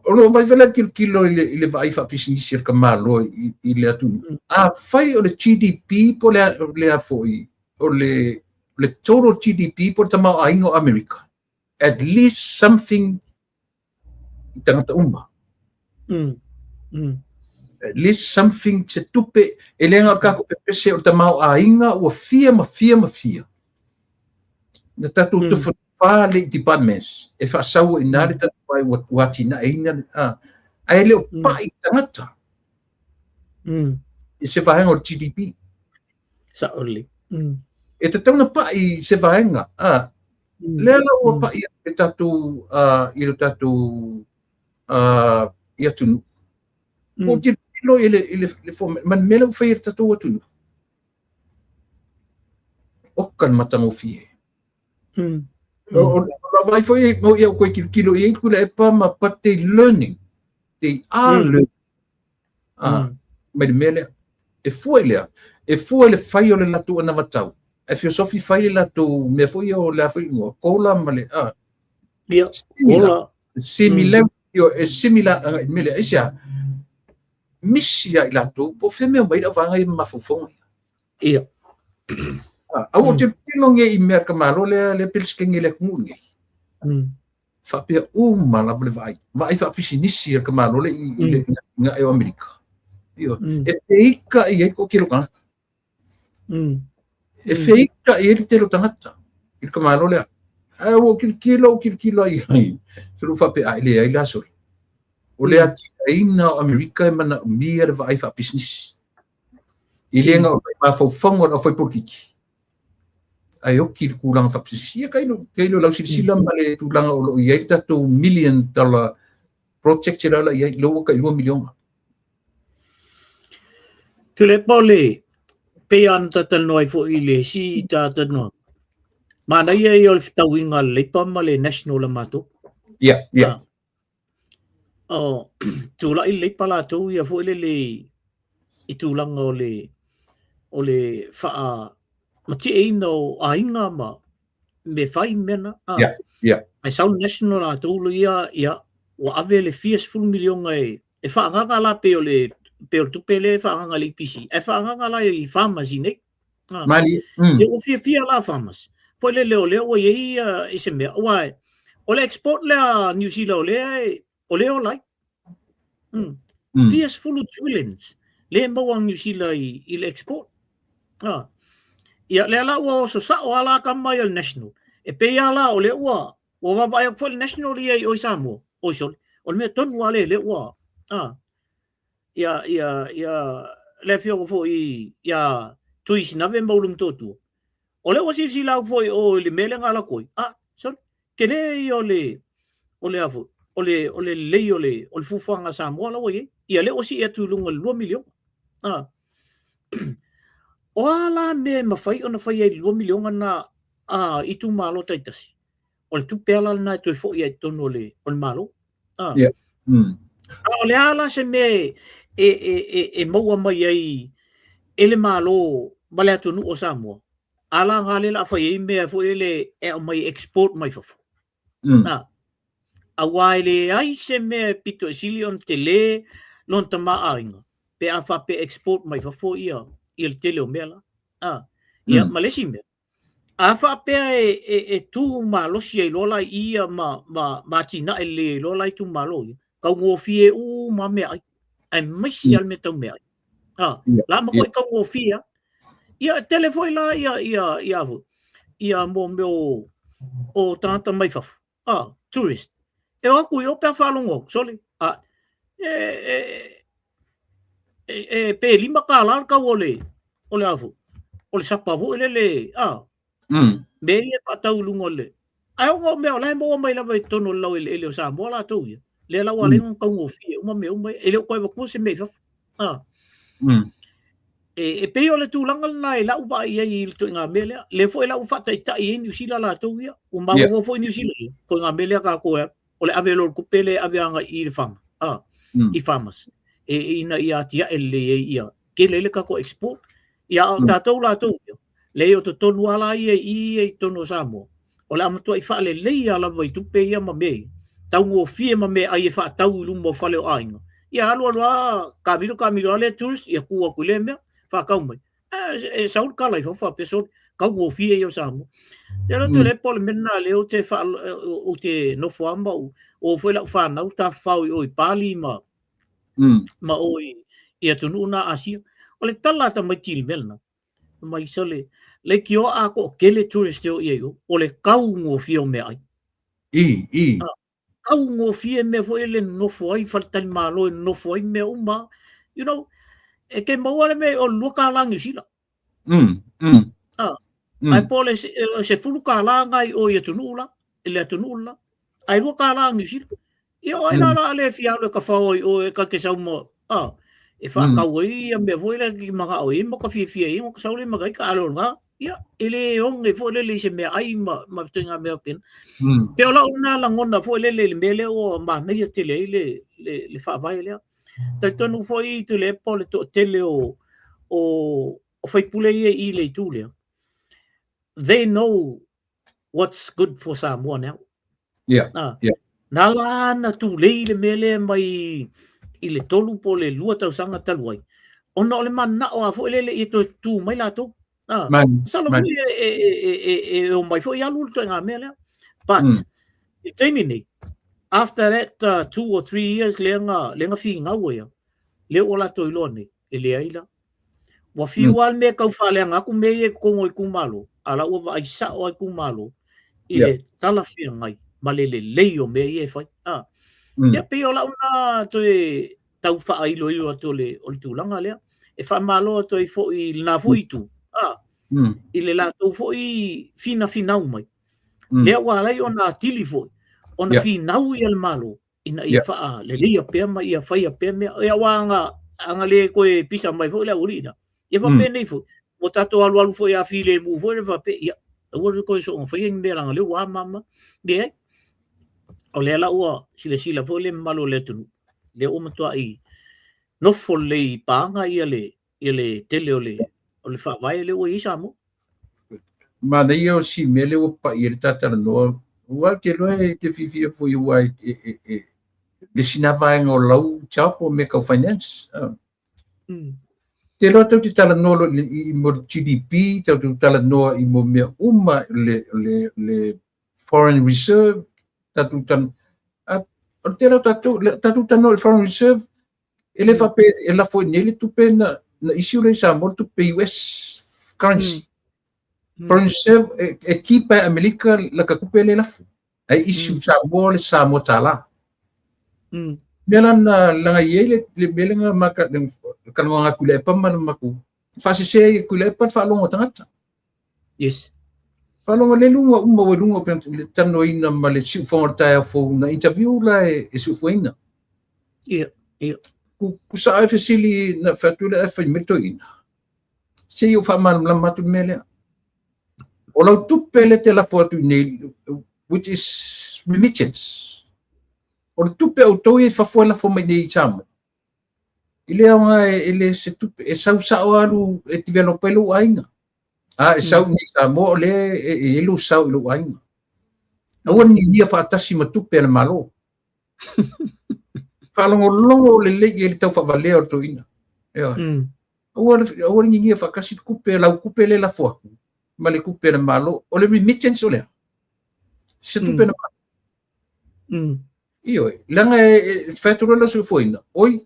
O lo o vaivai la tilotilo i le, i le vaai faapisinisi a le tamaloa i, i le atunuu. Afai o le GDP po o le, le a foi, o le, le total GDP po o le tamaoaiga o Amerika, at least something i tagata uma. At least something se tupe, e le na o le tatou pepese o le tamaoaiga ua fia ma fia ma fia. Na tatou tufatufa le i departments e faasau ai i ina le tatou vaai ua atinaeina, ae le o pai i tagata. I se vaega o le GDP. Sao lelei. E tatau ona pai i se vaega. Lea la ua pa'i atu le tatou i le tatou i atunuu. Ua ou tilotilo i le ma le mea lea ua fai e le tatou atunuu. Oka le matagofie. O lau vaai foi o ia ua toe tilotilo i ai Tuilaepa ma but they learning. They are learning. Mai le mea lea. E fua i lea, e fua i le fai o le latou anavatau. Ae feosofi fai le latou mea foi o le a foi igoa, COLA ma le Ia, COLA. Similar, e similar agai i le mea lea. Aisea? Misi ia i latou po o fea mea omai le auvaega ia ma mafaufauga ia. Ia. Aua ou te tilotilo nei i mea a ka Malo lea lea Peresetene i le atunuu lenei. Faapea uma lava le vaai. Vaai faapisinisi a ka Malo lea i le gae o Amerika. Ioe. E feita i ai le toatele o tagata. E feita i ai le tele o tagata i le ka Malo lea. Ae ua ou tilotilo, ou tilotilo ai ai. Solo faapea, a e leai la sole. O le atinaeina o Amerika e manaomia le vaai faapisinisi. I le na o le mafaufauga o le aufaipolitiki, ae oki i le tulaga faapisinisi. Ia tailo, tailo lau silasila ma le tulaga o lo o i ai le tatou million dollar project lea o la i ai, lea ua tai 2 miliona. Tuilaepa o le pei lava ona talatalanoa ai foi i le isi talatalanoaga, manaia ia o le fetauiga a le Labour ma le National a matou. Ia, ia. O tulai le Leipa latou ia foi lele i tulaga o le o le faamatieina o aiga ma mea fai ma mea na. Yeah, yeah. Ae sau le National latou ia, ia ua ave le fia sefulu miliona e e faaagaga la pei o le pei o le tupe lea e faaagaga i le EPC, ae faaagaga la i farmers i nei. Malie. Ia ua fiafia la farmers. Foi lele o lea ua i ai i se mea. Aua o le export lea a New Zealand o lea o lea e ola ai. Fia sefulu trillions lea e maua a New Zealand i le export. Ia lea la ua oso sao lava la tama ia a le National. E pei lava la o lea ua ua vaavaai atu foi le National ia i o i Samoa, oi sole. O le mea tonu lava lea lea ua ia ia ia le afioga foi ia Tui Sinave ma Ulu Motootua. O lea ua silasila au foi o i le mea lea na alu atu ai. Ah, sorry. Tele ia o le o le a foi o le o le lelei o le o le fuafuaga a Samoa la ua i ai. Ia lea ua sii atu i luga i le 2 miliona. Ah. O a la mea e mafai ona fai ai i le 2 miliona na a itumalo taitasi? O le tupe lava la lena e toe foi ai i totonu o le o le Malo. Ah. Yeah. A o le a la se mea e, e, e, e, e maua mai ai e le Malo ma le atunuu o Samoa? A la nga le la fai ai mea foi lele e aumai export mai fafo. Ah. Aua e leai se mea e pito i sili ona tele lona tamaoaiga pe a faapea export mai fafo ia ia le tele o mea la. Ah. Ia ma le isi mea, A faapea e tu malosi ai loa la i ia ma, ma, ma atinae lelei ai loa la itumalo ia, taugofie uma meaai, aemaise lava le mea tau meaai. Ha, la matuai taugofie lava. Ia, e tele foi la ia, ia, ia, ia mo mea o, o tagata mai fafo. Ah, tourist. E o atu i o pe a faalogo atu, sole. Ah, e, e, e, e pe $5 le tau o le, o le a foi, o le sapa foi lele, ah, mea ia e faatau i luga o le, ae ona o mea o la e maua mai lava i totonu o le laueleele o Samoa latou ia, lea la ua ala ai ona taugofie uma mea uma ia, e le o toe avatua se mea i fafo. Ah. E pei o le tulaga lena i lau vaai i ai i le ituaiga mea lea. Lea foi la ua faataitai ai Niu Sila latou ia. Ua mafaufau foi Niu Sila ia, ituaiga mea lea tatou e alu. O le ave loa o le tupe lea e ave agai i le farmer, ah, i farmers. E, ina ia atiae lelei ai ia, tele ai le tatou export. Ia, a o tatou latou ia, leai o totonu lava la ia i i i totonu o Samoa, o le a matuai faaleleia lava i tupe ia ma mea ia, taugofie ma meaai e faatau i luma o fale o aiga. Ia alu alu lava, kamilo kamilo lava lea tourist, ia tu atu i lea mea, faatau mai. E sau le tala i fafo faapea, sole, taugofie ia o Samoa. Te alu atu le po le mea lena lea ou te faa, ou te nofo lava ma ou, o foi lau fanau tafafao i o i Bali ma, ma o i, i atunuu na Asia. O le tala a tamaiti i le mea lena, mai sole, leitioa a toatele tourist e o i ai o, o le taugofie o meaai. I, i. Taugofie mea foi lele nonofo ai faletalimalo e nonofo ai mea uma. You know, e te maua le mea o le $2 Niu Sila. Ae po o le $10 lena i o i atunuu la, i le atunuu la. Ae $2 Niu Sila. Ia o ai la la le fia alu e kafao i o e ka te sau ma a e whaakau ai ia mea foi lea ki manao i ma ka fiafia i ma ka sau le ma ka alo nga ia e le onge foi lele i se mea ai ma ma te ngā mea pena. Pe o lau na langona foi lele i le mea lea ua manaia tele ai le le le faavae lea. Talitonu foi Tuilaepa o le toatele o o o faipule ia i le itu lea. They know what's good for Samoa now. Yeah. Ah, yeah. Na la na tulei le mea lea mai i le 3 po le 2 tausaga talu ai. Ona o le manao a foi lele i toe tū mai latou. Ah, Man, masalo man. foi e, e, e, e, e o mai foi alu le toega mea lea. But, i taimi nei, after that 2 or 3 years lea nga, lea nga fingau ia, lea ua latou iloa nei, e leai la. Ua fiu lava le mea e tau faaleaga atu mea ia i totonu o itumalo, a o la ua vaai sao lava itumalo i le talafeagai ma le lelei o mea ia e fai. A. Ia pei o lau lena toe tau faailoilo atu o le, o le tulaga lea. E faamalo atu ai foi i lena foi itu, a, i le latou foi finafinau mai. Lea ua ala ai ona atili foi ona finau ia le Malo ina ia faaleleia pea ma ia faia pea mea. Ia aua aga, aga le toe pisa mai foi le aualii la. Ia faapenei foi, ua tatou alualu foi a filemu foi le faapea, ia, aua le toe soona faia ni mea leaga o lea ua a ma ma. Leai. O lea la ua silasila foi le mamalu o le atunuu, lea ua matuai nofo lelei i paga ia le, ia le tele o le, o le faavae lea ua i ai Samoa. Manaia o si mea lea ua pa'i ai le ta talanoa, aua ou te iloa e te fiafia foi aua e, e, e, e le isi na vaega o lau job o mea tau finance. Te iloa tou te talanoa loa i, i mo le GDP, tou te talanoa i mo mea uma le, le, le foreign reserve, tatou talanoa, o le tele o tatou, le, tatou talanoa i le foreign reserve, e le faapea e lafo i nei le tupe na, na issue lea i Samoa le tupe US currency. Foreign reserve e, e keep e Amerika la ka tupe le lafo. Ai issue Samoa le Samoa tala. Mea la na langa i ai le, le mea lenga ma ka, le kalonga ku le epa ma le maku. Faasese ai ku le epa le faalogo a tagata. Yes. Faalogo le luga uma ua i luga o le talanoaina ma le siufofoga o le taeao fou na interview la e, e siufofogaina. Ia, ia. Ku, ku saa e fesili na fai atu le ae fai mai le toeaina. Se i ou faamalamalama atu le mea lea. O lau tupe lea e te lafo atu i nei, which is remittance. O le tupe a outou ia i fafo e lafo mai nei i Samoa. I le aoga e, e le se tupe, e sau sao alu e develop ai lou aiga. A e sau nei i Samoa o lea e, e i ai lou sao i lou aiga. Aua ne i ninia faatasi ma tupe a le Malo. Faalogologo lelei i ai le tau faavalea o le toeaina. Ioe. Aua le, aua le ninia faatasi le tupe, lau tupe lea e lafo atu ma le tupe a le Malo. O le remittance o le a? Se tupe na Malo. Ioe, leaga e, e fai atu loa le soifuaina, oi,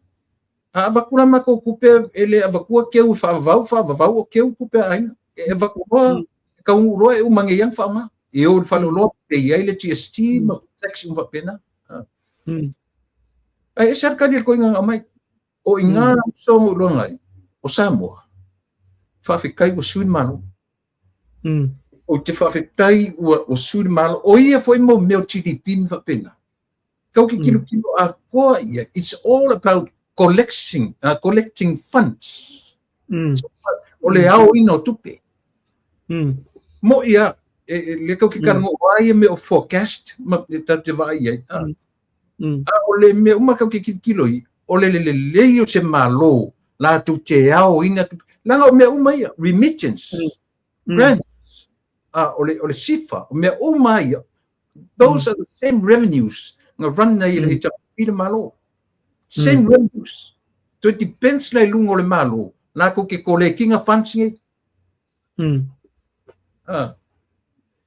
a avatu la matou tupe e le avatua keu e faavavau, faavavau o keu tupe a aiga. E avatu loa, e taunuu loa e uma nei lava ona faaaoga. E o i le faleoloa pay ai le GST ma tax uma faapena. Ae ese lava le tali a le toeaina na aumai. O i ina uso na ou iloaga ai, o Samoa, faafetai ua sui le Malo. Ou te faafetai ua, ua sui le Malo. O ia foi mau mea o GDP ma faapena. Tau ke tilotilo atoa ia. It's all about collecting, collecting funds. So, o le aoina o tupe. Mo'i lava, e, e, lea tau ke talanoa ai ia mea o forecast ma e tatou te vaai i ai. A o le mea uma tau ke tilotilo i, o le lelei o se Malo latou te aoina tupe. Leaga o mea uma ia, remittance, grants, a, o le, o le SIFA, o mea uma ia, those are the same revenues na run ai e le HRPP le Malo. Same revenues. So it depends la i luga o le Malo, latou te collect ina funds nei. Ah.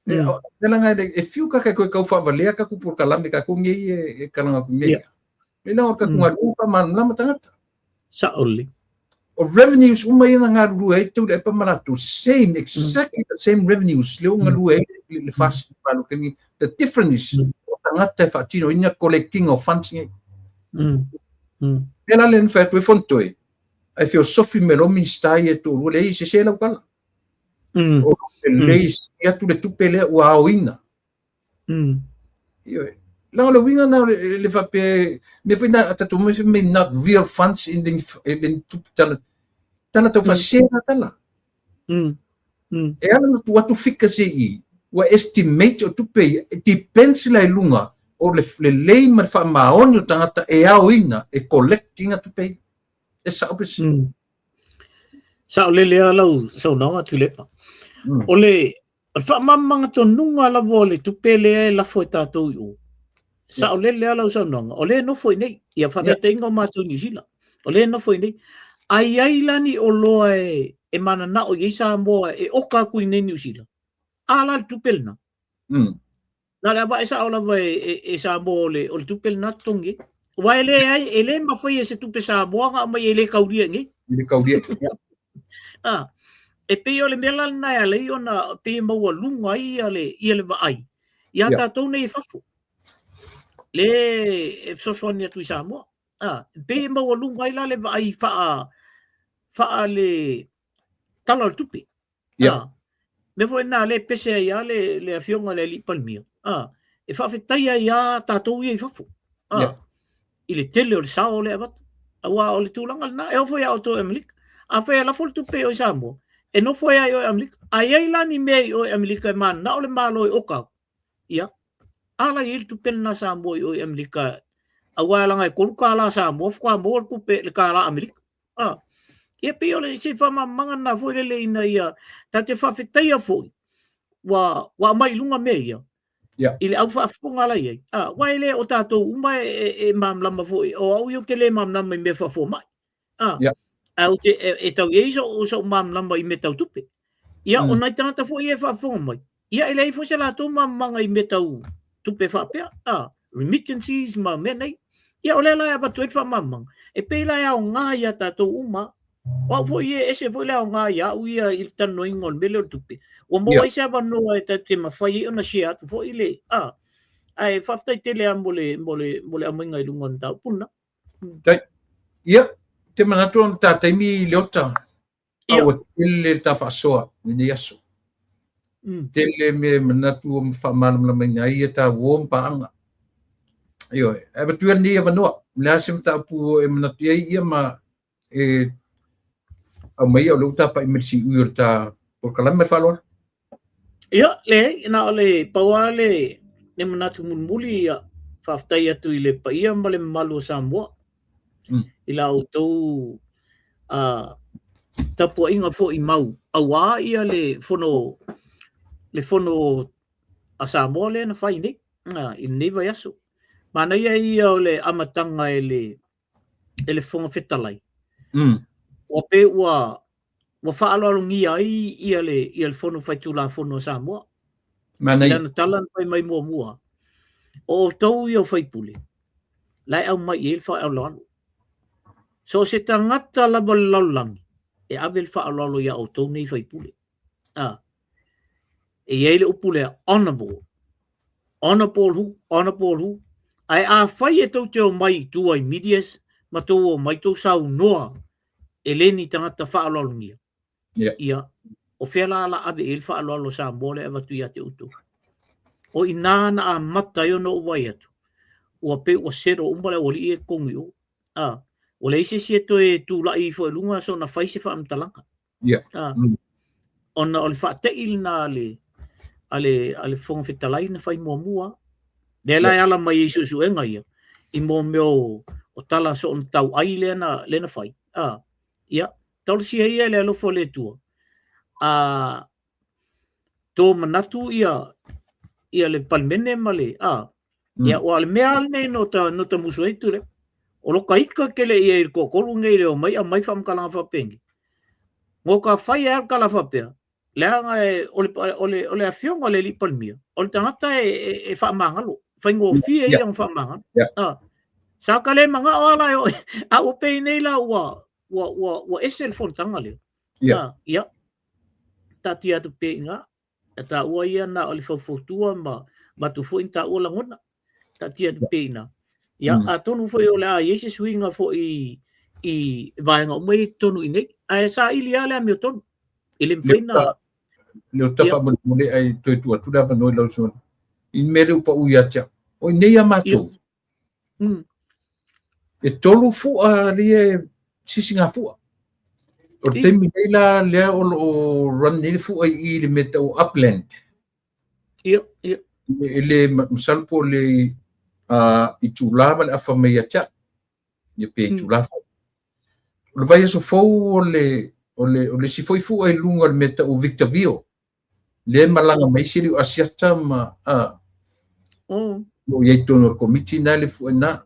E, o, e langa e, e fiu ka kai koe kau faavalea tatou polokalame tatou nei e, e kalanga atu nei. Le langa o tatou galuega faamalamalama tagata. Sao lelei. O revenues uma ia na galulue ai Tuilaepa ma latou, same, exactly the same revenues lea ua galue ai le, le FAST malo taimi. The difference is o tagata e faatinoina collecting of funds nei. Mea la lea na fai atu ai Fonotoe, ae feosofi mai loa Minisita ia e toalua, leai e sese lau tala. O lelei sili atu le tupe lea ua aoina. Ioe. Leaga o le uiga lena o le faapea, mea foi na a tatou omai fai mai not real funds in the e le ni tupe tala tala taufaasese na tala. E ala ona tuu atu figures ia i i, ua estimate o tupe ia, e depends la i luga o le lelei ma le faamaoni o tagata e aoina, e collect ina tupe ia. E sao pe sese? Saolele lava lau saunoaga Tuilaepa. O le faamalamalamaga tonuga lava o le tupe lea e lafo e tatou i o, saolele lava lau saunoaga, o lea e nofo i inei, ia faataitaiga o matou i Niu Sila, o lea e nofo i inei. A i ai la ni oloa e mananao i ai Samoa e oka atu i inei i Niu Sila, a la le tupe lena? Na o le avae sao lava e Samoa o le tupe lena totogi ai. Aua e leai, e le mafai e se tupe Samoa ona aumai e le kaulia i inei. E le kaulia. Ah, e pei o le mea la lena e ala ai ona pei e maualuga ai ia le vaai ia tatou nei i fafo. Le e fesoasoani atu i Samoa. Ah, e pei e maualuga ai la le vaai faa faa le tala o le tupe. Yeah. Mea foi lena lea e pese ai lava le, le afioga i le alii Palemia. Ah, e faafetai ai lava tatou ia i fafo. Ah, yeah. I le tele o le sao lea e avatu. Aua o le tulaga lena, e oo foi ia outou i Amerika. Afai e lafo le tupe i o i Samoa, e nofo ai lava i o i Amerika. A i ai la ni mea i o i Amerika e mananao le Malo e oka atu, ia, a la i ai le tupe lena Samoa i o i Amerika, aua leaga e $3 Samoa faatoa maua le tupe, le $1 Amerika. Ah, ia pei o le se faamalamalamaga lena foi lele ina ia tatou te faafetaia foi ua ua aumai i luga mea ia i le au faafofoga la i ai. Ah, aua e le o tatou uma e malamalama foi, o au ia ou te le malamalama i mea faafomai. Ah, ae ou te e tau i ai so'u malamalama i mea tau tupe. Ia, o nai tagata foi ia e faafofoga mai, ia e leai foi se latou malamalamaga i mea tau tupe faapea, a, remittances ma mea nei. Ia o lea la e avatu ai le faamalamalamaga, e pei la e aoga ia tatou uma. O au foi e ese foi le aoga ia au ia i le talanoaina o le mea lea o le tupe. Ua maua ai se avanoa e tatou te mafai ai ona share atu foi le, a, ae faafetai tele lava mo le, mo le, mo le aumaiga i luga o le mataupu lena. Ia, ou te manatu o le ta taimi Leota. A ua tele le ta faasoa i lenei aso. Tele mea e manatu ua faamalamalamaina ai ia ta uo ma paaga. Ioe, ae avatu ia lenei avanoa, o le a se mataupu e manatu i ai ia ma e aumaia o lea ua tapai mai le siui o le ta polokalame ma le faaaloalo. Ia, leai, na o le pau lava le le manatu mulimuli, ia, faafetai atu i le paia ma le mamalu o Samoa i la outou tapuaiga foi mau aua ia le fono le fono a Samoa lea na fai nei i lenei vaiaso. Manaia ia o le amataga e le e le Fofoga Fetalai. Ua pei ua ua faaaloalogia ai ia le ia le Fono Faitulafono a Samoa. Manaia. I lana tala na fai mai muamua, o outou ia o faipule, la e aumai i ai le faaaloalo. So o se tagata lava o le lalolagi e ave le faaaloalo ia outou nei faipule. A, e i ai le upu lea, honorable. Honorable who? Honorable who? Ae afai e tou te omai i tua i medias ma tou omai tou saunoa e le ni tagata faaaloalogia, ia, o fea la la ave i ai le faaaloalo a Samoa lea e avatu ia te outou? O i inā na amata ai ona ou vaai atu, ua pei ua settle uma le aualii ia i totonu i o. A, ua leai se isi e toe tulai ifo i luga soona fai se faamatalaga. A, ona o le faate'i lena a le, a le, a le Fofoga Fetalai na fai muamua. Lea la e ala mai ai suesuega ia i mō mea o, o tala soona tauai lea na, lea na fai. A, ia, talosia ia i le alofa o le Atua. A, tomanatu ia, ia le Palemene ma le, a, ia, ua o le mea lava lenei no ta, no ta musu ai tule. O lo ka ika kele ia i le toatolu nei le omai aumai faamatalaga faapenei. Ngo ka fai ai le tala faapea, leaga e, o le, o le, o le afioga i le alii Palemia, o le tagata e, e, e faamagalo, faigofie ia ona faamagalo. Ah, sa ka le manao ala e oe, a ua pei nei la ua, ua, ua, ua ese le fonotaga lea. Ah, ia, taatia atu pea i ina, e taua ia na o le faufautua ma avatu foi ni taua lagona, taatia atu pea i ina. Ia, atonu foi o le a i ai se suiga foi i vaega uma ia i totonu i inei, ae saili lava le amiotonu, e le mafai ona... Leota faamolemole ae toe tuu atu le avanoa i lau susuga i le mea lea ua pau ia te au. O i nei a matou, e 3 fua lia e sisigafua. O le taimi nei la lea o lo o run nei le fua i i le mea tau Upland. Ia, ia. E le masalo po o le itula ma le afa mai ia te au. Ia pe itula foi. O le vaiaso fou o le o le o le isi foi fua i luga o le mea tau o Victorville. Lea e malaga mai isi alii o Asiata ma a. O i ai totonu o le komiti na le fua ina.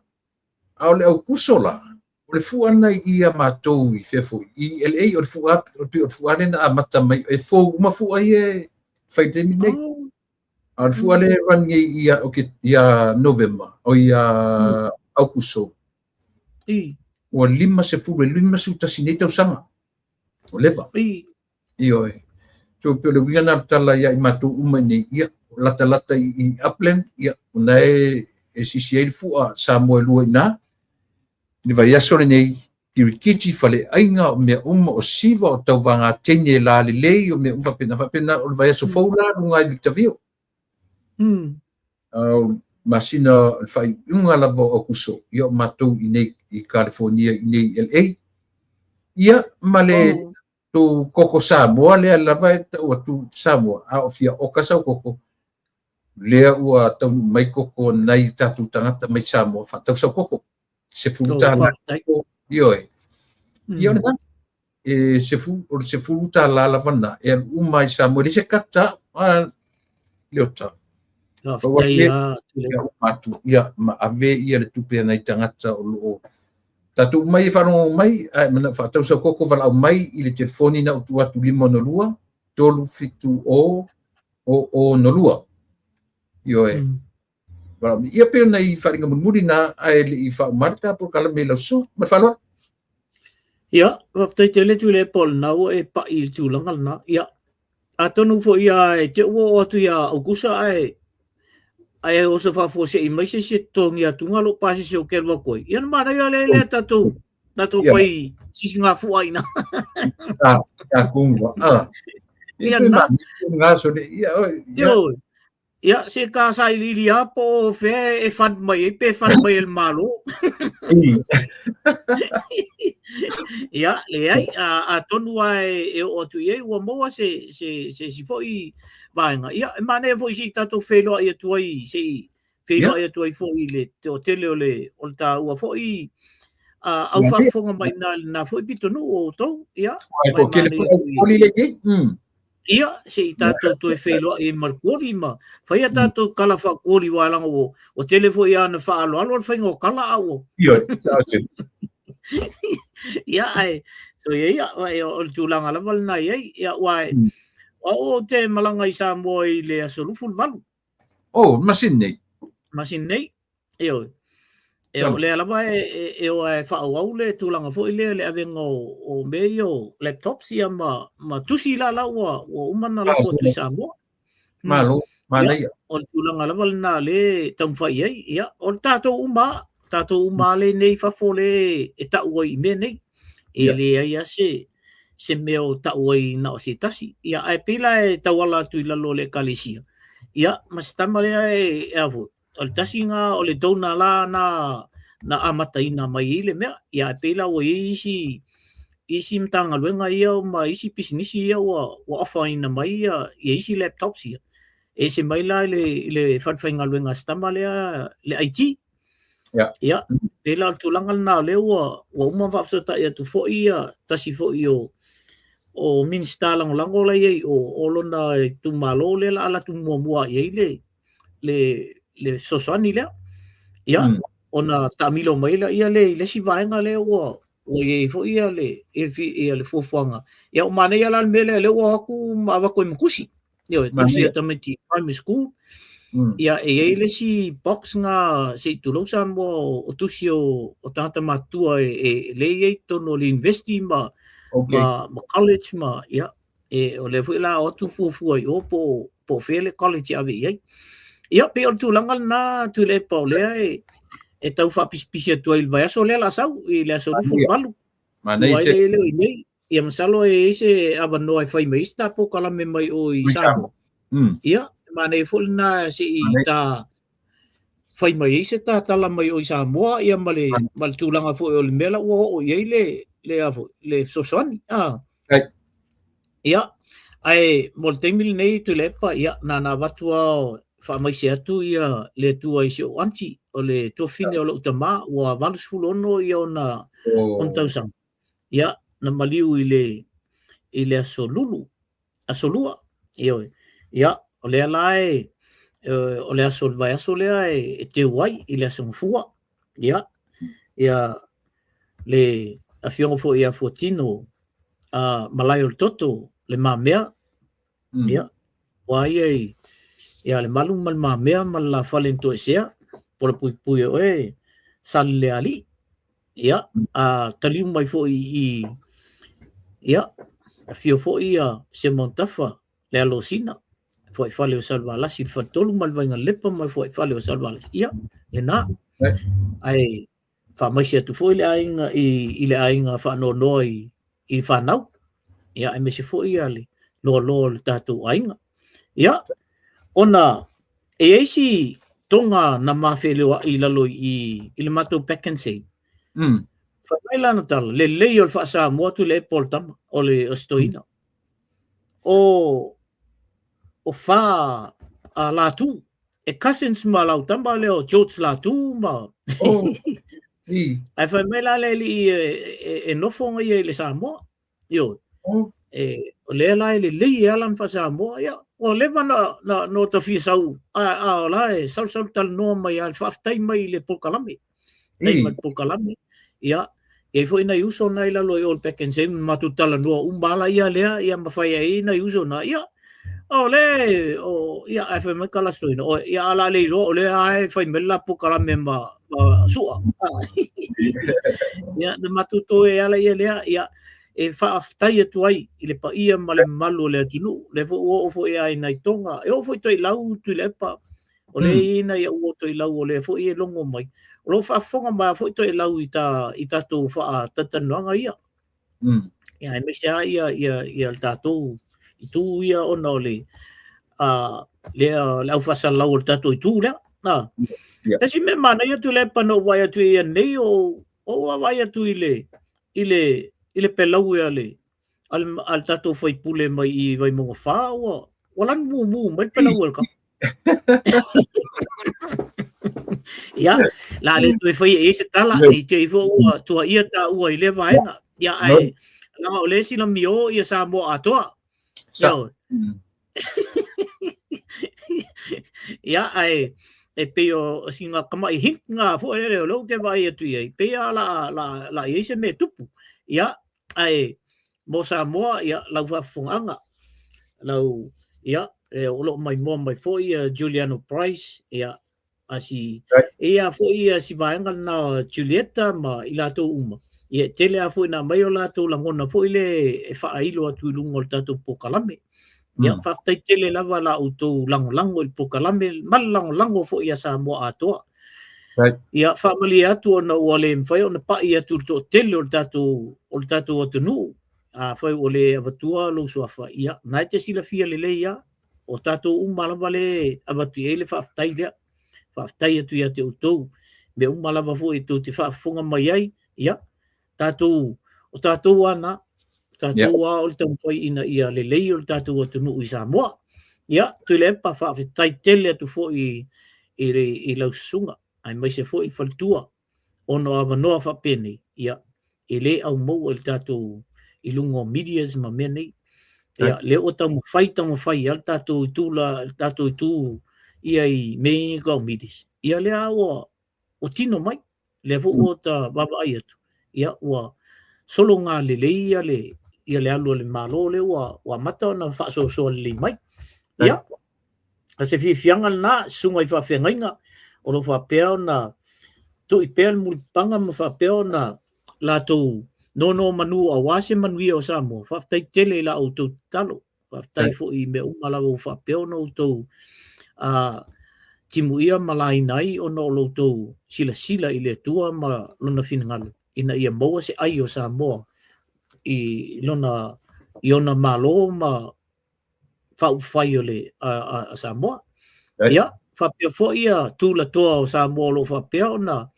A o le Aukuso la, o le fua na i ia matou i fea foi, i LA, o le fua, o le fua lea na amata mai, e fou uma fua ia e fai i le taimi nei. A o le fua lea e run nei ia, okay, ia Novema, o ia Aukuso, ua 50, e 51 nei tausaga, o leva. Ioe. So, pei o le uiga na o le tala ia i matou uma i nei, ia, latalata i Upland, ia, o na e sisi ai le fua Samoa e lua i ina, i le vaiaso lenei, kirikiti, faleaiga, o mea uma, o siva, o tauvaga teine la lelei, o mea uma faapena, faapena, o le vaiaso fou la, luga i Victorville. O masina o le faaiuiuga lava o Aukuso, ia o matou i nei i California, i nei i LA. Ia, ma le tou koko Samoa lea lava e tau atu Samoa, a o fia oka sau koko, lea ua taunuu mai koko nai tatou tagata mai Samoa, faatau sau koko. $10. Ioe. Ia o lena. E sefu, o le $10 lava na, e alu uma i Samoa, e leai se kata, a, Leota. Faafetai lava. Ia uma atu, ia, ma ave ia le tupe a nai tagata o lo o tatou uma ia e faalogologo mai, ae manao faatau sau koko valaau mai i le telefoni na ou tuu atu 562 370 0062. Ioe. Valaau mai. Ia pei o nai faaaliga mulimuli na, ae le i faauma le ta polokalame i lau susuga. Ma le faaaloalo. Ia, faafetai tele Tuilaepa o lena ua e pai i le tulaga lena. Ia, atonu foi ia e te ua oo atu ia Aukusa ae ae oso faafuasei mai se isi e totogi atu nga lou pasese ou te alu atu ai. Ia na manaia lea lea tatou tatou fai sisigafua ina. Ah, ta kunga. Ah. Ia na. Nga so le ia oi. Ia. Ia, se ta sailiili lava po o fea e fund mai ai, pe fund mai e le Malo. Ia, leai, atonu lava e oo atu i ai, ua maua se, se, se isi foi vaega. Ia, e manaia foi se i tatou feiloai atu ai, se i feiloai atu ai foi i le toatele o le, o le taua foi au faafofoga mai i lena foi pitonuu o outou. Ia, ma e manaia foi. Ia, se i tatou toe feiloai ai ma le koli ma fai a tatou tala faakoli aua leaga ua, ua tele foi lava ona faaaloalo le faiga o tala a ua. Ioe, sao se. Ia, ae, so ia ia, o le tulaga lava lena e i ai. Ia, aua, o au ou te malaga i Samoa i le aso 28. Oh, masina nei. Masina nei. Ioe. E o lea lava e, e, e o e faaauau le tulaga foi lea le avega o, o mea ia o laptops ia ma, ma tusi la la ua, ua uma na lafo atu i Samoa. Malo, manaia. Ia, o le tulaga lava lena le taumafai i ai. Ia, o le tatou uma, tatou uma le nei fafo le e tau ai i mea nei. E leai lava se, se mea o tau ai na o se tasi. Ia, ae pei la e tauala atu i lalo o le ekalesia. Ia, ma se tama lea e, e a foi, o le tasi na o le donor la na na amataina mai ai le mea. Ia, ae pei la ua i ai isi isi Matagaluega ia ma isi pisinisi ia ua ua offer-ina mai ia, ia isi laptops ia. E ese mai la i le, i le falefaigaluega a se tama lea, le IT. Ia. Ia, pei la o le tulaga lena o lea ua, ua uma ona faafesootai atu foi ia tasi foi o, o Minisita Lagolago la i ai o, o lona itumalo lea o le a alu atu muamua i ai le, le, le fesoasoani lea. Ia, ona taamilo mai lea le i le isi vaega lea ua, ua i ai foi ia le, ia le fuafuaga. Ia, ua manaia la le mea lea, lea ua o atu ma avatu ai ma tusi. Ioe, tusi a tamaiti primary school. Ia, e i ai le isi box na se i tulou Samoa o, o tusi o, o tagata matutua e, e, le i ai totonu o le university ma, okay. ma, ma college ma, ia, e, o lea foi la o atu fuafua i o po, po o fea le college e ave i ai. Ia, pei o le tulaga lena Tuilaepa o lea e, e tau faapisipisi atu ai i le vaiaso lea o le a sau, i le aso 28. Manaia tele. Lea i nei. Ia masalo e i ai se avanoa e fai mai ai se ta polokalame mai o i Samoa. Ia, manaia foi lena se i ta fai mai ai se ta tala mai o i Samoa ia ma le ma le tulaga foi o le mea la ua oo i ai le le a foi le fesoasoani. Ah. Ia, ae mo le taimi lenei Tuilaepa, ia na ona avatu lava faamaise atu ia le Atua i si ou aunty, o le tuafafine o lou tama, ua 86 ia ona ona tausaga. Ia, na maliu i le i le aso Lulu, aso Lua, ioe. Ia, o lea la e o le aso o le vaiaso lea e teu ai i le aso Gafua. Ia, ia le afioga foi ia Fuatino Malaeoletoto Le Mamea, ia, ua ia i ia Lemalu ma Le Mamea ma le la fale na toesea, polapuipui e oe Salelealii. Ia, a taliu mai foi i ia, afio foi ia Semautafa le Alosina, fuaifale o Salevalasi i le Faletolu ma le Vainalepa ma le fuaifale o Salevalasi. Ia, lena. Ae faamaise atu foi le aiga i le aiga faanoanoa i fanau. Ia, aemaise foi ia le loaloa o le tatou aiga. Ia, ona e i ai si toga na ma feiloai i lalo i le matou Pak'nSave. Fai mai lana tala, lelei o le faa-Samoa Tuilaepa o le tama, o le o si toeaina. O fa a Latu, e cousins ma lau tama lea o George Latu ma... Ae fai mai la le alii e nofo ia i le Samoa. Ioe. E, o lea la e lelei e ala ona faa-Samoa, ia, ua leva na ota fia sau, a o la e salusalu talanoa mai lava, faafetai mai i le polokalame. Faafetai mai i le polokalame. Ia, e i ai foi nai uso na i lalo i o i le Pak'nSave, na matou talanoa uma lava ia lea, ia ma fai ai nai uso na, ia, o lea, o, ia, ae fai mai kala si toeaina, oi, ia, a o le a le iloa, o lea lava e fai mai le la polokalame ma Su'a. Ia, na matou toe ala ia lea, ia, e faafetai atu ai i le paia ma le mamalu o le atunuu. O lea foi ua oo foi lava i nai Toga, e oo foi i Toelau, Tuilaepa, o lea e i ai nai au uo Toelau o lea foi e logo mai. O lo o faafofoga mai lava foi Toelau i ta i tatou faatalatalanoaga ia. Ia, aemaise lava ia le tatou itu ia ona o le lea le aufaasalalau o le tatou itu lea. Tasi mea manaia Tuilaepa na ou vaai atu i ai nei, o ou vaavaai atu i le i le pelaue a le a le tatou sui usufono mai i Vaimauga 4, ua lanu mumu mai le pelaue a le tama. Ia, la le toe faia i ai se tala, i te i foi ua tuaia taua i lea vaega. Ia, ae leaga o lea e silamio ia Samoa atoa. Ia, ia ae e pei o sina tamai hint ngā foi lele o lea ou te vaai atu i ai, pei lava la i ai se mea e tupu. Ia, ae mo Samoa, ia, lau faafofogaaga, lau, ia, o lo o maimoa mai foi ia Juliano Price, ia, a si, e ia foi ia si vaega lena o Julieta ma i latou uma, ia, e tele lava foi ina aumai o latou lagona foi le e faailo atu i luga o le tatou polokalame. Ia, faafetai tele lava la outou lagolago i le polokalame ma le lagolago foi ia Samoa atoa. Ia, faamalie atu ona ua le mafai ona pai atu i le toatele o le tatou atunuu. Afai ua le avatua lou suafa, ia, na e te silafia lelei lava. O tatou uma lava lea e avatu i ai le faafetai lea. Faafetai atu ia te outou. Mea uma lava foi tou te faafofoga mai ai, ia, tatou, o tatou lava na, o tatou lava o le taumafai ina ia lelei o le tatou atunuu i Samoa. Ia, Tuilaepa, faafetai tele atu foi i lau susuga, aemaise foi le faletua, ona o avanoa faapenei, ia, e le au maua i le tatou i luga o medias ma mea nei. Ia, lea ua taumafai taumafai lava le tatou itu la, le tatou itu ia i mea ia tau medias. Ia lea ua tino mai. Lea foi ua ta vaavaai atu, ia ua sologa lelei ia le ia le alu a le Malo lea ua amata ona faasoasoa lelei mai. Ia, o se fiafiaga lena, susuga i faafeagaiga, o lo o faapea ona tui pea le mulipapaga ma faapea ona latou nonomanu aua se manuia o Samoa. Faafetai tele i la outou tatalo. Faafetai foi i mea uma lava ua faapea ona outou timuia ma laina ai ona o lo outou silasila i le Atua ma Lona finagalo ina ia maua se ai o Samoa. i lona i ona malo ma faaupufai o le a, a, a Samoa. Ia, faapea foi ia tulatoa o Samoa o lo o faapea ona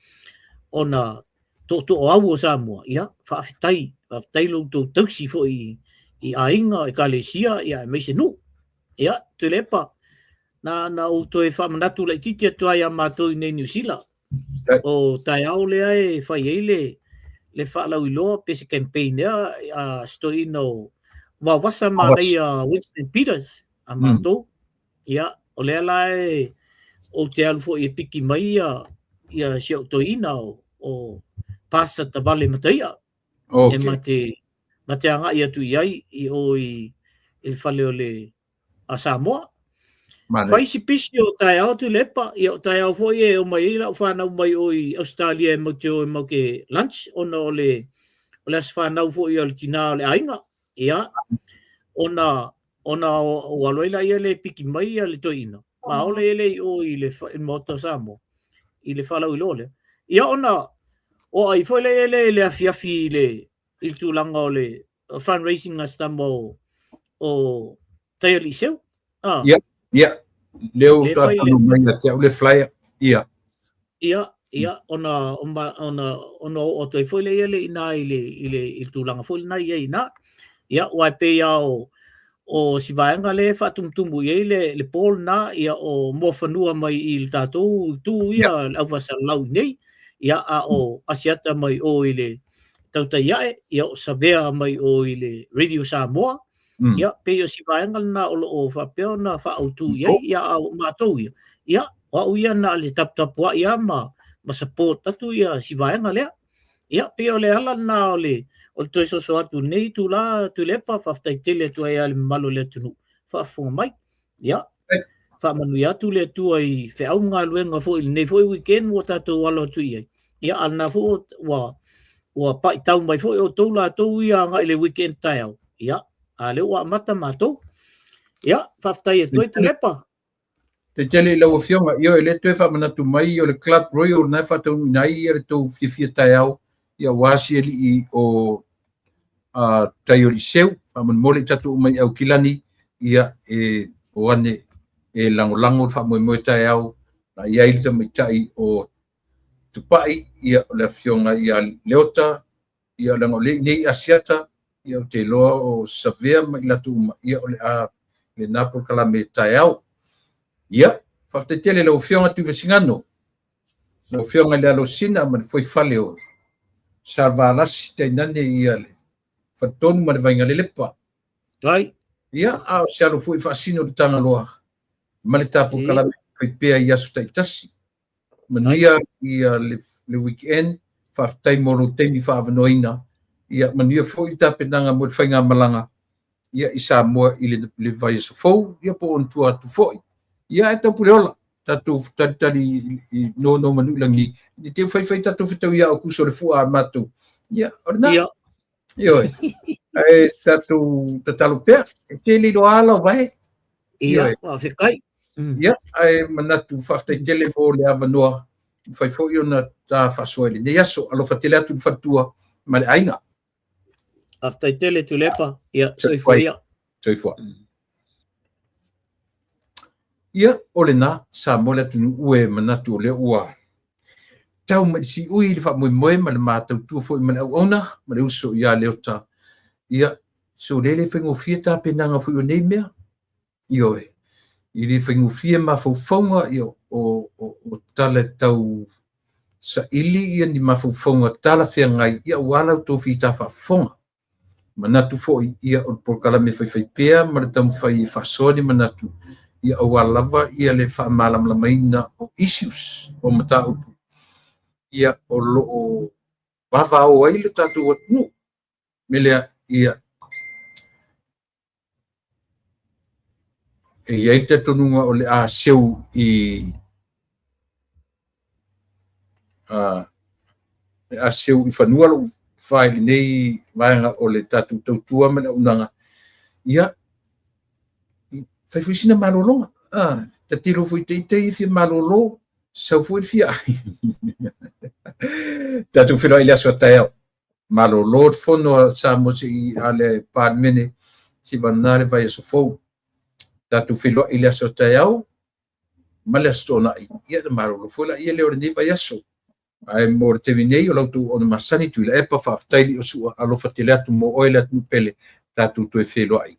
ona tootooau o Samoa, ia, faafetai, faafetai lo outou tausi foi i aiga, ekalesia, ia, aemaise nuu. Ia, Tuilaepa, na na ou toe faamanatu laitiiti atu ai ia matou i nei Niu Sila. O taeao lea e fai ai le le faalauiloa pe se campaign ea a si toeaina o Vaovasa manaia Winston Peters a matou. Ia, o lea la e ou te alu foi e piki mai ia ia si ou toeaina o o Pastor Tavale Mataia. Okay. E ma te ma te agai atu i ai i o i i le fale o le a Samoa. Mane. Fai si pisi o taeao Tuilaepa, ia o taeao foi e omai ai lau whanau mai o i Australia e mau te o e mau ke lunch, ona o le, o le aso whanau foi o le tina o le aiga. Ia, ona, ona o alo ai la ia le piki mai ia le toeaina. Ma ole ele i o i le, i le maota o Samoa, i le whalauiloa lea. Ia ona, o ai foi le ele i le afiafi i le, i le tulaga o le fundraising a si tama o, o Taialii Seu. Ah. Ia, ia. Lea ua faatonu mai ia te au le flyer. Ia. Ia, ia, ona, ona, ona, ona oo atu ai foi lea le iina i le, i le, i le tulaga foi lena i ai iina. Ia, aua e pei lava o, o si vaega lea e faatumutumu i ai le, le po lena, ia, o Muafanua mai i le tatou itu ia, le aufaasalalau i nei, ia, a o Asiata mai o i le tautai ae, ia, o Savea mai o i le Radio Samoa, ia, pei o si vaega lena o lo o faapea ona faaautu i ai, ia, a o matou ia, ia, o au ia na o le taputapuai lava ma, ma support atu ia si vaega lea. Ia, pei o le ala lena o le, o le toe soso atu i lenei itula, Tuilaepa, faafetai tele atu ai lava i le mamalu o le atunuu faafofoga mai. Ia, faamanuia atu le Atua i feau ma galuega foi i lenei foi weekend ua tatou alo atu i ai. Ia, a lena foi ua, ua paitau mai foi outou latou ia agai i le weekend taeao. Ia, a lea ua amata matou. Ia, faafetai atu ai Tuilaepa. Te tele i lau Afioga, ioe, e le toe faamanatu mai o le Club Royal lena e faataunuuina ai ia le tou fiafia taeao, ia aua si alii o Taioliseu, faamolemole i tatou uma i Aukilani, ia e o ane e lagolago le faamoemoe taeao, na i ai le tamaitai o Tupai, ia o le Afioga ia Leota, ia leaga o lea i inei i Asiata, ia ou te iloa o Savea ma i latou uma, ia o le a lena polokalame taeao. Ia, faafetai tele i lau Afioga Tuivasigano, lau Afioga i le Alosina ma le Fuaifale o Salevalasi tainane ia le Faletonu ma le Vaigalelepa. Ai. Ia, a o se alo foi faasino i le Tagaloa ma le ta polokalame fai pea i aso taitasi. Manuia ia le, le weekend, faafetai mo lou taimi faaavanoaina. Ia, manuia foi le tapenaga mo le faigamalaga ia i Samoa i le, le vaiaso fou, ia po o ona tua atu foi. Ia ae taupule ola, tatou talitali i, i nonomanu i lagi, ne i te i ua faifai tatou fetau ia Aukuso le fua a matou. Ia, o lena. Ia. Ioe. Ae tatou tatalo pea, e tele iloa ala o vae. Ia, faafetai. Ia, ae manatu faafetai tele mo le avanoa, mafai foi ona ta faasoa i lenei aso. Alofa tele atu i le faletua ma le aiga. Faafetai tele Tuilaepa. Ia, soifua ia. Soifua. Ia, o lena, Samoa le atunuu e manatu o lea ua tau mai le siui i le faamoemoe ma le matautua foi ma le auauna ma le uso ia Leota. Ia, so lea le faigofie tapenaga foi o nei mea. Ioe, i le faigofie mafaufauga ia, o, o, o tala tau saili ia ni mafaufauga talafeagai ia aua la outou fita faafofoga. Manatu foi ia o le polokalame faifaipea ma le taumafai e faasoa ni manatu ia aua lava ia le faamalamalamaina o issues o mataupu ia o lo o vavao ai le tatou atunuu. Me lea ia e i ai le talitonuga o le a seu i le a seu i fanua lou fa i lenei vaega o le tatou tautua ma le auaunaga, ia, fai foi sina malologa. Tatilo foi te ita ia fia malolo, sau foi le fia ai. Tatou feiloai i le aso a taeao. Malolo le fono a Samoa se'i a le Palemene se'i vagana le vaiaso fou. Tatou feiloai i le aso a taeao ma le Aso Toonai, ia ona malolo foi laia lea o lenei vaiaso. Ae mo le taimi nei, o la outou auauna masani Tuilaepa, faafetai Liosua, alofa tele atu mo oe le atunuu pele, tatou toe feiloai.